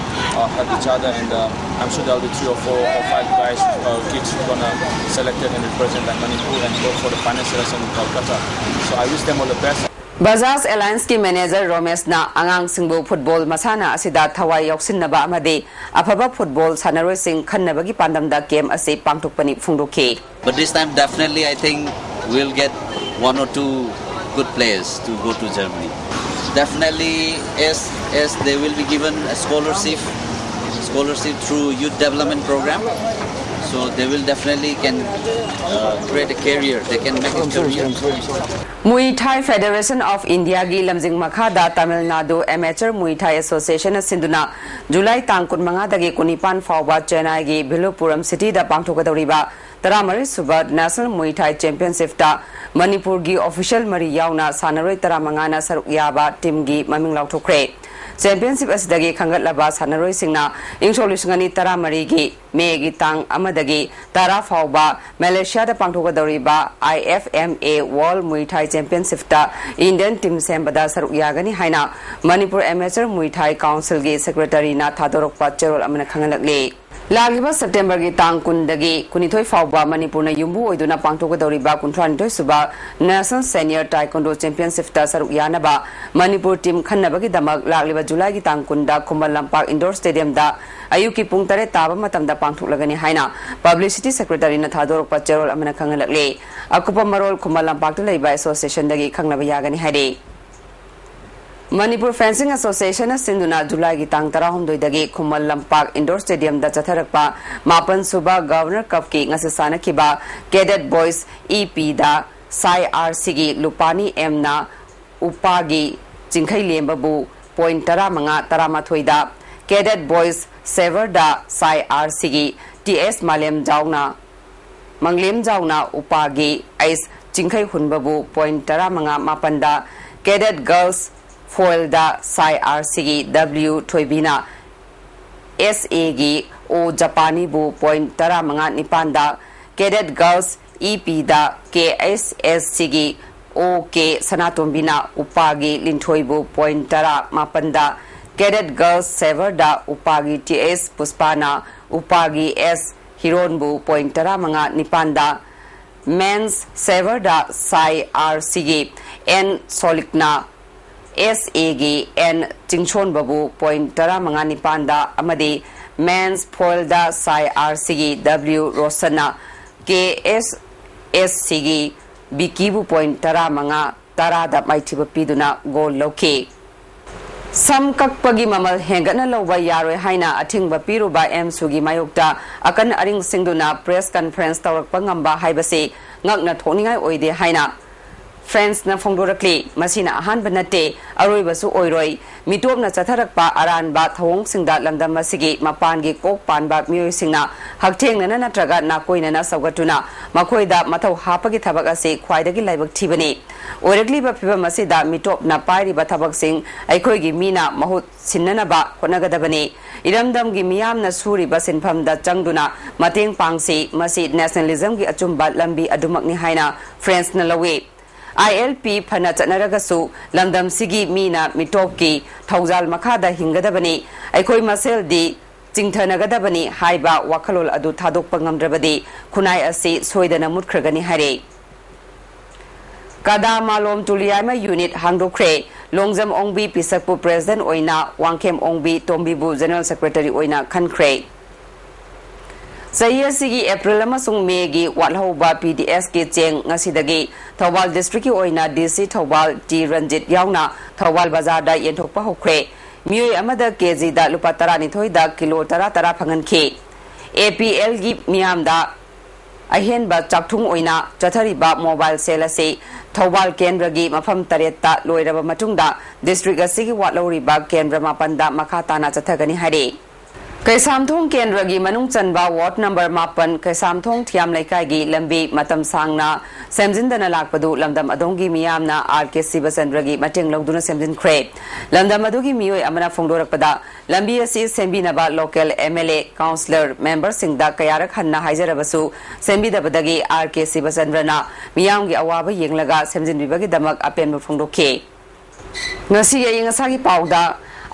uh, help each other, and uh, I'm sure there'll be three or four or five guys, uh, kids who gonna selected and represent like Manipur and go for the final selection in Kolkata. So I wish them all the best. Bajaj ꯑꯦꯂꯥꯌꯟꯁꯀꯤ manager ꯔꯣꯃꯦꯁꯅ ꯑꯉꯥꯡꯁꯤꯡꯕꯨ football ꯃꯁꯥꯟꯅ ꯑꯁꯤꯗ ꯊꯋꯥꯏ ꯌꯥꯎꯁꯤꯟꯅꯕ ꯑꯃꯗꯤ ꯑꯐꯕ football ꯁꯥꯟꯅꯔꯣꯏꯁꯤꯡ ꯈꯟꯅꯕꯒꯤ ꯄꯥꯟꯗꯝꯗ ꯀꯦꯝ ꯑꯁꯤ ꯄꯥꯡꯊꯣꯛꯄꯅꯤ ꯐꯣꯡꯗꯣꯛꯈꯤ꯫ But this time, definitely, I think we'll get one or two good players to go to Germany. Definitely, as as they will be given a scholarship, scholarship through youth development program, so they will definitely can uh, create a career. They can make a career. Muay Thai Federation of Indiaꯒꯤ ꯂꯝꯖꯤꯡ ꯃꯈꯥꯗ Tamil Nadu Amateur Muay Thai Associationꯅ ꯁꯤꯟꯗꯨꯅ July ꯇꯥꯡ ꯀꯨꯟꯃꯉꯥꯗꯒꯤ ꯀꯨꯟꯅꯤꯄꯥꯟ ꯐꯥꯎꯕ ꯆꯦꯟꯅꯥꯏꯒꯤ ꯚꯤꯂꯨꯄꯨꯔꯝ ꯁꯤꯇꯤꯗ ꯄꯥꯡꯊꯣꯛꯀꯗꯧꯔꯤꯕ ꯇꯔꯥꯃꯔꯤ ꯁꯨꯕ National Muay Thai Championshipꯇ ꯃꯅꯤꯄꯨꯔꯒꯤ official ꯃꯔꯤ ꯌꯥꯎꯅ ꯁꯥꯟꯅꯔꯣꯏ ꯇꯔꯥꯃꯉꯥꯅ ꯁꯔꯨꯛ ꯌꯥꯕ teamꯒꯤ ꯃꯃꯤꯡ ꯂꯥꯎꯊꯣꯛꯈ꯭ꯔꯦ꯫ Championship ꯑꯁꯤꯗꯒꯤ ꯈꯟꯒꯠꯂꯕ ꯁꯥꯟꯅꯔꯣꯏꯁꯤꯡꯅ ꯏꯪ ꯁꯣꯛ ꯂꯤꯁꯤꯡ ꯑꯅꯤ ꯇꯔꯥꯃꯔꯤꯒꯤ ꯃꯦꯒꯤ ꯇꯥꯡ ꯑꯃꯗꯒꯤ ꯇꯔꯥ ꯐꯥꯎꯕ ꯃꯦꯂꯦꯁꯤꯌꯥꯗ ꯄꯥꯡꯊꯣꯛꯀꯗꯧꯔꯤꯕ I F M A World Muay Thai Championshipꯇ Indian team ꯁꯦꯝꯕꯗ ꯁꯔꯨꯛ ꯌꯥꯒꯅꯤ ꯍꯥꯏꯅ ꯃꯅꯤꯄꯨꯔ Amateur Muay Thai Councilꯒꯤ secretaryꯅ ꯊꯥꯗꯣꯔꯛꯄ ꯆꯦꯔꯣꯜ ꯑꯃꯅ ꯈꯪꯍꯜꯂꯛꯂꯤ꯫ ꯂꯥꯛꯂꯤꯕ ꯁꯦꯞꯇꯦꯝꯕꯔꯒꯤ ꯇꯥꯡ ꯀꯨꯟꯗꯒꯤ ꯀꯨꯟꯅꯤꯊꯣꯏ ꯐꯥꯎꯕ ꯃꯅꯤꯄꯨꯔꯅ ꯌꯨꯝꯕꯨ ꯑꯣꯏꯗꯨꯅ ꯄꯥꯡꯊꯣꯛꯀꯗꯧꯔꯤꯕ ꯀꯨꯟꯊ꯭ꯔꯥꯅꯤꯊꯣꯏ ꯁꯨꯕ National Senior Taekwondo Championshipꯇ ꯁꯔꯨꯛ ꯌꯥꯅꯕ ꯃꯅꯤꯄꯨꯔ team ꯈꯟꯅꯕꯒꯤꯗꯃꯛ ꯂꯥꯛꯂꯤꯕ ꯖꯨꯂꯥꯏꯒꯤ ꯇꯥꯡ ꯀꯨꯟꯗ ꯈꯨꯃꯟ ꯂꯝꯄꯥꯛ indoor stadiumꯗ ꯑꯌꯨꯛꯀꯤ ꯄꯨꯡ ꯇꯔꯦꯠ ꯇꯥꯕ ꯃꯇꯝꯗ ꯄꯥꯡꯊꯣꯛꯂꯒꯅꯤ ꯍꯥꯏꯅ publicity secretaryꯅ ꯊꯥꯗꯣꯔꯛꯄ ꯆꯦꯔꯣꯜ ꯑꯃꯅ ꯈꯪꯍꯜꯂꯛꯂꯤ꯫ ꯑꯀꯨꯞꯄ ꯃꯔꯣꯜ ꯈꯨꯃꯟ ꯂꯝꯄꯥꯛꯇ ꯂꯩꯕ associationꯗꯒꯤ ꯈꯪꯅꯕ ꯌꯥꯒꯅꯤ ꯍꯥꯏꯔꯤ꯫ ꯃꯅꯤꯄꯨꯔ Fencing Associationꯅ ꯁꯤꯟꯗꯨꯅ ꯖꯨꯂꯥꯏꯒꯤ ꯇꯥꯡ ꯇꯔꯥꯍꯨꯝꯗꯣꯏꯗꯒꯤ ꯈꯨꯃꯟ ꯂꯝꯄꯥꯛ indoor stadiumꯗ ꯆꯠꯊꯔꯛꯄ ꯃꯥꯄꯟ ꯁꯨꯕ Governor Cupꯀꯤ ꯉꯁꯤ ꯁꯥꯟꯅꯈꯤꯕ Cadet Boys ꯏ ꯄꯤꯗ ꯁꯥꯏ ꯑꯥꯔ ꯁꯤꯒꯤ ꯂꯨꯄꯥꯅꯤ ꯑꯦꯝꯅ ꯎꯄꯥꯒꯤ ꯆꯤꯡꯈꯩ ꯂꯦꯝꯕꯕꯨ point ꯇꯔꯥꯃꯉꯥ ꯇꯔꯥꯃꯥꯊꯣꯏꯗ, Cadet Boys Sevensꯗ ꯁꯥꯏ ꯑꯥꯔ ꯁꯤꯒꯤ ꯇꯤ ꯑꯦꯁ ꯃꯥꯂꯦꯝꯖꯥꯎꯅ ꯃꯪꯂꯦꯝꯖꯥꯎꯅ ꯎꯄꯥꯒꯤ ꯑꯩꯁ ꯆꯤꯡꯈꯩ ꯍꯨꯟꯕꯕꯨ point ꯇꯔꯥꯃꯉꯥ ꯃꯥꯄꯟꯗ, Cadet Girls Foilꯗ ꯁꯥꯏ ꯑꯥꯔ ꯁꯤꯒꯤ ꯗꯕ꯭ꯂꯤꯎ ꯊꯣꯏꯕꯤꯅ ꯑꯦꯁ ꯑꯦꯒꯤ ꯑꯣ ꯖꯄꯥꯅꯤꯕꯨ point ꯇꯔꯥꯃꯉꯥ ꯅꯤꯄꯥꯟꯗ, Cadet Girls ꯏ ꯄꯤꯗ ꯀꯦ ꯑꯦꯁ ꯑꯦꯁ ꯁꯤꯒꯤ ꯑꯣ ꯀꯦ ꯁꯅꯥꯇꯣꯝꯕꯤꯅ ꯎꯄꯥꯒꯤ ꯂꯤꯟꯊꯣꯏꯕꯨ point ꯇꯔꯥ ꯃꯥꯄꯟꯗ, Cadet Girls Sevensꯗ ꯎꯄꯥꯒꯤ ꯇꯤ ꯑꯦꯁ ꯄꯨꯁꯄꯥꯅ ꯎꯄꯥꯒꯤ ꯑꯦꯁ ꯍꯤꯔꯣꯟꯕꯨ point ꯇꯔꯥꯃꯉꯥ ꯅꯤꯄꯥꯟꯗ, Men's Sevensꯗ ꯁꯥꯏ ꯑꯥꯔ ꯁꯤꯒꯤ ꯑꯦꯟ ꯁꯣꯂꯤꯛꯅ ꯑꯦꯁ ꯑꯦꯒꯤ ꯑꯦꯟ ꯆꯤꯡꯁꯣꯟꯕꯕꯨ point ꯇꯔꯥꯃꯉꯥ ꯅꯤꯄꯥꯟꯗ ꯑꯃꯗꯤ Men's Foilꯗ ꯁꯥꯏ ꯑꯥꯔ ꯁꯤꯒꯤ ꯗꯕ꯭ꯂꯤꯎ ꯔꯣꯁꯟꯅ ꯀꯦ ꯑꯦꯁ ꯑꯦꯁ ꯁꯤꯒꯤ ꯕꯤꯀꯤꯕꯨ point ꯇꯔꯥꯃꯉꯥ ꯇꯔꯥꯗ ꯃꯥꯏꯊꯤꯕ ꯄꯤꯗꯨꯅ gold ꯂꯧꯈꯤ꯫ ꯁꯝ ꯀꯛꯄꯒꯤ ꯃꯃꯜ ꯍꯦꯟꯒꯠꯅ ꯂꯧꯕ ꯌꯥꯔꯣꯏ ꯍꯥꯏꯅ ꯑꯊꯤꯡꯕ ꯄꯤꯔꯨꯕ ꯑꯦꯝꯁꯨꯒꯤ ꯃꯥꯌꯣꯛꯇ ꯑꯀꯟ ꯑꯔꯤꯡ ꯁꯤꯡꯗꯨꯅ press conference ꯇꯧꯔꯛꯄ ꯉꯝꯕ ꯍꯥꯏꯕꯁꯤ ꯉꯛꯅ ꯊꯣꯛꯅꯤꯡꯉꯥꯏ ꯑꯣꯏꯗꯦ ꯍꯥꯏꯅ ꯐ꯭ꯔꯦꯟꯁꯅ ꯐꯣꯡꯗꯣꯔꯛꯂꯤ꯫ ꯃꯁꯤꯅ ꯑꯍꯥꯟꯕ ꯅꯠꯇꯦ, ꯑꯔꯣꯏꯕꯁꯨ ꯑꯣꯏꯔꯣꯏ꯫ ꯃꯤꯇꯣꯞꯅ ꯆꯠꯊꯔꯛꯄ ꯑꯔꯥꯟꯕ ꯊꯧꯑꯣꯡꯁꯤꯡꯗ ꯂꯝꯗꯝ ꯑꯁꯤꯒꯤ ꯃꯄꯥꯟꯒꯤ ꯀꯣꯛ ꯄꯥꯟꯕ ꯃꯤꯑꯣꯏꯁꯤꯡꯅ ꯍꯛꯊꯦꯡꯅꯅ ꯅꯠꯇ꯭ꯔꯒ ꯅꯥꯀꯣꯏꯅꯅ ꯁꯧꯒꯠꯇꯨꯅ ꯃꯈꯣꯏꯗ ꯃꯊꯧ ꯍꯥꯞꯄꯒꯤ ꯊꯕꯛ ꯑꯁꯤ ꯈ꯭ꯋꯥꯏꯗꯒꯤ ꯂꯥꯏꯕꯛ ꯊꯤꯕꯅꯤ꯫ ꯑꯣꯏꯔꯛꯂꯤꯕ ꯐꯤꯚꯝ ꯑꯁꯤꯗ ꯃꯤꯇꯣꯞꯅ ꯄꯥꯏꯔꯤꯕ ꯊꯕꯛꯁꯤꯡ ꯑꯩꯈꯣꯏꯒꯤ ꯃꯤꯅ ꯃꯍꯨꯠ ꯁꯤꯟꯅꯅꯕ ꯍꯣꯠꯅꯒꯗꯕꯅꯤ꯫ ꯏꯔꯝꯗꯝꯒꯤ ꯃꯤꯌꯥꯝꯅ ꯁꯨꯔꯤꯕ ꯁꯤꯟꯐꯝꯗ ꯆꯪꯗꯨꯅ ꯃꯇꯦꯡ ꯄꯥꯡꯁꯤ꯫ ꯃꯁꯤ nationalismꯒꯤ ꯑꯆꯨꯝꯕ ꯂꯝꯕꯤ ꯑꯗꯨꯃꯛꯅꯤ ꯍꯥꯏꯅ ꯐ꯭ꯔꯦꯟꯁꯅ ꯂꯧꯏ꯫ ꯑꯥꯏ ꯑꯦꯜ ꯄꯤ ꯐꯅ ꯆꯠꯅꯔꯒꯁꯨ ꯂꯝꯗꯝꯁꯤꯒꯤ ꯃꯤꯅ ꯃꯤꯇꯣꯞꯀꯤ ꯊꯧꯖꯥꯜ ꯃꯈꯥꯗ ꯍꯤꯡꯒꯗꯕꯅꯤ꯫ ꯑꯩꯈꯣꯏ ꯃꯁꯦꯜꯗꯤ ꯆꯤꯡꯊꯅꯒꯗꯕꯅꯤ ꯍꯥꯏꯕ ꯋꯥꯈꯜꯂꯣꯟ ꯑꯗꯨ ꯊꯥꯗꯣꯛꯄ ꯉꯝꯗ꯭ꯔꯕꯗꯤ ꯈꯨꯟꯅꯥꯏ ꯑꯁꯤ ꯁꯣꯏꯗꯅ ꯃꯨꯠꯈ꯭ꯔꯒꯅꯤ ꯍꯥꯏꯔꯦ꯫ ꯀꯗꯥ ꯃꯥꯂꯣꯝ ꯇꯨꯂꯤꯌꯥꯏꯃ ꯌꯨꯅꯤꯠ ꯍꯥꯡꯗꯣꯛꯈ꯭ꯔꯦ꯫ ꯂꯣꯡꯖꯝ ꯑꯣꯡꯕꯤ ꯄꯤꯁꯛꯄꯨ ꯄ꯭ꯔꯦꯁꯤꯗꯦꯟꯠ ꯑꯣꯏꯅ, ꯋꯥꯡꯈꯦꯝ ꯑꯣꯡꯕꯤ ꯇꯣꯝꯕꯤꯕꯨ ꯖꯦꯅꯔꯦꯜ ꯁꯦꯀ꯭ꯔꯦꯇꯔꯤ ꯑꯣꯏꯅ ꯈꯟꯈ꯭ꯔꯦ꯫ ꯆꯍꯤ ꯑꯁꯤꯒꯤ ꯑꯦꯄ꯭ꯔꯤꯜ ꯑꯃꯁꯨꯡ ꯃꯦꯒꯤ ꯋꯥꯠꯍꯧꯕ ꯄꯤ ꯗꯤ ꯑꯦꯁꯀꯤ ꯆꯦꯡ ꯉꯁꯤꯗꯒꯤ ꯊꯧꯕꯥꯜ ꯗꯤꯁꯇ꯭ꯔꯤꯛꯀꯤ ꯑꯣꯏꯅ ꯗꯤ ꯁꯤ ꯊꯧꯕꯥꯜ ꯇꯤ ꯔꯟꯖꯤꯠ ꯌꯥꯎꯅ ꯊꯧꯕꯥꯜ ꯕꯖꯥꯔꯗ ꯌꯦꯟꯊꯣꯛꯄ ꯍꯧꯈ꯭ꯔꯦ꯫ ꯃꯤꯑꯣꯏ ꯑꯃꯗ ꯀꯦꯖꯤꯗ ꯂꯨꯄꯥ ꯇꯔꯥꯅꯤꯊꯣꯏꯗ ꯀꯤꯂꯣ ꯇꯔꯥ ꯇꯔꯥ ꯐꯪꯍꯟꯈꯤ꯫ ꯑꯦ ꯄꯤ ꯑꯦꯜꯒꯤ ꯃꯤꯌꯥꯝꯗ ꯑꯍꯦꯟꯕ ꯆꯥꯛꯊꯨꯡ ꯑꯣꯏꯅ ꯆꯠꯊꯔꯤꯕ ꯃꯣꯕꯥꯏꯜ ꯁꯦꯜ ꯑꯁꯤ ꯊꯧꯕꯥꯜ ꯀꯦꯟꯗ꯭ꯔꯒꯤ ꯃꯐꯝ ꯇꯔꯦꯠꯇ ꯂꯣꯏꯔꯕ ꯃꯇꯨꯡꯗ ꯗꯤꯁꯇ꯭ꯔꯤꯛ ꯑꯁꯤꯒꯤ ꯋꯥꯠꯍꯧꯔꯤꯕ ꯀꯦꯟꯗ꯭ꯔ ꯃꯥꯄꯟꯗ ꯃꯈꯥ ꯇꯥꯅ ꯆꯠꯊꯒꯅꯤ ꯍꯥꯏꯔꯤ꯫ ꯀꯩꯁꯥꯝꯊꯣꯡ ꯀꯦꯟꯗ꯭ꯔꯒꯤ ꯃꯅꯨꯡ ꯆꯟꯕ ꯋꯥꯔꯗ ꯅꯝꯕꯔ ꯃꯥꯄꯟ, ꯀꯩꯁꯥꯝꯊꯣꯡ ꯊꯤꯌꯥꯝ ꯂꯩꯀꯥꯏꯒꯤ ꯂꯝꯕꯤ ꯃꯇꯝ ꯁꯥꯡꯅ ꯁꯦꯝꯖꯤꯟꯗꯅ ꯂꯥꯛꯄꯗꯨ ꯂꯝꯗꯝ ꯑꯗꯣꯝꯒꯤ ꯃꯤꯌꯥꯝꯅ ꯑꯥꯔ ꯀꯦ ꯁꯤꯕꯆꯟꯗ꯭ꯔꯒꯤ ꯃꯇꯦꯡ ꯂꯧꯗꯨꯅ ꯁꯦꯝꯖꯤꯟꯈ꯭ꯔꯦ꯫ ꯂꯝꯗꯝ ꯑꯗꯨꯒꯤ ꯃꯤꯑꯣꯏ ꯑꯃꯅ ꯐꯣꯡꯗꯣꯔꯛꯄꯗ, ꯂꯝꯕꯤ ꯑꯁꯤ ꯁꯦꯝꯕꯤꯅꯕ local M L A, councillor, ꯃꯦꯝꯕꯔꯁꯤꯡꯗ ꯀꯌꯥꯔꯛ ꯍꯟꯅ ꯍꯥꯏꯖꯔꯕꯁꯨ ꯁꯦꯝꯕꯤꯗꯕꯗꯒꯤ ꯑꯥꯔ ꯀꯦ ꯁꯤꯕꯆꯟꯗ꯭ꯔꯅ ꯃꯤꯌꯥꯝꯒꯤ ꯑꯋꯥꯕ ꯌꯦꯡꯂꯒ ꯁꯦꯝꯖꯤꯟꯕꯤꯕꯒꯤꯗꯃꯛ ꯑꯄꯦꯟꯕ ꯐꯣꯡꯗꯣꯛꯈꯤ꯫ ꯉꯁꯤꯒꯤ ꯑꯏꯪ ꯑꯁꯥꯒꯤ ꯄꯥꯎꯗ,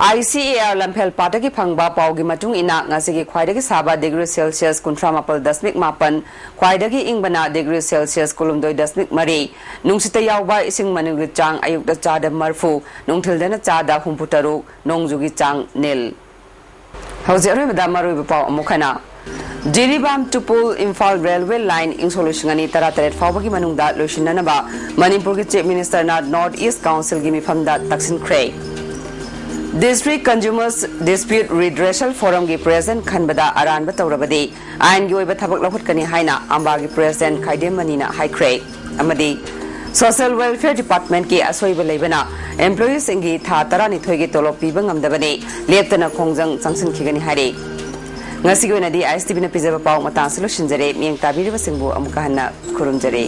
ꯑꯥꯏ ꯁꯤ ꯑꯦ ꯑꯥꯔ ꯂꯝꯐꯦꯜ ꯄꯥꯠꯇꯒꯤ ꯐꯪꯕ ꯄꯥꯎꯒꯤ ꯃꯇꯨꯡ ꯏꯟꯅ, ꯉꯁꯤꯒꯤ ꯈ꯭ꯋꯥꯏꯗꯒꯤ ꯁꯥꯕ ꯗꯤꯒ꯭ꯔꯤ ꯁꯦꯜꯁꯤꯌꯁ ꯀꯨꯟꯊ꯭ꯔꯥ ꯃꯥꯄꯜ ꯗꯁꯃꯤꯛ ꯃꯥꯄꯜ, ꯈ꯭ꯋꯥꯏꯗꯒꯤ ꯏꯪꯕꯅ ꯗꯤꯒ꯭ꯔꯤ ꯁꯦꯜꯁꯤꯌꯁ ꯀꯨꯟꯍꯨꯝꯗꯣꯏ ꯗꯁꯃꯤꯛ ꯃꯔꯤ, ꯅꯨꯡꯁꯤꯠꯇ ꯌꯥꯎꯕ ꯏꯁꯤꯡ ꯃꯅꯤꯜꯒꯤ ꯆꯥꯡ ꯑꯌꯨꯛꯇ ꯆꯥꯗ ꯃꯔꯤꯐꯨ, ꯅꯨꯡꯊꯤꯜꯗꯅ ꯆꯥꯗ ꯍꯨꯝꯐꯨꯇꯔꯨꯛ, ꯅꯣꯡꯖꯨꯒꯤ ꯆꯥꯡ ꯅꯤꯜ꯫ ꯍꯧꯖꯤꯛ ꯑꯔꯣꯏꯕꯗ ꯃꯔꯨꯑꯣꯏꯕ ꯄꯥꯎ ꯑꯃꯨꯛ ꯍꯟꯅ꯫ ꯖꯤꯔꯤꯕꯥꯝ ꯇꯨꯄꯨꯜ ꯏꯝꯐꯥꯜ ꯔꯦꯜꯋꯦ ꯂꯥꯏꯟ ꯏꯪꯁꯣꯛ ꯂꯤꯁꯤꯡ ꯑꯅꯤ ꯇꯔꯥꯇꯔꯦꯠ ꯐꯥꯎꯕꯒꯤ ꯃꯅꯨꯡꯗ ꯂꯣꯏꯁꯤꯟꯅꯅꯕ ꯃꯅꯤꯄꯨꯔꯒꯤ ꯆꯤꯐ ꯃꯤꯅꯤꯁꯇꯔꯅ ꯅꯣꯔꯠ ꯏꯁ ꯀꯥꯎꯟꯁꯤꯜꯒꯤ ꯃꯤꯐꯝꯗ ꯇꯛꯁꯤꯟꯈ꯭ꯔꯦ꯫ ꯗꯤꯁꯇ꯭ꯔꯤꯛ ꯀꯟꯖꯨꯃꯔꯁ ꯗꯤꯁꯄ꯭ꯌꯨꯠ ꯔꯤꯗ꯭ꯔꯦꯁꯦꯜ ꯐꯣꯔꯝꯒꯤ ꯄ꯭ꯔꯦꯁꯤꯗꯦꯟꯠ ꯈꯟꯕꯗ ꯑꯔꯥꯟꯕ ꯇꯧꯔꯕꯗꯤ ꯑꯥꯏꯟꯒꯤ ꯑꯣꯏꯕ ꯊꯕꯛ ꯂꯧꯈꯠꯀꯅꯤ ꯍꯥꯏꯅ ꯑꯝꯕꯥꯒꯤ ꯄ꯭ꯔꯦꯁꯤꯗꯦꯟꯠ ꯈꯥꯏꯗꯦꯝ ꯃꯅꯤꯅ ꯍꯥꯏꯈ꯭ꯔꯦ꯫ ꯑꯃꯗꯤ ꯁꯣꯁꯤꯌꯦꯜ ꯋꯦꯜꯐꯤꯌꯔ ꯗꯤꯄꯥꯔꯠꯃꯦꯟꯠꯀꯤ ꯑꯁꯣꯏꯕ ꯂꯩꯕꯅ ꯑꯦꯝꯄ꯭ꯂꯣꯌꯤꯁꯤꯡꯒꯤ ꯊꯥ ꯇꯔꯥꯅꯤꯊꯣꯏꯒꯤ ꯇꯣꯂꯣꯞ ꯄꯤꯕ ꯉꯝꯗꯕꯅꯤ, ꯂꯦꯞꯇꯅ ꯈꯣꯡꯖꯪ ꯆꯪꯁꯤꯟꯈꯤꯒꯅꯤ ꯍꯥꯏꯔꯤ꯫ ꯉꯁꯤꯒꯤ ꯑꯣꯏꯅꯗꯤ ꯑꯥꯏ ꯑꯦꯁ ꯇꯤ ꯚꯤꯅ ꯄꯤꯖꯕ ꯄꯥꯎ ꯃꯇꯥꯡꯁꯤ ꯂꯣꯏꯁꯤꯟꯖꯔꯦ꯫ ꯃꯤꯠꯌꯦꯡ ꯇꯥꯕꯤꯔꯤꯕꯁꯤꯡꯕꯨ ꯑꯃꯨꯛꯀ ꯍꯟꯅ ꯈꯨꯔꯨꯝꯖꯔꯤ꯫